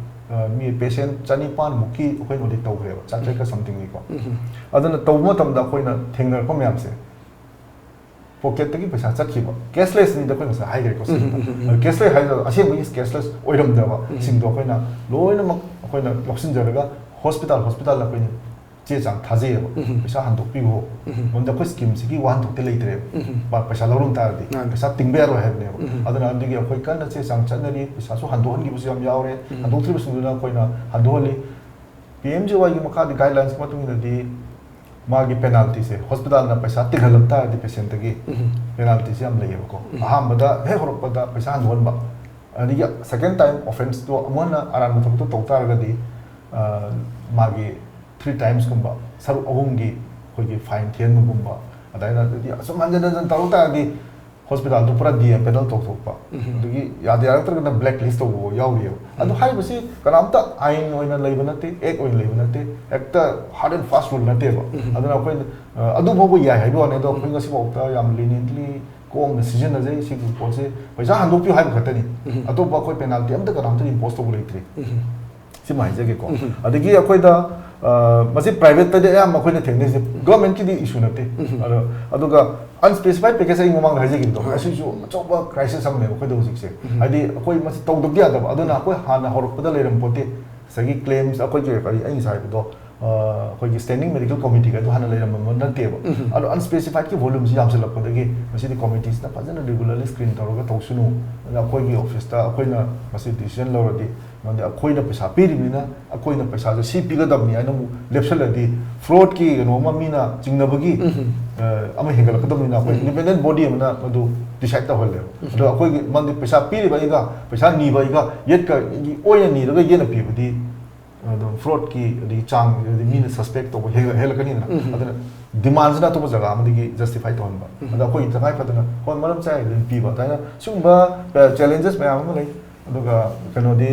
ꯑ, ꯃꯤ ꯄꯦꯁꯦꯟ ꯆꯅꯤꯄꯥꯟꯃꯨꯛꯀꯤ ꯑꯩꯈꯣꯏꯅ ꯑꯣꯗꯤꯠ ꯇꯧꯈ꯭ꯔꯦꯕ, ꯆꯥꯇ꯭ꯔꯦꯠꯀ ꯁꯝꯊꯤꯡꯅꯤꯀꯣ꯫ ꯎꯝ꯫ ꯑꯗꯨꯅ ꯇꯧꯕ ꯃꯇꯝꯗ ꯑꯩꯈꯣꯏꯅ ꯊꯦꯡꯅꯔꯛꯄ ꯃꯌꯥꯝꯁꯦ, ꯄꯣꯀꯦꯠꯇꯒꯤ ꯄꯩꯁꯥ ꯆꯠꯈꯤꯕ, ꯀꯦꯁꯂꯦꯁꯅꯤꯗ ꯑꯩꯈꯣꯏ ꯉꯁꯥꯏ ꯍꯥꯏꯈ꯭ꯔꯦꯀꯣ꯫ ꯎꯝ, ꯎꯝ, ꯎꯝ, ꯎꯝ꯫ ꯑꯗꯨ ꯀꯦꯁꯂꯦꯁ ꯍꯥꯏꯗꯣ ꯑꯁꯦꯡꯕꯒꯤ ꯀꯦꯁꯂꯦꯁ ꯑꯣꯏꯔꯝꯗꯕ ꯎꯝ꯫ ꯁꯤꯡꯗꯣ ꯑꯩꯈꯣꯏꯅ ꯂꯣꯏꯅꯃꯛ ꯑꯩꯈꯣꯏꯅ ꯂꯧꯁꯤꯟꯖꯔꯒ ꯍꯣꯁꯄꯤꯇꯥꯜ ꯍꯣꯁꯄꯤꯇꯥꯜꯗ ꯑꯩꯈꯣꯏꯅ ꯆꯦ ꯆꯥꯡ ꯊꯥꯖꯩꯌꯦꯕ꯫ ꯎꯝ꯫ ꯄꯩꯁꯥ ꯍꯟꯗꯣꯛꯄꯤꯈꯣ꯫ ꯎꯝ꯫ ꯃꯔꯝꯗꯤ ꯑꯩꯈꯣꯏ ꯁ꯭ꯀꯤꯝꯁꯤꯒꯤ ꯋꯥꯍꯟꯊꯣꯛꯇꯤ ꯂꯩꯇ꯭ꯔꯦꯕ꯫ ꯎꯝ꯫ ꯄ-, ꯄꯩꯁꯥ ꯂꯧꯔꯝ ꯇꯥꯔꯗꯤ ꯃꯥꯅꯦ꯫ ꯄꯩꯁꯥ ꯇꯤꯡꯕ ꯌꯥꯔꯣꯏ ꯍꯥꯏꯕꯅꯦꯕ꯫ ꯎꯝ꯫ ꯑꯗꯨꯅ ꯑꯗꯨꯒꯤ ꯑꯩꯈꯣꯏ ꯀꯟꯅ ꯆꯦ ꯆꯥꯡ ꯆꯠꯅꯔꯤ, ꯄꯩꯁꯥꯁꯨ ꯍꯟꯗꯣꯛꯍꯟꯈꯤꯕꯁꯨ ꯌꯥꯝ ꯌꯥꯎꯔꯦ꯫ ꯎꯝ꯫ ꯍꯟꯗꯣꯛꯇ꯭ꯔꯤꯕꯁꯤꯡꯗꯨꯅ ꯑꯩꯈꯣꯏꯅ ꯍꯟꯗꯣꯛꯍꯜꯂꯤ꯫ ꯄꯤ ꯑꯦꯝ ꯖꯦ ꯋꯥꯏꯒꯤ ꯃꯈꯥꯗꯤ ꯒꯥꯏꯗꯂꯥꯏꯟꯁꯀꯤ ꯃꯇꯨꯡ ꯏꯟꯅꯗꯤ ꯃꯥꯒꯤ ꯄꯦꯅꯥꯜꯇꯤꯁꯦ, ꯍꯣꯁꯄꯤꯇꯥꯜꯅ ꯄꯩꯁꯥ ꯇꯤꯡꯍꯜꯂꯝ ꯇꯥꯔꯗꯤ ꯄꯦꯁꯦꯟꯇꯒꯤ, ꯎꯝ꯫ ꯄꯦꯅꯥꯜꯇꯤꯁꯦ ꯌꯥꯝ ꯂꯩꯌꯦꯕꯀꯣ꯫ ꯎꯝ꯫ ꯑꯍꯥꯟꯕꯗ ꯍꯦꯛ ꯍꯧꯔꯛꯄꯗ ꯄꯩꯁꯥ ꯍꯟꯗꯣꯛꯍꯟꯕ, ꯑꯗꯒꯤ ꯁꯦꯀꯦꯟ ꯇꯥꯏꯝ ꯑꯣꯐꯦꯟꯁꯇꯣ ꯑꯃꯨꯛ ꯍꯟꯅ ꯑꯔꯥꯟꯕ ꯊꯕꯛꯇꯣ ꯇꯧ ꯇꯥꯔꯒꯗꯤ, ꯑ, ꯃꯥꯒꯤ ꯊ꯭ꯔꯤ ꯇꯥꯏꯝꯁꯀꯨꯝꯕ, ꯁꯔꯨꯛ ꯑꯍꯨꯝꯒꯤ ꯑꯩꯈꯣꯏꯒꯤ ꯐꯥꯏꯟ ꯊꯤꯍꯟꯕꯒꯨꯝꯕ, ꯑꯗꯨꯃꯥꯏꯅ ꯑꯗꯨꯗꯤ ꯑꯁꯨꯝ ꯍꯟꯖꯟ ꯍꯟꯖꯟ ꯇꯧꯔꯛ ꯇꯥꯔꯗꯤ ꯍꯣꯁꯄꯤꯇꯥꯜꯗꯨ ꯄꯨꯔꯥ ꯗꯤ ꯑꯦꯝ ꯄꯦꯅꯦꯜ ꯇꯧꯊꯣꯛꯄ꯫ ꯑꯗꯨꯒꯤ ꯌꯥꯗ ꯌꯥꯔꯛꯇ꯭ꯔꯒꯅ ꯕ꯭ꯂꯦꯛ ꯂꯤꯁ ꯇꯧꯕ ꯌꯥꯎꯔꯤꯑꯕ꯫ ꯑꯗꯨ ꯍꯥꯏꯔꯤꯕꯁꯤ ꯀꯅꯥꯝꯇ ꯑꯥꯏꯟ ꯑꯣꯏꯅ ꯂꯩꯕ ꯅꯠꯇꯦ, ꯑꯦꯛ ꯑꯣꯏꯅ ꯂꯩꯕ ꯅꯠꯇꯦ, ꯍꯦꯛꯇ ꯍꯥꯔꯗ ꯑꯦꯟ ꯐꯥꯁ ꯔꯨꯜ ꯅꯠꯇꯦꯕ꯫ ꯑꯗꯨꯅ ꯑꯩꯈꯣꯏꯅ ꯑ, ꯑꯗꯨ ꯐꯥꯎꯕ ꯌꯥꯏ ꯍꯥꯏꯕ ꯋꯥꯅꯤ, ꯑꯗꯣ ꯑꯩꯈꯣꯏ ꯉꯁꯤꯐꯥꯎꯗ ꯌꯥꯝ ꯂꯤꯅꯤꯌꯟꯂꯤ ꯀꯣꯝꯅ ꯁꯤꯖꯤꯟꯅꯖꯩ꯫ ꯁꯤꯒꯤ ꯄꯣꯠꯁꯦ ꯄꯩꯁꯥ ꯍꯟꯗꯣꯛꯄꯤꯌꯨ ꯍꯥꯏꯕ ꯈꯛꯇꯅꯤ꯫ ꯑꯇꯣꯞꯄ ꯑꯩꯈꯣꯏ ꯄꯦꯅꯥꯜꯇꯤ ꯑꯝꯇ ꯀꯅꯥꯝꯇ ꯏꯝꯄꯣꯁ ꯇꯧꯕ ꯂꯩꯇ꯭ꯔꯤ꯫ ꯁꯤꯃ ꯍꯥꯏꯖꯒꯦꯀꯣ꯫ ꯑꯗꯒꯤ ꯑꯩꯈꯣꯏꯗ, ꯑ, ꯃꯁꯤ ꯄ꯭ꯔꯥꯏꯚꯦꯠꯇꯗꯤ ꯑꯌꯥꯝꯕ ꯑꯩꯈꯣꯏꯅ ꯊꯦꯡꯅꯩꯁꯦ, ꯒꯚꯔꯟꯃꯦꯟꯠꯀꯤꯗꯤ ꯏꯁꯨ ꯅꯠꯇꯦ꯫ ꯑꯗꯣ, ꯑꯗꯨꯒ ꯑꯟꯁ꯭ꯄꯦꯁꯤꯐꯥꯏꯗ ꯄꯦꯀꯦꯖ ꯑꯩ ꯃꯃꯥꯡꯗ ꯍꯥꯏꯖꯈꯤꯕꯗꯣ, ꯑꯁꯤꯁꯨ ꯑꯆꯧꯕ ꯀ꯭ꯔꯥꯏꯁꯤꯁ ꯑꯃꯅꯦꯕ ꯑꯩꯈꯣꯏꯗ ꯍꯧꯖꯤꯛꯁꯦ꯫ ꯍꯥꯏꯗꯤ ꯑꯩꯈꯣꯏ ꯃꯁꯤ ꯇꯧꯗꯕꯗꯤ ꯌꯥꯗꯕ, ꯑꯗꯨꯅ ꯑꯩꯈꯣꯏ ꯍꯥꯟꯅ ꯍꯧꯔꯛꯄꯗ ꯂꯩꯔꯝ ꯄꯣꯠꯇꯦ꯫ ꯉꯁꯥꯏꯒꯤ ꯀ꯭ꯂꯦꯝꯁ ꯑꯩꯈꯣꯏꯒꯤ ꯀꯔꯤ ꯑꯩ ꯉꯁꯥꯏ ꯍꯥꯏꯕꯗꯣ, ꯑ, ꯑꯩꯈꯣꯏꯒꯤ ꯁ꯭ꯇꯦꯟꯗꯤꯡ ꯃꯦꯗꯤꯀꯦꯜ ꯀꯣꯃꯤꯇꯤꯒ ꯑꯗꯨ ꯍꯥꯟꯅ ꯂꯩꯔꯝꯕ ꯅꯠꯇꯦꯕ꯫ ꯑꯗꯣ ꯑꯟꯁ꯭ꯄꯦꯁꯤꯐꯥꯏꯗꯀꯤ ꯚꯣꯂꯨꯝꯁꯤ ꯌꯥꯝꯁꯤꯜꯂꯛꯄꯗꯒꯤ ꯃꯁꯤꯗꯤ ꯀꯣꯃꯤꯇꯤꯁꯤꯅ ꯐꯖꯅ ꯔꯤꯒꯨꯂꯔꯂꯤ ꯁ꯭ꯀ꯭ꯔꯤꯟ ꯇꯧꯔꯒ ꯇꯧꯁꯅꯨ꯫ ꯑꯗꯨꯅ ꯑꯩꯈꯣꯏꯒꯤ ꯑꯣꯐꯤꯁꯇ ꯑꯩꯈꯣꯏꯅ ꯃꯁꯤ ꯗꯤꯁꯤꯖꯟ ꯂꯧꯔꯗꯤ, ꯃꯔꯝꯗꯤ ꯑꯩꯈꯣꯏꯅ ꯄꯩꯁꯥ ꯄꯤꯔꯤꯕꯅꯤꯅ ꯑꯩꯈꯣꯏꯅ ꯄꯩꯁꯥꯁꯦ ꯁꯤ ꯄꯤꯒꯗꯕꯅꯤ ꯍꯥꯏꯅ ꯑꯃꯨꯛ ꯂꯦꯞꯁꯜꯂꯗꯤ ꯐ꯭ꯔꯣꯗꯀꯤ ꯀꯩꯅꯣ ꯑꯃ ꯃꯤꯅ ꯆꯤꯡꯅꯕꯒꯤ, ꯑ, ꯑꯃ ꯍꯦꯟꯒꯠꯂꯛꯀꯗꯕꯅꯤꯅ ꯑꯩꯈꯣꯏ ꯏꯟꯗꯤꯄꯦꯟꯗꯦꯟ ꯕꯣꯗꯤ ꯑꯃꯅ ꯃꯗꯨ ꯗꯤꯁꯥꯏꯗ ꯇꯧꯍꯜꯂꯦꯕ꯫ ꯑꯗꯣ ꯑꯩꯈꯣꯏꯒꯤ ꯃꯔꯝꯗꯤ ꯄꯩꯁꯥ ꯄꯤꯔꯤꯕ ꯑꯩꯒ ꯄꯩꯁꯥ ꯅꯤꯕ ꯑꯩꯒ ꯌꯦꯠꯀ ꯑꯣꯏꯅ ꯅꯤꯔꯒ ꯌꯦꯠꯅ ꯄꯤꯕꯗꯤ ꯑꯗꯨꯝ ꯐ꯭ꯔꯣꯗꯀꯤ ꯑꯗꯒꯤ ꯆꯥꯡ, ꯑꯗꯒꯤ ꯃꯤꯅ ꯁꯁꯄꯦꯛ ꯇꯧꯕ ꯍꯦꯟꯒꯠ-, ꯍꯦꯜꯂꯛꯀꯅꯤꯗꯅ꯫ ꯑꯗꯨꯅ ꯗꯤꯃꯥꯟꯁꯤꯅ ꯑꯇꯣꯞꯄ ꯖꯒꯥ ꯑꯃꯗꯒꯤ ꯖꯁꯇꯤꯐꯥꯏ ꯇꯧꯍꯟꯕ꯫ ꯑꯗ ꯑꯩꯈꯣꯏ ꯇꯉꯥꯏ ꯐꯗꯅ ꯍꯣꯏ ꯃꯔꯝ ꯆꯥꯏ ꯑꯗꯨꯝ ꯄꯤꯕ꯫ ꯑꯗꯨꯃꯥꯏꯅ ꯁꯤꯒꯨꯝꯕ, ꯑ, ꯆꯦꯂꯦꯟꯖꯦꯁ ꯃꯌꯥꯝ ꯑꯃ ꯂꯩ꯫ ꯑꯗꯨꯒ ꯀꯩꯅꯣꯗꯤ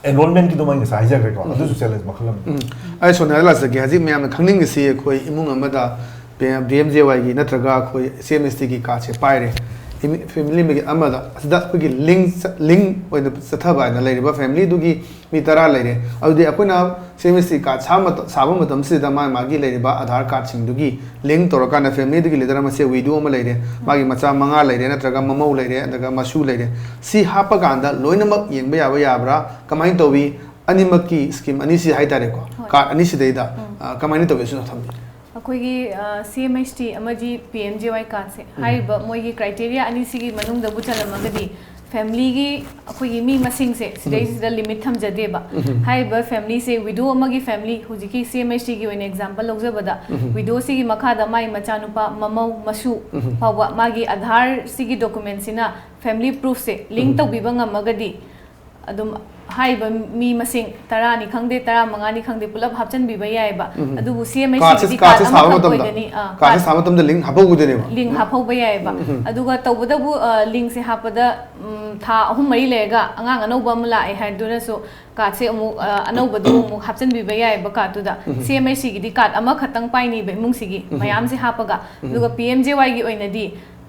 ꯑꯦꯟꯔꯣꯜꯃꯦꯟꯠꯀꯤꯗꯨꯃ ꯑꯩ ꯉꯁꯥꯏ ꯍꯥꯏꯖꯈ꯭ꯔꯦꯀꯣ, ꯑꯗꯨꯁꯨ ꯆꯦꯂꯦꯟꯖ ꯃꯈꯜ ꯑꯃꯅꯤ꯫ ꯑꯩ ꯁꯣꯅꯤꯌꯥꯗ ꯂꯥꯛꯆꯒꯦ꯫ ꯍꯧꯖꯤꯛ ꯃꯌꯥꯝꯅ ꯈꯪꯅꯤꯡꯉꯤꯁꯤ ꯑꯩꯈꯣꯏ ꯏꯃꯨꯡ ꯑꯃꯗ ꯄꯤ ꯑꯦꯝ ꯖꯦ ꯋꯥꯏꯒꯤ ꯅꯠꯇ꯭ꯔꯒ ꯑꯩꯈꯣꯏ ꯁꯤ ꯑꯦꯝ ꯑꯦꯁ ꯇꯤꯒꯤ ꯀꯥꯔꯗꯁꯦ ꯄꯥꯏꯔꯦ꯫ ꯏꯃꯤ-, ꯐꯦꯃꯤꯂꯤ ꯑꯃꯒꯤ ꯑꯃꯗ ꯑꯁꯤꯗ ꯑꯩꯈꯣꯏꯒꯤ ꯂꯤꯡ ꯆ-, ꯂꯤꯡ ꯑꯣꯏꯅ ꯆꯠꯊꯕ ꯍꯥꯏꯅ ꯂꯩꯔꯤꯕ ꯐꯦꯃꯤꯂꯤꯗꯨꯒꯤ ꯃꯤ ꯇꯔꯥ ꯂꯩꯔꯦ꯫ ꯑꯗꯨꯗꯤ ꯑꯩꯈꯣꯏꯅ ꯁꯤ ꯑꯦꯝ ꯑꯦꯁ ꯇꯤ ꯀꯥꯔꯗ ꯁꯥꯕ ꯃꯇꯝ, ꯁꯥꯕ ꯃꯇꯝꯁꯤꯗ ꯃꯥ ꯃꯥꯒꯤ ꯂꯩꯔꯤꯕ ꯑꯙꯥꯔ ꯀꯥꯔꯗꯁꯤꯡꯗꯨꯒꯤ ꯂꯤꯡ ꯇꯧꯔꯀꯥꯟꯗ ꯐꯦꯃꯤꯂꯤꯗꯨꯒꯤ ꯂꯤꯗꯔ ꯑꯃꯁꯦ ꯋꯤꯗꯣ ꯑꯃ ꯂꯩꯔꯦ, ꯃꯥꯒꯤ ꯃꯆꯥ ꯃꯉꯥ ꯂꯩꯔꯦ, ꯅꯠꯇ꯭ꯔꯒ ꯃꯃꯧ ꯂꯩꯔꯦ, ꯅꯠꯇ꯭ꯔꯒ ꯃꯁꯨ ꯂꯩꯔꯦ꯫ ꯁꯤ ꯍꯥꯞꯄꯀꯥꯟꯗ ꯂꯣꯏꯅꯃꯛ ꯌꯦꯡꯕ ꯌꯥꯕ ꯌꯥꯕ꯭ꯔꯥ? ꯀꯃꯥꯏꯅ ꯇꯧꯋꯤ? ꯑꯅꯤꯃꯛꯀꯤ ꯁ꯭ꯀꯤꯝ ꯑꯅꯤꯁꯤ ꯍꯥꯏꯇꯥꯔꯦꯀꯣ, ꯍꯣꯏ꯫ ꯀꯥꯔꯗ ꯑꯅꯤꯁꯤꯗꯩꯗ, ꯎꯝ꯫ ꯑ, ꯀꯃꯥꯏꯅ ꯇꯧꯋꯤ? ꯑꯁꯤꯅ ꯊꯝꯕꯤꯌꯨ꯫ ꯑꯩꯈꯣꯏꯒꯤ, ꯑ, ꯁꯤ ꯑꯦꯝ ꯑꯩꯆ ꯇꯤ ꯑꯃꯗꯤ ꯄꯤ ꯑꯦꯝ ꯖꯦ ꯋꯥꯏ ꯀꯥꯔꯗꯁꯦ, ꯎꯝ꯫ ꯍꯥꯏꯔꯤꯕ ꯃꯣꯏꯒꯤ ꯀ꯭ꯔꯥꯏꯇꯦꯔꯤꯌꯥ ꯑꯅꯤꯁꯤꯒꯤ ꯃꯅꯨꯡꯗꯕꯨ ꯆꯜꯂꯝꯃꯒꯗꯤ ꯐꯦꯃꯤꯂꯤꯒꯤ ꯑꯩꯈꯣꯏꯒꯤ ꯃꯤ ꯃꯁꯤꯡꯁꯦ ꯎꯝ꯫ ꯁꯤꯗꯩꯁꯤꯗ ꯂꯤꯃꯤꯠ ꯊꯝꯖꯗꯦꯕ꯫ ꯎꯝ꯫ ꯍꯥꯏꯔꯤꯕ ꯐꯦꯃꯤꯂꯤꯁꯦ ꯋꯤꯗꯣ ꯑꯃꯒꯤ ꯐꯦꯃꯤꯂꯤ, ꯍꯧꯖꯤꯛꯀꯤ ꯁꯤ ꯑꯦꯝ ꯑꯩꯆ ꯇꯤꯒꯤ ꯑꯣꯏꯅ ꯑꯦꯛꯖꯥꯝꯄꯜ ꯂꯧꯖꯕꯗ, ꯎꯝ꯫ ꯋꯤꯗꯣꯁꯤꯒꯤ ꯃꯈꯥꯗ ꯃꯥꯏ ꯃꯆꯥꯅꯨꯄꯥ, ꯃꯃꯧ, ꯃꯁꯨ ꯎꯝ꯫ ꯐꯥꯎꯕ ꯃꯥꯒꯤ ꯑꯙꯥꯔꯁꯤꯒꯤ ꯗꯣꯀꯨꯃꯦꯟꯁꯤꯅ ꯐꯦꯃꯤꯂꯤ ꯄ꯭ꯔꯨꯐꯁꯦ ꯂꯤꯡ ꯎꯝ꯫ ꯇꯧꯕꯤꯕ ꯉꯝꯃꯒꯗꯤ ꯑꯗꯨꯝ ꯍꯥꯏꯔꯤꯕ ꯃꯤ ꯃꯁꯤꯡ ꯇꯔꯥꯅꯤ ꯈꯪꯗꯦ, ꯇꯔꯥꯃꯉꯥꯅꯤ ꯈꯪꯗꯦ, ꯄꯨꯂꯞ ꯍꯥꯞꯆꯤꯟꯕꯤꯕ ꯌꯥꯏꯑꯕ꯫ ꯎꯝ꯫ ꯑꯗꯨꯕꯨ ꯁꯤ ꯑꯦꯝ ꯀꯥꯔꯠꯁꯦ ꯑꯩꯆ ꯁꯤꯒꯤꯗꯤ ꯀꯥꯔꯠꯁꯦ ꯀꯥꯔꯠ ꯁꯥꯕ ꯑꯃꯈꯛ ꯃꯇꯝꯗ ꯑꯣꯏꯒꯅꯤ꯫ ꯑꯥ, ꯀꯥꯔꯠꯁꯦ ꯁꯥꯕ ꯃꯇꯝꯗ ꯂꯤꯡ ꯍꯥꯞꯍꯧꯒꯗꯣꯏꯅꯦꯕ꯫ ꯂꯤꯡ ꯍꯥꯞꯍꯧꯕ ꯌꯥꯏꯑꯕ꯫ ꯎꯝ꯫ ꯑꯗꯨꯒ ꯇꯧꯕꯇꯕꯨ ꯑ, ꯂꯤꯡꯁꯦ ꯍꯥꯞꯄꯗ ꯎꯝ, ꯊꯥ ꯑꯍꯨꯝ ꯃꯔꯤ ꯂꯩꯔꯒ ꯑꯉꯥꯡ ꯑꯅꯧꯕ ꯑꯃ ꯂꯥꯛꯑꯦ ꯍꯥꯏꯗꯨꯅꯁꯨ ꯀꯥꯔꯠꯁꯦ ꯑꯃꯨꯛ ꯑ, ꯑꯅꯧꯕꯗꯨ ꯑꯃꯨꯛ ꯍꯥꯞꯆꯤꯟꯕꯤꯕ ꯌꯥꯏꯑꯕ ꯀꯥꯔꯠꯇꯨꯗ꯫ ꯎꯝ꯫ ꯁꯤ ꯑꯦꯝ ꯑꯩꯆ ꯁꯤꯒꯤꯗꯤ ꯀꯥꯔꯠ ꯑꯃꯈꯛꯇꯪ ꯄꯥꯏꯅꯤꯕ ꯏꯃꯨꯡꯁꯤꯒꯤ ꯎꯝ꯫ ꯃꯌꯥꯝꯁꯦ ꯍꯥꯞꯄꯒ꯫ ꯎꯝ꯫ ꯑꯗꯨꯒ ꯄꯤ ꯑꯦꯝ ꯖꯦ ꯋꯥꯏꯒꯤ ꯑꯣꯏꯅꯗꯤ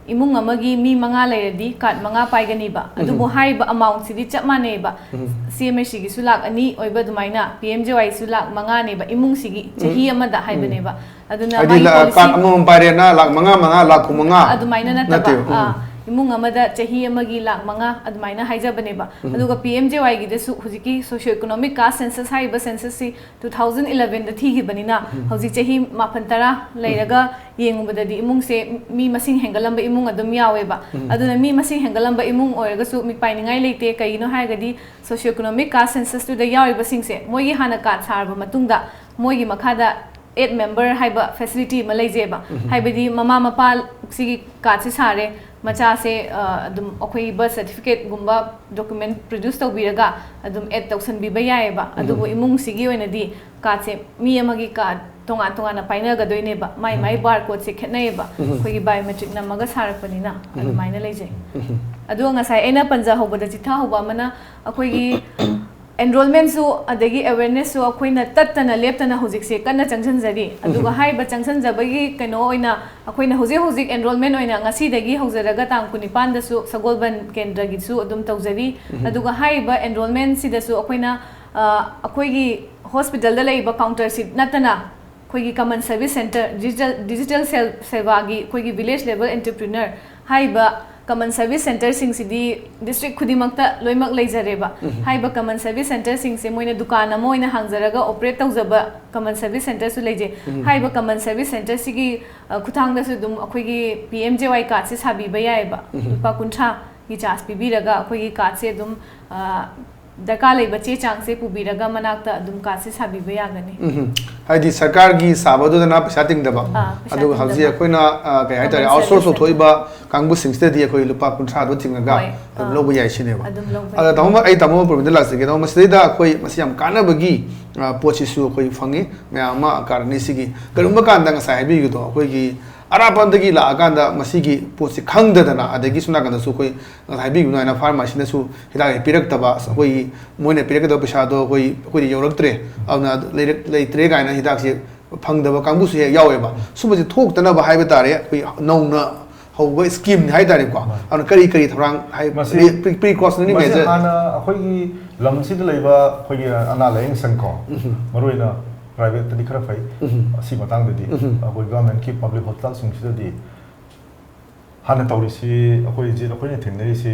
ꯏꯃꯨꯡ ꯑꯃꯒꯤ ꯃꯤ ꯃꯉꯥ ꯂꯩꯔꯗꯤ ꯀꯥꯔꯠ ꯃꯉꯥ ꯄꯥꯏꯒꯅꯤꯕ꯫ ꯑꯗꯨꯕꯨ ꯎꯝ꯫ ꯍꯥꯏꯔꯤꯕ ꯑꯃꯥꯎꯟꯠꯁꯤꯗꯤ ꯆꯞ ꯃꯥꯟꯅꯩꯕ꯫ ꯎꯝ꯫ ꯁꯤ ꯑꯦꯝ ꯑꯩꯆ ꯁꯤꯒꯤꯁꯨ ꯂꯥꯛ ꯑꯅꯤ ꯑꯣꯏꯕ ꯑꯗꯨꯃꯥꯏꯅ ꯄꯤ ꯑꯦꯝ ꯖꯦ ꯋꯥꯏꯁꯨ ꯂꯥꯛ ꯃꯉꯥꯅꯦꯕ ꯏꯃꯨꯡꯁꯤꯒꯤ ꯆꯍꯤ ꯎꯝ꯫ ꯑꯃꯗ ꯍꯥꯏꯕꯅꯦꯕ꯫ ꯑꯗꯨꯅ ꯍꯥꯏꯗꯤ ꯃꯥꯒꯤ ꯂ- ꯄꯣꯂꯤꯁꯤ ꯀꯥꯔꯠ ꯑꯃꯃꯝ ꯄꯥꯏꯔꯦꯅ ꯂꯥꯛ ꯃꯉꯥ ꯃꯉꯥ, ꯂꯥꯛ ꯀꯨꯟ ꯃꯉꯥ? ꯑꯗꯨꯃꯥꯏꯅ ꯅꯠꯇꯕ ꯅꯠꯇꯦꯕ, ꯎꯝ꯫ ꯑꯥ, ꯏꯃꯨꯡ ꯑꯃꯗ ꯆꯍꯤ ꯑꯃꯒꯤ ꯂꯥꯛ ꯃꯉꯥ ꯑꯗꯨꯃꯥꯏꯅ ꯍꯥꯏꯖꯕꯅꯦꯕ꯫ ꯎꯝ꯫ ꯑꯗꯨꯒ ꯄꯤ ꯑꯦꯝ ꯖꯦ ꯋꯥꯏꯒꯤꯗꯁꯨ ꯍꯧꯖꯤꯛꯀꯤ ꯁꯣꯁꯤꯌꯣ ꯏꯀꯣꯅꯣꯃꯤꯛ ꯀꯥꯁ ꯁꯦꯟꯁꯁ ꯍꯥꯏꯔꯤꯕ ꯁꯦꯟꯁꯁꯁꯤ ꯇꯨ ꯊꯥꯎꯖꯟ ꯏꯂꯚꯦꯟꯗ ꯊꯤꯈꯤꯕꯅꯤꯅ ꯎꯝ꯫ ꯍꯧꯖꯤꯛ ꯆꯍꯤ ꯃꯥꯄꯟ ꯇꯔꯥ ꯂꯩꯔꯒ ꯌꯦꯡꯉꯨꯕꯗꯗꯤ ꯏꯃꯨꯡꯁꯦ ꯃꯤ ꯃꯁꯤꯡ ꯍꯦꯟꯒꯠꯂꯝꯕ ꯏꯃꯨꯡ ꯑꯗꯨꯝ ꯌꯥꯎꯋꯦꯕ꯫ ꯎꯝ꯫ ꯑꯗꯨꯅ ꯃꯤ ꯃꯁꯤꯡ ꯍꯦꯟꯒꯠꯂꯝꯕ ꯏꯃꯨꯡ ꯑꯣꯏꯔꯒꯁꯨ ꯃꯤꯄꯥꯏꯅꯤꯡꯉꯥꯏ ꯂꯩꯇꯦ꯫ ꯀꯩꯒꯤꯅꯣ ꯍꯥꯏꯔꯒꯗꯤ ꯁꯣꯁꯤꯌꯣ ꯏꯀꯣꯅꯣꯃꯤꯛ ꯀꯥꯁ ꯁꯦꯟꯁꯁꯇꯨꯗ ꯌꯥꯎꯔꯤꯕꯁꯤꯡꯁꯦ ꯃꯣꯏꯒꯤ ꯍꯥꯟꯅ ꯀꯥꯔꯠ ꯁꯥꯔꯕ ꯃꯇꯨꯡꯗ ꯃꯣꯏꯒꯤ ꯃꯈꯥꯗ ꯑꯦꯠ ꯃꯦꯝꯕꯔ ꯍꯥꯏꯕ ꯐꯦꯁꯤꯂꯤꯇꯤ ꯑꯃ ꯂꯩꯖꯩꯕ꯫ ꯎꯝ꯫ ꯍꯥꯏꯕꯗꯤ ꯃꯃꯥ ꯃꯄꯥ ꯁꯤꯒꯤ ꯀꯥꯔꯠꯁꯦ ꯁꯥꯔꯦ, ꯃꯆꯥꯁꯦ ꯑ, ꯑꯗꯨꯝ ꯑꯩꯈꯣꯏ ꯕꯔꯊ ꯁꯔꯇꯤꯐꯤꯀꯦꯠꯀꯨꯝꯕ ꯗꯣꯀꯨꯃꯦꯟ ꯄ꯭ꯔꯣꯗ꯭ꯌꯨꯁ ꯇꯧꯕꯤꯔꯒ ꯑꯗꯨꯝ ꯑꯦꯠ ꯇꯧꯁꯟꯕꯤꯕ ꯌꯥꯏꯑꯕ꯫ ꯎꯝ꯫ ꯑꯗꯨꯕꯨ ꯏꯃꯨꯡꯁꯤꯒꯤ ꯑꯣꯏꯅꯗꯤ ꯀꯥꯔꯠꯁꯦ ꯃꯤ ꯑꯃꯒꯤ ꯀꯥꯔꯠ ꯇꯣꯉꯥꯟ ꯇꯣꯉꯥꯟꯅ ꯄꯥꯏꯅꯒꯗꯣꯏꯅꯦꯕ꯫ ꯃꯥꯏ ꯃꯥꯏ ꯎꯝ꯫ ꯕꯥꯔ ꯀꯣꯗꯁꯦ ꯈꯦꯠꯅꯩꯌꯦꯕ꯫ ꯎꯝ꯫ ꯑꯩꯈꯣꯏꯒꯤ ꯕꯥꯏꯑꯣꯃꯦꯇ꯭ꯔꯤꯛ ꯅꯝꯃꯒ ꯁꯥꯔꯛꯄꯅꯤꯅ ꯎꯝ꯫ ꯑꯗꯨꯃꯥꯏꯅ ꯂꯩꯖꯩ꯫ ꯎꯝ꯫ ꯑꯗꯨꯒ ꯉꯁꯥꯏ ꯑꯩꯅ ꯄꯟꯖꯍꯧꯕꯗ ꯆꯤꯊꯍꯧꯕ ꯑꯃꯅ ꯑꯩꯈꯣꯏꯒꯤ ꯑꯦꯟꯔꯣꯜꯃꯦꯟꯁꯨ ꯑꯗꯒꯤ ꯑꯦꯋꯦꯔꯅꯦꯁꯁꯨ ꯑꯩꯈꯣꯏꯅ ꯇꯠꯇꯅ ꯂꯦꯞꯇꯅ ꯍꯧꯖꯤꯛꯁꯦ ꯀꯟꯅ ꯆꯪꯁꯤꯟꯖꯔꯤ꯫ ꯑꯗꯨꯒ ꯎꯝ꯫ ꯍꯥꯏꯔꯤꯕ ꯆꯪꯁꯤꯟꯖꯕꯒꯤ ꯀꯩꯅꯣ ꯑꯣꯏꯅ ꯑꯩꯈꯣꯏꯅ ꯍꯧꯖꯤꯛ ꯍꯧꯖꯤꯛ ꯑꯦꯟꯔꯣꯜꯃꯦꯟ ꯑꯣꯏꯅ ꯉꯁꯤꯗꯒꯤ ꯍꯧꯖꯔꯒ ꯇꯥꯡ ꯀꯨꯟꯅꯤꯄꯥꯟꯗꯁꯨ ꯁꯒꯣꯜꯕꯟ ꯀꯦꯟꯗ꯭ꯔꯒꯤꯁꯨ ꯑꯗꯨꯝ ꯇꯧꯖꯔꯤ꯫ ꯎꯝ꯫ ꯑꯗꯨꯒ ꯍꯥꯏꯔꯤꯕ ꯑꯦꯟꯔꯣꯜꯃꯦꯟꯁꯤꯗꯁꯨ ꯑꯩꯈꯣꯏꯅ ꯑ, ꯑꯩꯈꯣꯏꯒꯤ ꯍꯣꯁꯄꯤꯇꯥꯜꯗ ꯂꯩꯔꯤꯕ ꯀꯥꯎꯟꯇꯔꯁꯤꯞ ꯅꯠꯇꯅ ꯑꯩꯈꯣꯏꯒꯤ ꯀꯃꯟ ꯁꯔꯚꯤꯁ ꯁꯦꯟꯇꯔ, ꯗꯤꯖꯤꯇꯦꯜ ꯗꯤꯖꯤꯇꯦꯜ ꯁꯦꯜ ꯁꯦꯕꯥꯒꯤ ꯑꯩꯈꯣꯏꯒꯤ ꯚꯤꯂꯦꯖ ꯂꯦꯚꯦꯜ ꯑꯦꯟꯇꯔꯄ꯭ꯔꯤꯅꯔ ꯍꯥꯏꯔꯤꯕ ꯀꯃꯟ ꯁꯔꯚꯤꯁ ꯁꯦꯟꯇꯔꯁꯤꯡꯁꯤꯗꯤ ꯗꯤꯁꯇ꯭ꯔꯤꯛ ꯈꯨꯗꯤꯡꯃꯛꯇ ꯂꯣꯏꯅꯃꯛ ꯂꯩꯖꯔꯦꯕ꯫ ꯎꯝ꯫ ꯍꯥꯏꯔꯤꯕ ꯀꯃꯟ ꯁꯔꯚꯤꯁ ꯁꯦꯟꯇꯔꯁꯤꯡꯁꯦ ꯃꯣꯏꯅ ꯗꯨꯀꯥꯟ ꯑꯃ ꯑꯣꯏꯅ ꯍꯥꯡꯖꯔꯒ ꯑꯣꯄꯔꯦꯠ ꯇꯧꯖꯕ ꯀꯃꯟ ꯁꯔꯚꯤꯁ ꯁꯦꯟꯇꯔꯁꯨ ꯂꯩꯖꯩ꯫ ꯎꯝ꯫ ꯍꯥꯏꯔꯤꯕ ꯀꯃꯟ ꯁꯔꯚꯤꯁ ꯁꯦꯟꯇꯔꯁꯤꯒꯤ ꯑ, ꯈꯨꯊꯥꯡꯗꯁꯨ ꯑꯗꯨꯝ ꯑꯩꯈꯣꯏꯒꯤ ꯄꯤ ꯑꯦꯝ ꯖꯦ ꯋꯥꯏ ꯀꯥꯔꯠꯁꯦ ꯁꯥꯕꯤꯕ ꯌꯥꯏꯑꯕ꯫ ꯎꯝ꯫ ꯂꯨꯄꯥ ꯀꯨꯟꯊ꯭ꯔꯥꯒꯤ ꯆꯥꯔꯖ ꯄꯤꯕꯤꯔꯒ ꯑꯩꯈꯣꯏꯒꯤ ꯀꯥꯔꯠꯁꯦ ꯑꯗꯨꯝ ꯑ, ꯗꯔꯀꯥꯔ ꯂꯩꯕ ꯆꯦ ꯆꯥꯡꯁꯦ ꯄꯨꯕꯤꯔꯒ ꯃꯅꯥꯛꯇ ꯑꯗꯨꯝ ꯀꯥꯔꯠꯁꯦ ꯁꯥꯕꯤꯕ ꯌꯥꯒꯅꯤ꯫ ꯎꯝ꯫ ꯍꯥꯏꯗꯤ ꯁꯔꯀꯥꯔꯒꯤ ꯁꯥꯕꯗꯨꯗꯅ ꯄꯩꯁꯥ ꯇꯤꯡꯗꯕ, ꯑꯥ, ꯄꯩꯁꯥ ꯑꯗꯨꯒ ꯍꯧꯖꯤꯛ ꯇꯤꯡꯗꯕ꯫ ꯑꯩꯈꯣꯏꯅ ꯑ, ꯀꯩ ꯍꯥꯏꯇꯥꯔꯦ, Common outsource service ꯇꯧꯊꯣꯛꯏꯕ ꯀꯥꯡꯕꯨꯁꯤꯡꯁꯤꯗꯗꯤ ꯑꯩꯈꯣꯏ ꯂꯨꯄꯥ ꯀꯨꯟꯊ꯭ꯔꯥꯗꯣ ꯇꯤꯡꯉꯒ ꯍꯣꯏ, ꯑꯗꯨꯝ ꯑꯥ꯫ ꯂꯧꯕ ꯌꯥꯏ ꯁꯤꯅꯦꯕ꯫ ꯑꯗꯨꯝ ꯂꯧꯕ ꯑꯗ ꯌꯥꯏ꯫ ꯇꯥꯃꯣ ꯄ꯭ꯔꯕꯤꯟꯗ ꯂꯥꯛꯆꯒꯦ꯫ ꯇꯥꯃꯣ, ꯃꯁꯤꯗꯩꯗ ꯑꯩꯈꯣꯏ ꯃꯁꯤ ꯌꯥꯝ ꯀꯥꯟꯅꯕꯒꯤ ꯑ, ꯄꯣꯠꯁꯤꯁꯨ ꯑꯩꯈꯣꯏ ꯐꯪꯉꯤ, ꯃꯌꯥꯝ ꯑꯃ ꯀꯥꯔꯅꯤ ꯁꯤꯒꯤ꯫ ꯀꯔꯤꯒꯨꯝꯕ ꯀꯥꯟꯗ ꯉꯁꯥꯏ ꯍꯥꯏꯕꯤꯕꯗꯣ, ꯑꯩꯈꯣꯏꯒꯤ ꯑꯔꯥꯞꯄꯗꯒꯤ ꯂꯥꯛꯑꯀꯥꯟꯗ ꯃꯁꯤꯒꯤ ꯄꯣꯠꯁꯤ ꯈꯪꯗꯗꯅ, ꯑꯗꯒꯤ ꯁꯣꯝ ꯅꯥꯀꯟꯗꯁꯨ ꯑꯩꯈꯣꯏ ꯉꯁꯥꯏ ꯍꯥꯏꯕꯤꯕ ꯑꯗꯨꯃꯥꯏꯅ ꯐꯥꯔꯃꯥꯁꯤꯅꯁꯨ ꯍꯤꯗꯥꯛ ꯍꯦꯛ ꯄꯤꯔꯛꯇꯕ, ꯑꯩꯈꯣꯏꯒꯤ ꯃꯣꯏꯅ ꯄꯤꯔꯛꯀꯗꯕ ꯄꯩꯁꯥꯗꯣ ꯑꯩꯈꯣꯏ, ꯑꯩꯈꯣꯏꯗ ꯌꯧꯔꯛꯇ꯭ꯔꯦ, ꯑꯗꯨꯅ ꯂꯩꯔꯛ-, ꯂꯩꯇ꯭ꯔꯦ ꯀꯥꯏꯅ ꯍꯤꯗꯥꯛꯁꯦ ꯐꯪꯗꯕ ꯀꯥꯡꯕꯨꯁꯨ ꯍꯦꯛ ꯌꯥꯎꯋꯦꯕ꯫ ꯁꯨꯝꯕꯁꯦ ꯊꯣꯛꯇꯅꯕ ꯍꯥꯏꯕ ꯇꯥꯔꯦ, ꯑꯩꯈꯣꯏ ꯅꯧꯅ ꯍꯧꯕ ꯁ꯭ꯀꯤꯝꯅꯤ ꯍꯥꯏ ꯇꯥꯔꯦꯀꯣ꯫ ꯃꯥꯅꯤ꯫ ꯑꯗꯨꯅ ꯀꯔꯤ ꯀꯔꯤ ꯊꯧꯔꯥꯡ ꯍꯥꯏ-, ꯃꯁꯤ pre-, pre-, precautionary ꯃꯁꯤ measure? ꯍꯥꯟꯅ ꯑꯩꯈꯣꯏꯒꯤ ꯂꯝꯁꯤꯗ ꯂꯩꯕ ꯑꯩꯈꯣꯏꯒꯤ ꯑꯅꯥ ꯂꯥꯏꯌꯦꯡ ꯁꯪ ꯀꯣ, ꯎꯝ꯫ ꯃꯔꯨꯑꯣꯏꯅ ꯄ꯭ꯔꯥꯏꯚꯦꯠꯇꯗꯤ ꯈꯔ ꯐꯩ꯫ ꯎꯝ꯫ ꯑꯁꯤ ꯃꯇꯥꯡꯗꯗꯤ ꯎꯝ꯫ ꯑꯩꯈꯣꯏ ꯒꯚꯔꯟꯃꯦꯟꯠꯀꯤ ꯄꯕ꯭ꯂꯤꯛ ꯍꯣꯁꯄꯤꯇꯥꯜꯁꯤꯡꯁꯤꯗꯗꯤ ꯍꯥꯟꯅ ꯇꯧꯔꯤꯁꯤ, ꯑꯩꯈꯣꯏ ꯍꯧꯖꯤꯛ ꯑꯩꯈꯣꯏꯅ ꯊꯦꯡꯅꯔꯤꯁꯤ,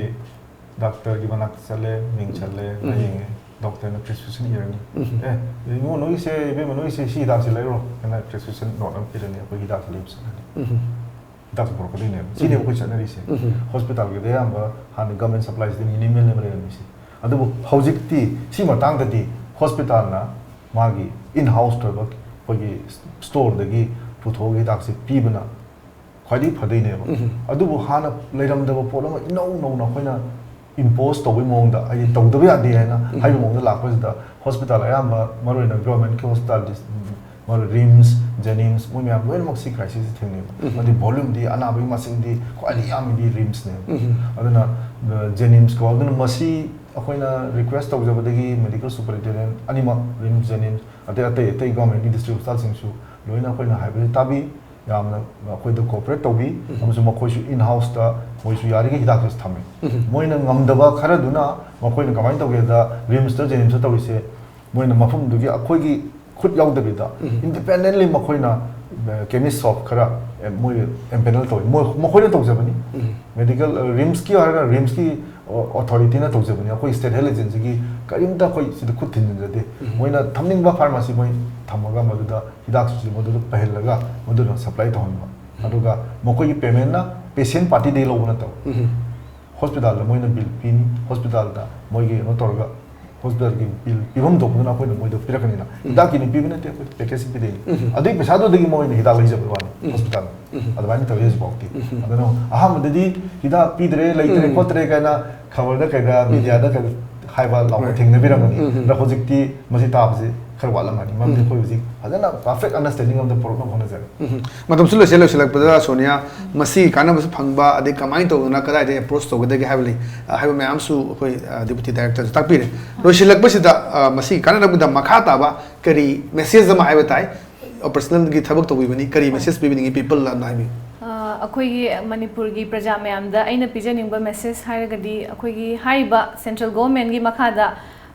ꯗꯥꯛꯇꯔꯒꯤ ꯃꯅꯥꯛꯇ ꯆꯠꯂꯦ, ꯃꯤꯡ ꯆꯜꯂꯦ, ꯎꯝ꯫ ꯂꯥꯏꯌꯦꯡꯉꯦ, ꯗꯣꯛꯇꯔꯅ ꯄ꯭ꯔꯦꯁꯀ꯭ꯔꯤꯞꯁꯟ ꯏꯔꯅꯤ꯫ ꯎꯝ꯫ "ꯑꯦ, ꯏꯕꯨꯡꯉꯣ, ꯅꯣꯏꯒꯤꯁꯦ, ꯏꯕꯦꯝꯃ, ꯅꯣꯏꯒꯤꯁꯦ ꯁꯤ ꯍꯤꯗꯥꯛꯁꯦ ꯂꯩꯔꯣ" ꯍꯥꯏꯅ ꯄ꯭ꯔꯦꯁꯀ꯭ꯔꯤꯞꯁꯟ ꯅꯣꯠ ꯑꯃ ꯄꯤꯔꯅꯤ, ꯑꯩꯈꯣꯏ ꯍꯤꯗꯥꯛꯁꯦ ꯂꯩꯕ ꯆꯠꯂꯅꯤ꯫ ꯎꯝ꯫ ꯍꯤꯗꯥꯛꯁꯦ ꯄꯨꯔꯛꯀꯗꯣꯏꯅꯦꯕ꯫ ꯁꯤꯅꯦꯕ ꯎꯝ꯫ ꯑꯩꯈꯣꯏ ꯆꯠꯅꯔꯤꯁꯦ꯫ ꯎꯝ꯫ ꯍꯣꯁꯄꯤꯇꯥꯜꯒꯤꯗꯤ ꯑꯌꯥꯝꯕ ꯍꯥꯟꯅ ꯒꯚꯔꯟꯃꯦꯟꯠ ꯁꯄ꯭ꯂꯥꯏꯁꯤꯗ ꯃꯤꯅꯤꯃꯦꯜꯅꯦꯕ ꯂꯩꯔꯝꯃꯤꯁꯦ꯫ ꯑꯗꯨꯕꯨ ꯍꯧꯖꯤꯛꯇꯤ ꯁꯤ ꯃꯇꯥꯡꯗꯗꯤ ꯍꯣꯁꯄꯤꯇꯥꯜꯅ ꯃꯥꯒꯤ ꯏꯟ ꯍꯥꯎꯁ ꯑꯣꯏꯕ ꯑꯩꯈꯣꯏꯒꯤ ꯁ꯭ꯇꯣꯔꯗꯒꯤ ꯄꯨꯊꯣꯛꯑꯒ ꯍꯤꯗꯥꯛꯁꯦ ꯄꯤꯕꯅ ꯈ꯭ꯋꯥꯏꯗꯒꯤ ꯐꯗꯣꯏꯅꯦꯕ꯫ ꯎꯝ꯫ ꯑꯗꯨꯕꯨ ꯍꯥꯟꯅ ꯂꯩꯔꯝꯗꯕ ꯄꯣꯠ ꯑꯃ ꯏꯅꯧ ꯅꯧꯅ ꯑꯩꯈꯣꯏꯅ ꯏꯝꯄꯣꯖ ꯇꯧꯕꯒꯤ ꯃꯑꯣꯡꯗ, ꯍꯥꯏꯗꯤ ꯇꯧꯗꯕ ꯌꯥꯗꯦ ꯍꯥꯏꯅ ꯎꯝ꯫ ꯍꯥꯏꯕ ꯃꯑꯣꯡꯗ ꯂꯥꯛꯄꯁꯤꯗ, ꯍꯣꯁꯄꯤꯇꯥꯜ ꯑꯌꯥꯝꯕ, ꯃꯔꯨꯑꯣꯏꯅ ꯒꯚꯔꯟꯃꯦꯟꯠꯀꯤ ꯍꯣꯁꯄꯤꯇꯥꯜꯗꯤ, ꯃꯔꯨ ꯔꯤꯝꯁ, ꯖꯦꯅꯤꯝꯁ, ꯃꯣꯏ ꯃꯌꯥꯝ ꯂꯣꯏꯅꯃꯛ ꯁꯤ ꯀ꯭ꯔꯥꯏꯁꯤꯁꯁꯤ ꯊꯦꯡꯅꯩꯕ꯫ ꯎꯝ꯫ ꯑꯗꯨꯗꯤ ꯚꯣꯂ꯭ꯌꯨꯝꯗꯤ, ꯑꯅꯥꯕꯒꯤ ꯃꯁꯤꯡꯗꯤ ꯈ꯭ꯋꯥꯏꯗꯒꯤ ꯌꯥꯝꯃꯤꯗꯤ ꯔꯤꯝꯁꯅꯦꯕ꯫ ꯎꯝ꯫ ꯑꯗꯨꯅ, ꯑ, ꯖꯦꯅꯤꯝꯁ ꯀꯣ, ꯑꯗꯨꯅ ꯃꯁꯤ ꯑꯩꯈꯣꯏꯅ ꯔꯤꯀ꯭ꯋꯦꯁ ꯇꯧꯖꯕꯗꯒꯤ ꯃꯦꯗꯤꯀꯦꯜ ꯁꯨꯄꯔꯤꯟꯇꯦꯟꯗꯦꯟꯠ ꯑꯅꯤꯃꯛ, ꯔꯤꯝꯁ, ꯖꯦꯅꯤꯝꯁ, ꯑꯇꯩ ꯑꯇꯩ ꯑꯇꯩ ꯒꯚꯔꯟꯃꯦꯟꯠꯀꯤ ꯗꯤꯁꯇ꯭ꯔꯤꯛ ꯍꯣꯁꯄꯤꯇꯥꯜꯁꯤꯡꯁꯨ ꯂꯣꯏꯅ ꯑꯩꯈꯣꯏꯅ ꯍꯥꯏꯕꯁꯤ ꯇꯥꯕꯤ, ꯌꯥꯝꯅ ꯑꯩꯈꯣꯏꯗ ꯀꯣꯑꯣꯄꯔꯦꯠ ꯇꯧꯕꯤ, ꯎꯝ꯫ ꯑꯃꯁꯨꯡ ꯃꯈꯣꯏꯁꯨ ꯏꯟ ꯍꯥꯎꯁꯇ ꯃꯣꯏꯁꯨ ꯌꯥꯔꯤꯈꯩ ꯍꯤꯗꯥꯛꯁꯦ ꯊꯝꯃꯤ꯫ ꯎꯝ꯫ ꯃꯣꯏꯅ ꯉꯝꯗꯕ ꯈꯔꯗꯨꯅ ꯃꯈꯣꯏꯅ ꯀꯃꯥꯏꯅ ꯇꯧꯒꯦꯗ, ꯔꯤꯝꯁꯇ, ꯖꯦꯅꯤꯝꯁꯇ ꯇꯧꯔꯤꯁꯦ, ꯃꯣꯏꯅ ꯃꯐꯝꯗꯨꯒꯤ ꯑꯩꯈꯣꯏꯒꯤ ꯈꯨꯠ ꯌꯥꯎꯗꯕꯤꯗ, ꯎꯝ꯫ ꯏꯟꯗꯤꯄꯦꯟꯗꯦꯟꯠꯂꯤ ꯃꯈꯣꯏꯅ, ꯑ, ꯀꯦꯃꯤꯁ ꯁꯣꯞ ꯈꯔ, ꯑ, ꯃꯣꯏ ꯑꯦꯝꯄꯦꯅꯦꯜ ꯇꯧꯋꯤ꯫ ꯃꯣꯏ, ꯃꯈꯣꯏꯅ ꯇꯧꯖꯕꯅꯤ꯫ ꯎꯝ꯫ ꯃꯦꯗꯤꯀꯦꯜ, ꯑ, ꯔꯤꯝꯁꯀꯤ ꯍꯥꯏꯔꯒ ꯔꯤꯝꯁꯀꯤ, ꯑ, ꯑꯣꯊꯣꯔꯤꯇꯤꯅ ꯇꯧꯖꯕꯅꯤ꯫ ꯑꯩꯈꯣꯏ ꯁ꯭ꯇꯦꯠ ꯍꯦꯜꯊ ꯑꯦꯖꯦꯟꯁꯤꯒꯤ ꯀꯔꯤꯝꯇ ꯑꯩꯈꯣꯏ ꯁꯤꯗ ꯈꯨꯠ ꯊꯤꯟꯖꯤꯟꯖꯗꯦ꯫ ꯎꯝ꯫ ꯃꯣꯏꯅ ꯊꯝꯅꯤꯡꯕ ꯐꯥꯔꯃꯥꯁꯤ ꯃꯣꯏ ꯊꯝꯃꯒ ꯃꯗꯨꯗ ꯍꯤꯗꯥꯛꯁꯤꯡꯁꯤ ꯃꯗꯨꯗ ꯄꯩꯍꯜꯂꯒ ꯃꯗꯨꯅ ꯁꯄ꯭ꯂꯥꯏ ꯇꯧꯍꯟꯕ꯫ ꯑꯗꯨꯒ ꯃꯈꯣꯏꯒꯤ ꯄꯦꯃꯦꯟꯠꯅ ꯄꯦꯁꯦꯟꯠ ꯄꯥꯔꯇꯤꯗꯒꯤ ꯂꯧꯕ ꯅꯠꯇꯕ꯫ ꯎꯝ꯫ ꯍꯣꯁꯄꯤꯇꯥꯜꯗ ꯃꯣꯏꯅ ꯕꯤꯜ ꯄꯤꯅꯤ, ꯍꯣꯁꯄꯤꯇꯥꯜꯗ ꯃꯣꯏꯒꯤ ꯀꯩꯅꯣ ꯇꯧꯔꯒ ꯍꯣꯁꯄꯤꯇꯥꯜꯒꯤ ꯕꯤꯜ ꯄꯤꯐꯝ ꯊꯣꯛꯄꯗꯨꯅ ꯑꯩꯈꯣꯏꯅ ꯃꯣꯏꯗ ꯄꯤꯔꯛꯀꯅꯤꯅ꯫ ꯎꯝ꯫ ꯍꯤꯗꯥꯛꯀꯤꯅꯤ ꯄꯤꯕ ꯅꯠꯇꯦ, ꯑꯩꯈꯣꯏ ꯄꯦꯀꯦꯖꯁꯤ ꯄꯤꯗꯣꯏꯅꯤ꯫ ꯎꯝ꯫ ꯑꯗꯨꯒꯤ ꯄꯩꯁꯥꯗꯨꯗꯒꯤ ꯃꯣꯏꯅ ꯍꯤꯗꯥꯛ ꯂꯩꯖꯕꯒꯤ ꯋꯥꯅꯤ꯫ ꯎꯝ꯫ ꯍꯣꯁꯄꯤꯇꯥꯜ꯫ ꯎꯝ꯫ ꯑꯗꯨꯃꯥꯏꯅ ꯇꯧꯋꯤ ꯍꯧꯖꯤꯛꯐꯥꯎꯗꯤ꯫ ꯎꯝ꯫ ꯑꯗꯨꯅ ꯑꯍꯥꯟꯕꯗꯗꯤ ꯍꯤꯗꯥꯛ ꯄꯤꯗ꯭ꯔꯦ, ꯂꯩꯇ꯭ꯔꯦ, ꯎꯝ꯫ ꯈꯣꯠꯇ꯭ꯔꯦ ꯀꯥꯏꯅ ꯈꯕꯔꯗ ꯀꯩꯗ, ꯎꯝ꯫ ꯃꯤꯗꯤꯌꯥꯗ ꯀꯩꯗ ꯍꯥꯏꯕ ꯂꯥꯎꯕ ꯍꯣꯏ꯫ ꯊꯦꯡꯅꯕꯤꯔꯝꯒꯅꯤ꯫ ꯎꯝ꯫ ꯑꯗ ꯍꯧꯖꯤꯛꯇꯤ ꯃꯁꯤ ꯇꯥꯕꯁꯤ ꯈꯔ ꯋꯥꯠꯂꯝꯃꯅꯤ꯫ ꯃꯔꯝꯗꯤ ꯎꯝ꯫ ꯑꯩꯈꯣꯏ ꯍꯧꯖꯤꯛ ꯐꯖꯅ ꯄꯔꯐꯦꯛ ꯑꯟꯗꯔꯁꯇꯦꯟꯗꯤꯡ ꯑꯃꯗ ꯄꯨꯔꯛꯅꯕ ꯍꯣꯠꯅꯖꯔꯤ꯫ ꯎꯝ꯫ ꯃꯇꯝꯁꯨ ꯂꯣꯏꯁꯤꯜ ꯂꯣꯏꯁꯤꯜꯂꯛꯄꯗ, ꯁꯣꯅꯤꯌꯥ, ꯃꯁꯤꯒꯤ ꯀꯥꯟꯅꯕꯁꯨ ꯐꯪꯕ, ꯑꯗꯩ ꯀꯃꯥꯏꯅ ꯇꯧꯗꯅ ꯀꯗꯥꯏꯗ ꯑꯦꯄ꯭ꯔꯣꯆ ꯇꯧꯒꯗꯒꯦ ꯍꯥꯏꯕ ꯂꯩ, ꯑ, ꯍꯥꯏꯕ ꯃꯌꯥꯝꯁꯨ ꯑꯩꯈꯣꯏ, ꯑ, ꯗꯤꯄꯨꯇꯤ ꯗꯥꯏꯔꯦꯛꯇꯔꯁꯨ ꯇꯥꯛꯄꯤꯔꯦ꯫ ꯂꯣꯏꯁꯤꯜꯂꯛꯄꯁꯤꯗ, ꯑ, ꯃꯁꯤꯒꯤ ꯀꯥꯟꯅꯅꯕꯒꯤꯗꯃꯛ ꯃꯈꯥ ꯇꯥꯕ ꯀꯔꯤ ꯃꯦꯁꯦꯖ ꯑꯃ ꯍꯥꯏꯕ ꯇꯥꯏ? ꯑꯣꯄꯔꯦꯁꯅꯦꯜꯒꯤ ꯊꯕꯛ ꯇꯧꯕꯤꯕꯅꯤ, ꯀꯔꯤ ꯃꯦꯁꯦꯖ ꯄꯤꯕꯤꯅꯤꯡꯉꯤ ꯄꯤꯄꯜꯗ ꯑꯝꯇ ꯍꯥꯏꯕꯤꯌꯨ꯫ ꯑ, ꯑꯩꯈꯣꯏꯒꯤ ꯃꯅꯤꯄꯨꯔꯒꯤ ꯄ꯭ꯔꯖꯥ ꯃꯌꯥꯝꯗ ꯑꯩꯅ ꯄꯤꯖꯅꯤꯡꯕ ꯃꯦꯁꯦꯖ ꯍꯥꯏꯔꯒꯗꯤ, ꯑꯩꯈꯣꯏꯒꯤ ꯍꯥꯏꯔꯤꯕ ꯁꯦꯟꯇ꯭ꯔꯦꯜ ꯒꯣꯚꯔꯟꯃꯦꯟꯠꯀꯤ ꯃꯈꯥꯗ,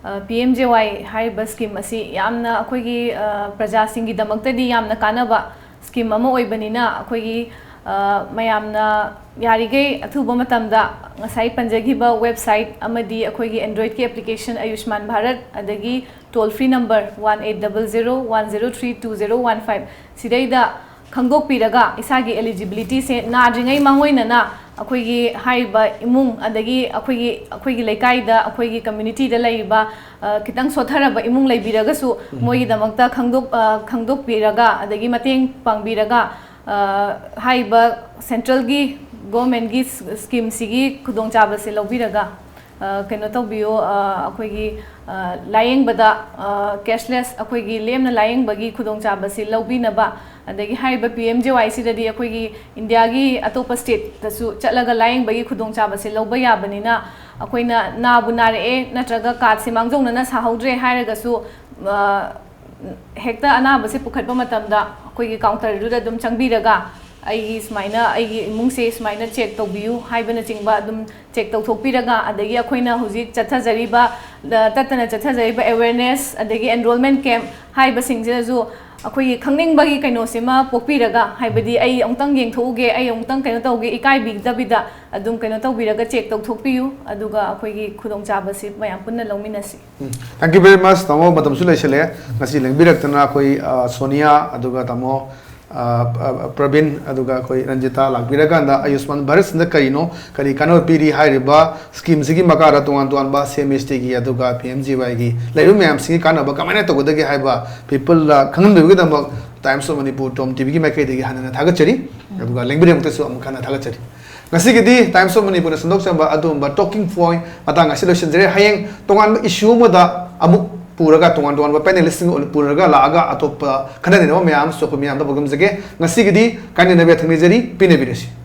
ꯑ, ꯄꯤ ꯑꯦꯝ ꯖꯦ ꯋꯥꯏ ꯍꯥꯏꯔꯤꯕ ꯁ꯭ꯀꯤꯝ ꯑꯁꯤ ꯌꯥꯝꯅ ꯑꯩꯈꯣꯏꯒꯤ, ꯑ, ꯄ꯭ꯔꯖꯥꯁꯤꯡꯒꯤꯗꯃꯛꯇꯗꯤ ꯌꯥꯝꯅ ꯀꯥꯟꯅꯕ ꯁ꯭ꯀꯤꯝ ꯑꯃ ꯑꯣꯏꯕꯅꯤꯅ, ꯑꯩꯈꯣꯏꯒꯤ, ꯑ, ꯃꯌꯥꯝꯅ ꯌꯥꯔꯤꯈꯩ ꯑꯊꯨꯕ ꯃꯇꯝꯗ ꯉꯁꯥꯏ ꯄꯟꯖꯈꯤꯕ ꯋꯦꯕꯁꯥꯏꯠ ꯑꯃꯗꯤ ꯑꯩꯈꯣꯏꯒꯤ ꯑꯦꯟꯗ꯭ꯔꯣꯏꯗꯀꯤ ꯑꯦꯄ꯭ꯂꯤꯀꯦꯁꯟ ꯑꯌꯨꯁꯃꯥꯟ ꯚꯥꯔꯠ, ꯑꯗꯒꯤ toll free number one eight double zero one zero three two zero one five ꯁꯤꯗꯩꯗ ꯈꯪꯗꯣꯛꯄꯤꯔꯒ, ꯏꯁꯥꯒꯤ ꯑꯦꯂꯤꯖꯤꯕꯤꯂꯤꯇꯤꯁꯦ ꯅꯥꯗ꯭ꯔꯤꯉꯩ ꯃꯥꯡꯑꯣꯏꯅꯅ ꯑꯩꯈꯣꯏꯒꯤ ꯍꯥꯏꯔꯤꯕ ꯏꯃꯨꯡ, ꯑꯗꯒꯤ ꯑꯩꯈꯣꯏꯒꯤ, ꯑꯩꯈꯣꯏꯒꯤ ꯂꯩꯀꯥꯏꯗ, ꯑꯩꯈꯣꯏꯒꯤ ꯀꯝꯃ꯭ꯌꯨꯅꯤꯇꯤꯗ ꯂꯩꯔꯤꯕ, ꯑ, ꯈꯤꯇꯪ ꯁꯣꯠꯊꯔꯕ ꯏꯃꯨꯡ ꯂꯩꯕꯤꯔꯒꯁꯨ, ꯎꯝ꯫ ꯃꯣꯏꯒꯤꯗꯃꯛꯇ ꯈꯪꯗꯣꯛ-, ꯑ, ꯈꯪꯗꯣꯛꯄꯤꯔꯒ, ꯑꯗꯒꯤ ꯃꯇꯦꯡ ꯄꯥꯡꯕꯤꯔꯒ, ꯑ, ꯍꯥꯏꯔꯤꯕ ꯁꯦꯟꯇ꯭ꯔꯦꯜꯒꯤ ꯒꯣꯚꯔꯟꯃꯦꯟꯠꯀꯤ ꯁ꯭ꯀꯤꯝꯁꯤꯒꯤ ꯈꯨꯗꯣꯡꯆꯥꯕꯁꯦ ꯂꯧꯕꯤꯔꯒ, ꯑ, ꯀꯩꯅꯣ ꯇꯧꯕꯤꯌꯨ, ꯑ, ꯑꯩꯈꯣꯏꯒꯤ, ꯑ, ꯂꯥꯌꯦꯡꯕꯗ, ꯑ, cashless, ꯑꯩꯈꯣꯏꯒꯤ ꯂꯦꯝꯅ ꯂꯥꯌꯦꯡꯕꯒꯤ ꯈꯨꯗꯣꯡꯆꯥꯕꯁꯤ ꯂꯧꯕꯤꯅꯕ, ꯑꯗꯒꯤ ꯍꯥꯏꯔꯤꯕ ꯄꯤ ꯑꯦꯝ ꯖꯦ ꯋꯥꯏ ꯁꯤꯗꯗꯤ ꯑꯩꯈꯣꯏꯒꯤ ꯏꯟꯗꯤꯌꯥꯒꯤ ꯑꯇꯣꯞꯄ ꯁ꯭ꯇꯦꯠꯇꯁꯨ ꯆꯠꯂꯒ ꯂꯥꯌꯦꯡꯕꯒꯤ ꯈꯨꯗꯣꯡꯆꯥꯕꯁꯤ ꯂꯧꯕ ꯌꯥꯕꯅꯤꯅ, ꯑꯩꯈꯣꯏꯅ ꯅꯥꯕꯨ ꯅꯥꯔꯛꯑꯦ ꯅꯠꯇ꯭ꯔꯒ ꯀꯥꯔꯗꯁꯦ ꯃꯥꯡꯖꯧꯅꯅ ꯁꯥꯍꯧꯗ꯭ꯔꯦ ꯍꯥꯏꯔꯒꯁꯨ, ꯑ, ꯍꯦꯛꯇ ꯑꯅꯥꯕꯁꯦ ꯄꯨꯈꯠꯄ ꯃꯇꯝꯗ ꯑꯩꯈꯣꯏꯒꯤ ꯀꯥꯎꯟꯇꯔꯗꯨꯗ ꯑꯗꯨꯝ ꯆꯪꯕꯤꯔꯒ, "ꯑꯩꯒꯤ ꯁꯨꯃꯥꯏꯅ, ꯑꯩꯒꯤ ꯏꯃꯨꯡꯁꯦ ꯁꯨꯃꯥꯏꯅ ꯆꯦꯛ ꯇꯧꯕꯤꯌꯨ" ꯍꯥꯏꯕꯅꯆꯤꯡꯕ ꯑꯗꯨꯝ ꯆꯦꯛ ꯇꯧꯊꯣꯛꯄꯤꯔꯒ, ꯑꯗꯒꯤ ꯑꯩꯈꯣꯏꯅ ꯍꯧꯖꯤꯛ ꯆꯠꯊꯖꯔꯤꯕ, ꯑ, ꯇꯠꯇꯅ ꯆꯠꯊꯖꯔꯤꯕ ꯑꯦꯋꯦꯔꯅꯦꯁ, ꯑꯗꯒꯤ ꯑꯦꯟꯔꯣꯜꯃꯦꯟꯠ ꯀꯦꯝꯞ ꯍꯥꯏꯕꯁꯤꯡꯁꯤꯗꯁꯨ ꯑꯩꯈꯣꯏꯒꯤ ꯈꯪꯅꯤꯡꯕꯒꯤ ꯀꯩꯅꯣꯁꯤꯃ ꯄꯣꯛꯄꯤꯔꯒ, ꯍꯥꯏꯕꯗꯤ, "ꯑꯩ ꯑꯃꯨꯛꯇꯪ ꯌꯦꯡꯊꯣꯛꯎꯒꯦ, ꯑꯩ ꯑꯃꯨꯛꯇꯪ ꯀꯩꯅꯣ ꯇꯧꯒꯦ", ꯏꯀꯥꯏꯕꯤꯗꯕꯤꯗ ꯑꯗꯨꯝ ꯀꯩꯅꯣ ꯇꯧꯕꯤꯔꯒ ꯆꯦꯛ ꯇꯧꯊꯣꯛꯄꯤꯌꯨ, ꯑꯗꯨꯒ ꯑꯩꯈꯣꯏꯒꯤ ꯈꯨꯗꯣꯡꯆꯥꯕꯁꯤ ꯃꯌꯥꯝ ꯄꯨꯟꯅ ꯂꯧꯃꯤꯟꯅꯁꯤ꯫ ꯎꯝ꯫ Thank you very much, ꯇꯥꯃꯣ꯫ ꯃꯇꯝꯁꯨ ꯂꯩꯁꯤꯜꯂꯛꯑꯦ꯫ ꯉꯁꯤ ꯂꯦꯡꯕꯤꯔꯛꯇꯅ ꯑꯩꯈꯣꯏ, ꯑ, ꯁꯣꯅꯤꯌꯥ ꯑꯗꯨꯒ ꯇꯥꯃꯣ ꯑ, ꯑ, ꯄ꯭ꯔꯕꯤꯟ ꯑꯗꯨꯒ ꯑꯩꯈꯣꯏ ꯔꯟꯖꯤꯇꯥ ꯂꯥꯛꯄꯤꯔꯀꯥꯟꯗ ꯑꯌꯨꯁꯃꯥꯟ ꯚꯥꯔꯠꯁꯤꯅ ꯀꯔꯤꯅꯣ, ꯀꯔꯤ ꯀꯥꯟꯅꯕ ꯄꯤꯔꯤ ꯍꯥꯏꯔꯤꯕ ꯁ꯭ꯀꯤꯝꯁꯤꯒꯤ ꯃꯈꯥꯗ ꯇꯣꯉꯥꯟ ꯇꯣꯉꯥꯟꯕ ꯁꯤ ꯑꯦꯝ ꯑꯦꯁ ꯇꯤꯒꯤ ꯑꯗꯨꯒ ꯄꯤ ꯑꯦꯝ ꯖꯤ ꯋꯥꯏꯒꯤ ꯂꯩꯔꯤꯕ ꯃꯌꯥꯝꯁꯤꯒꯤ ꯀꯥꯟꯅꯕ ꯀꯃꯥꯏꯅ ꯇꯧꯒꯗꯒꯦ ꯍꯥꯏꯕ ꯄꯤꯄꯜꯗ ꯈꯪꯍꯟꯕꯤꯕꯒꯤꯗꯃꯛ ꯇꯥꯏꯝꯁ ꯑꯣꯐ ꯃꯅꯤꯄꯨꯔ ꯇꯣꯝ ꯇꯤꯚꯤꯒꯤ ꯃꯥꯏꯀꯩꯗꯒꯤ ꯍꯟꯅ ꯊꯥꯒꯠꯆꯔꯤ꯫ ꯑꯗꯨꯒ ꯂꯦꯡꯕꯤꯔꯦꯝꯕꯗꯁꯨ ꯑꯃꯨꯛ ꯍꯟꯅ ꯊꯥꯒꯠꯆꯔꯤ꯫ ꯉꯁꯤꯒꯤꯗꯤ ꯇꯥꯏꯝꯁ ꯑꯣꯐ ꯃꯅꯤꯄꯨꯔꯅ ꯁꯟꯗꯣꯛꯆꯕ ꯑꯗꯨꯒꯨꯝꯕ ꯇꯣꯀꯤꯡ ꯄꯣꯏꯟ ꯃꯇꯥꯡ ꯑꯁꯤ ꯂꯣꯏꯁꯤꯟꯖꯔꯦ꯫ ꯍꯌꯦꯡ ꯇꯣꯉꯥꯟꯕ ꯏꯁꯨ ꯑꯃꯗ ꯑꯃꯨꯛ ꯄꯨꯔꯒ, ꯇꯣꯉꯥꯟ ꯇꯣꯉꯥꯟꯕ ꯄꯦꯅꯦꯂꯤꯁꯁꯤꯡ ꯄꯨꯔꯒ ꯂꯥꯛꯑꯒ ꯑꯇꯣꯞꯄ ꯈꯟꯅ ꯅꯩꯅꯕ ꯃꯌꯥꯝ ꯑꯃꯁꯨ ꯑꯩꯈꯣꯏ ꯃꯌꯥꯝꯗ ꯄꯥꯎꯗꯝꯖꯒꯦ꯫ ꯉꯁꯤꯒꯤꯗꯤ ꯀꯥꯏꯅꯅꯕ ꯌꯥꯊꯪ ꯅꯤꯖꯔꯤ, ꯄꯤꯅꯕꯤꯔꯁꯤ꯫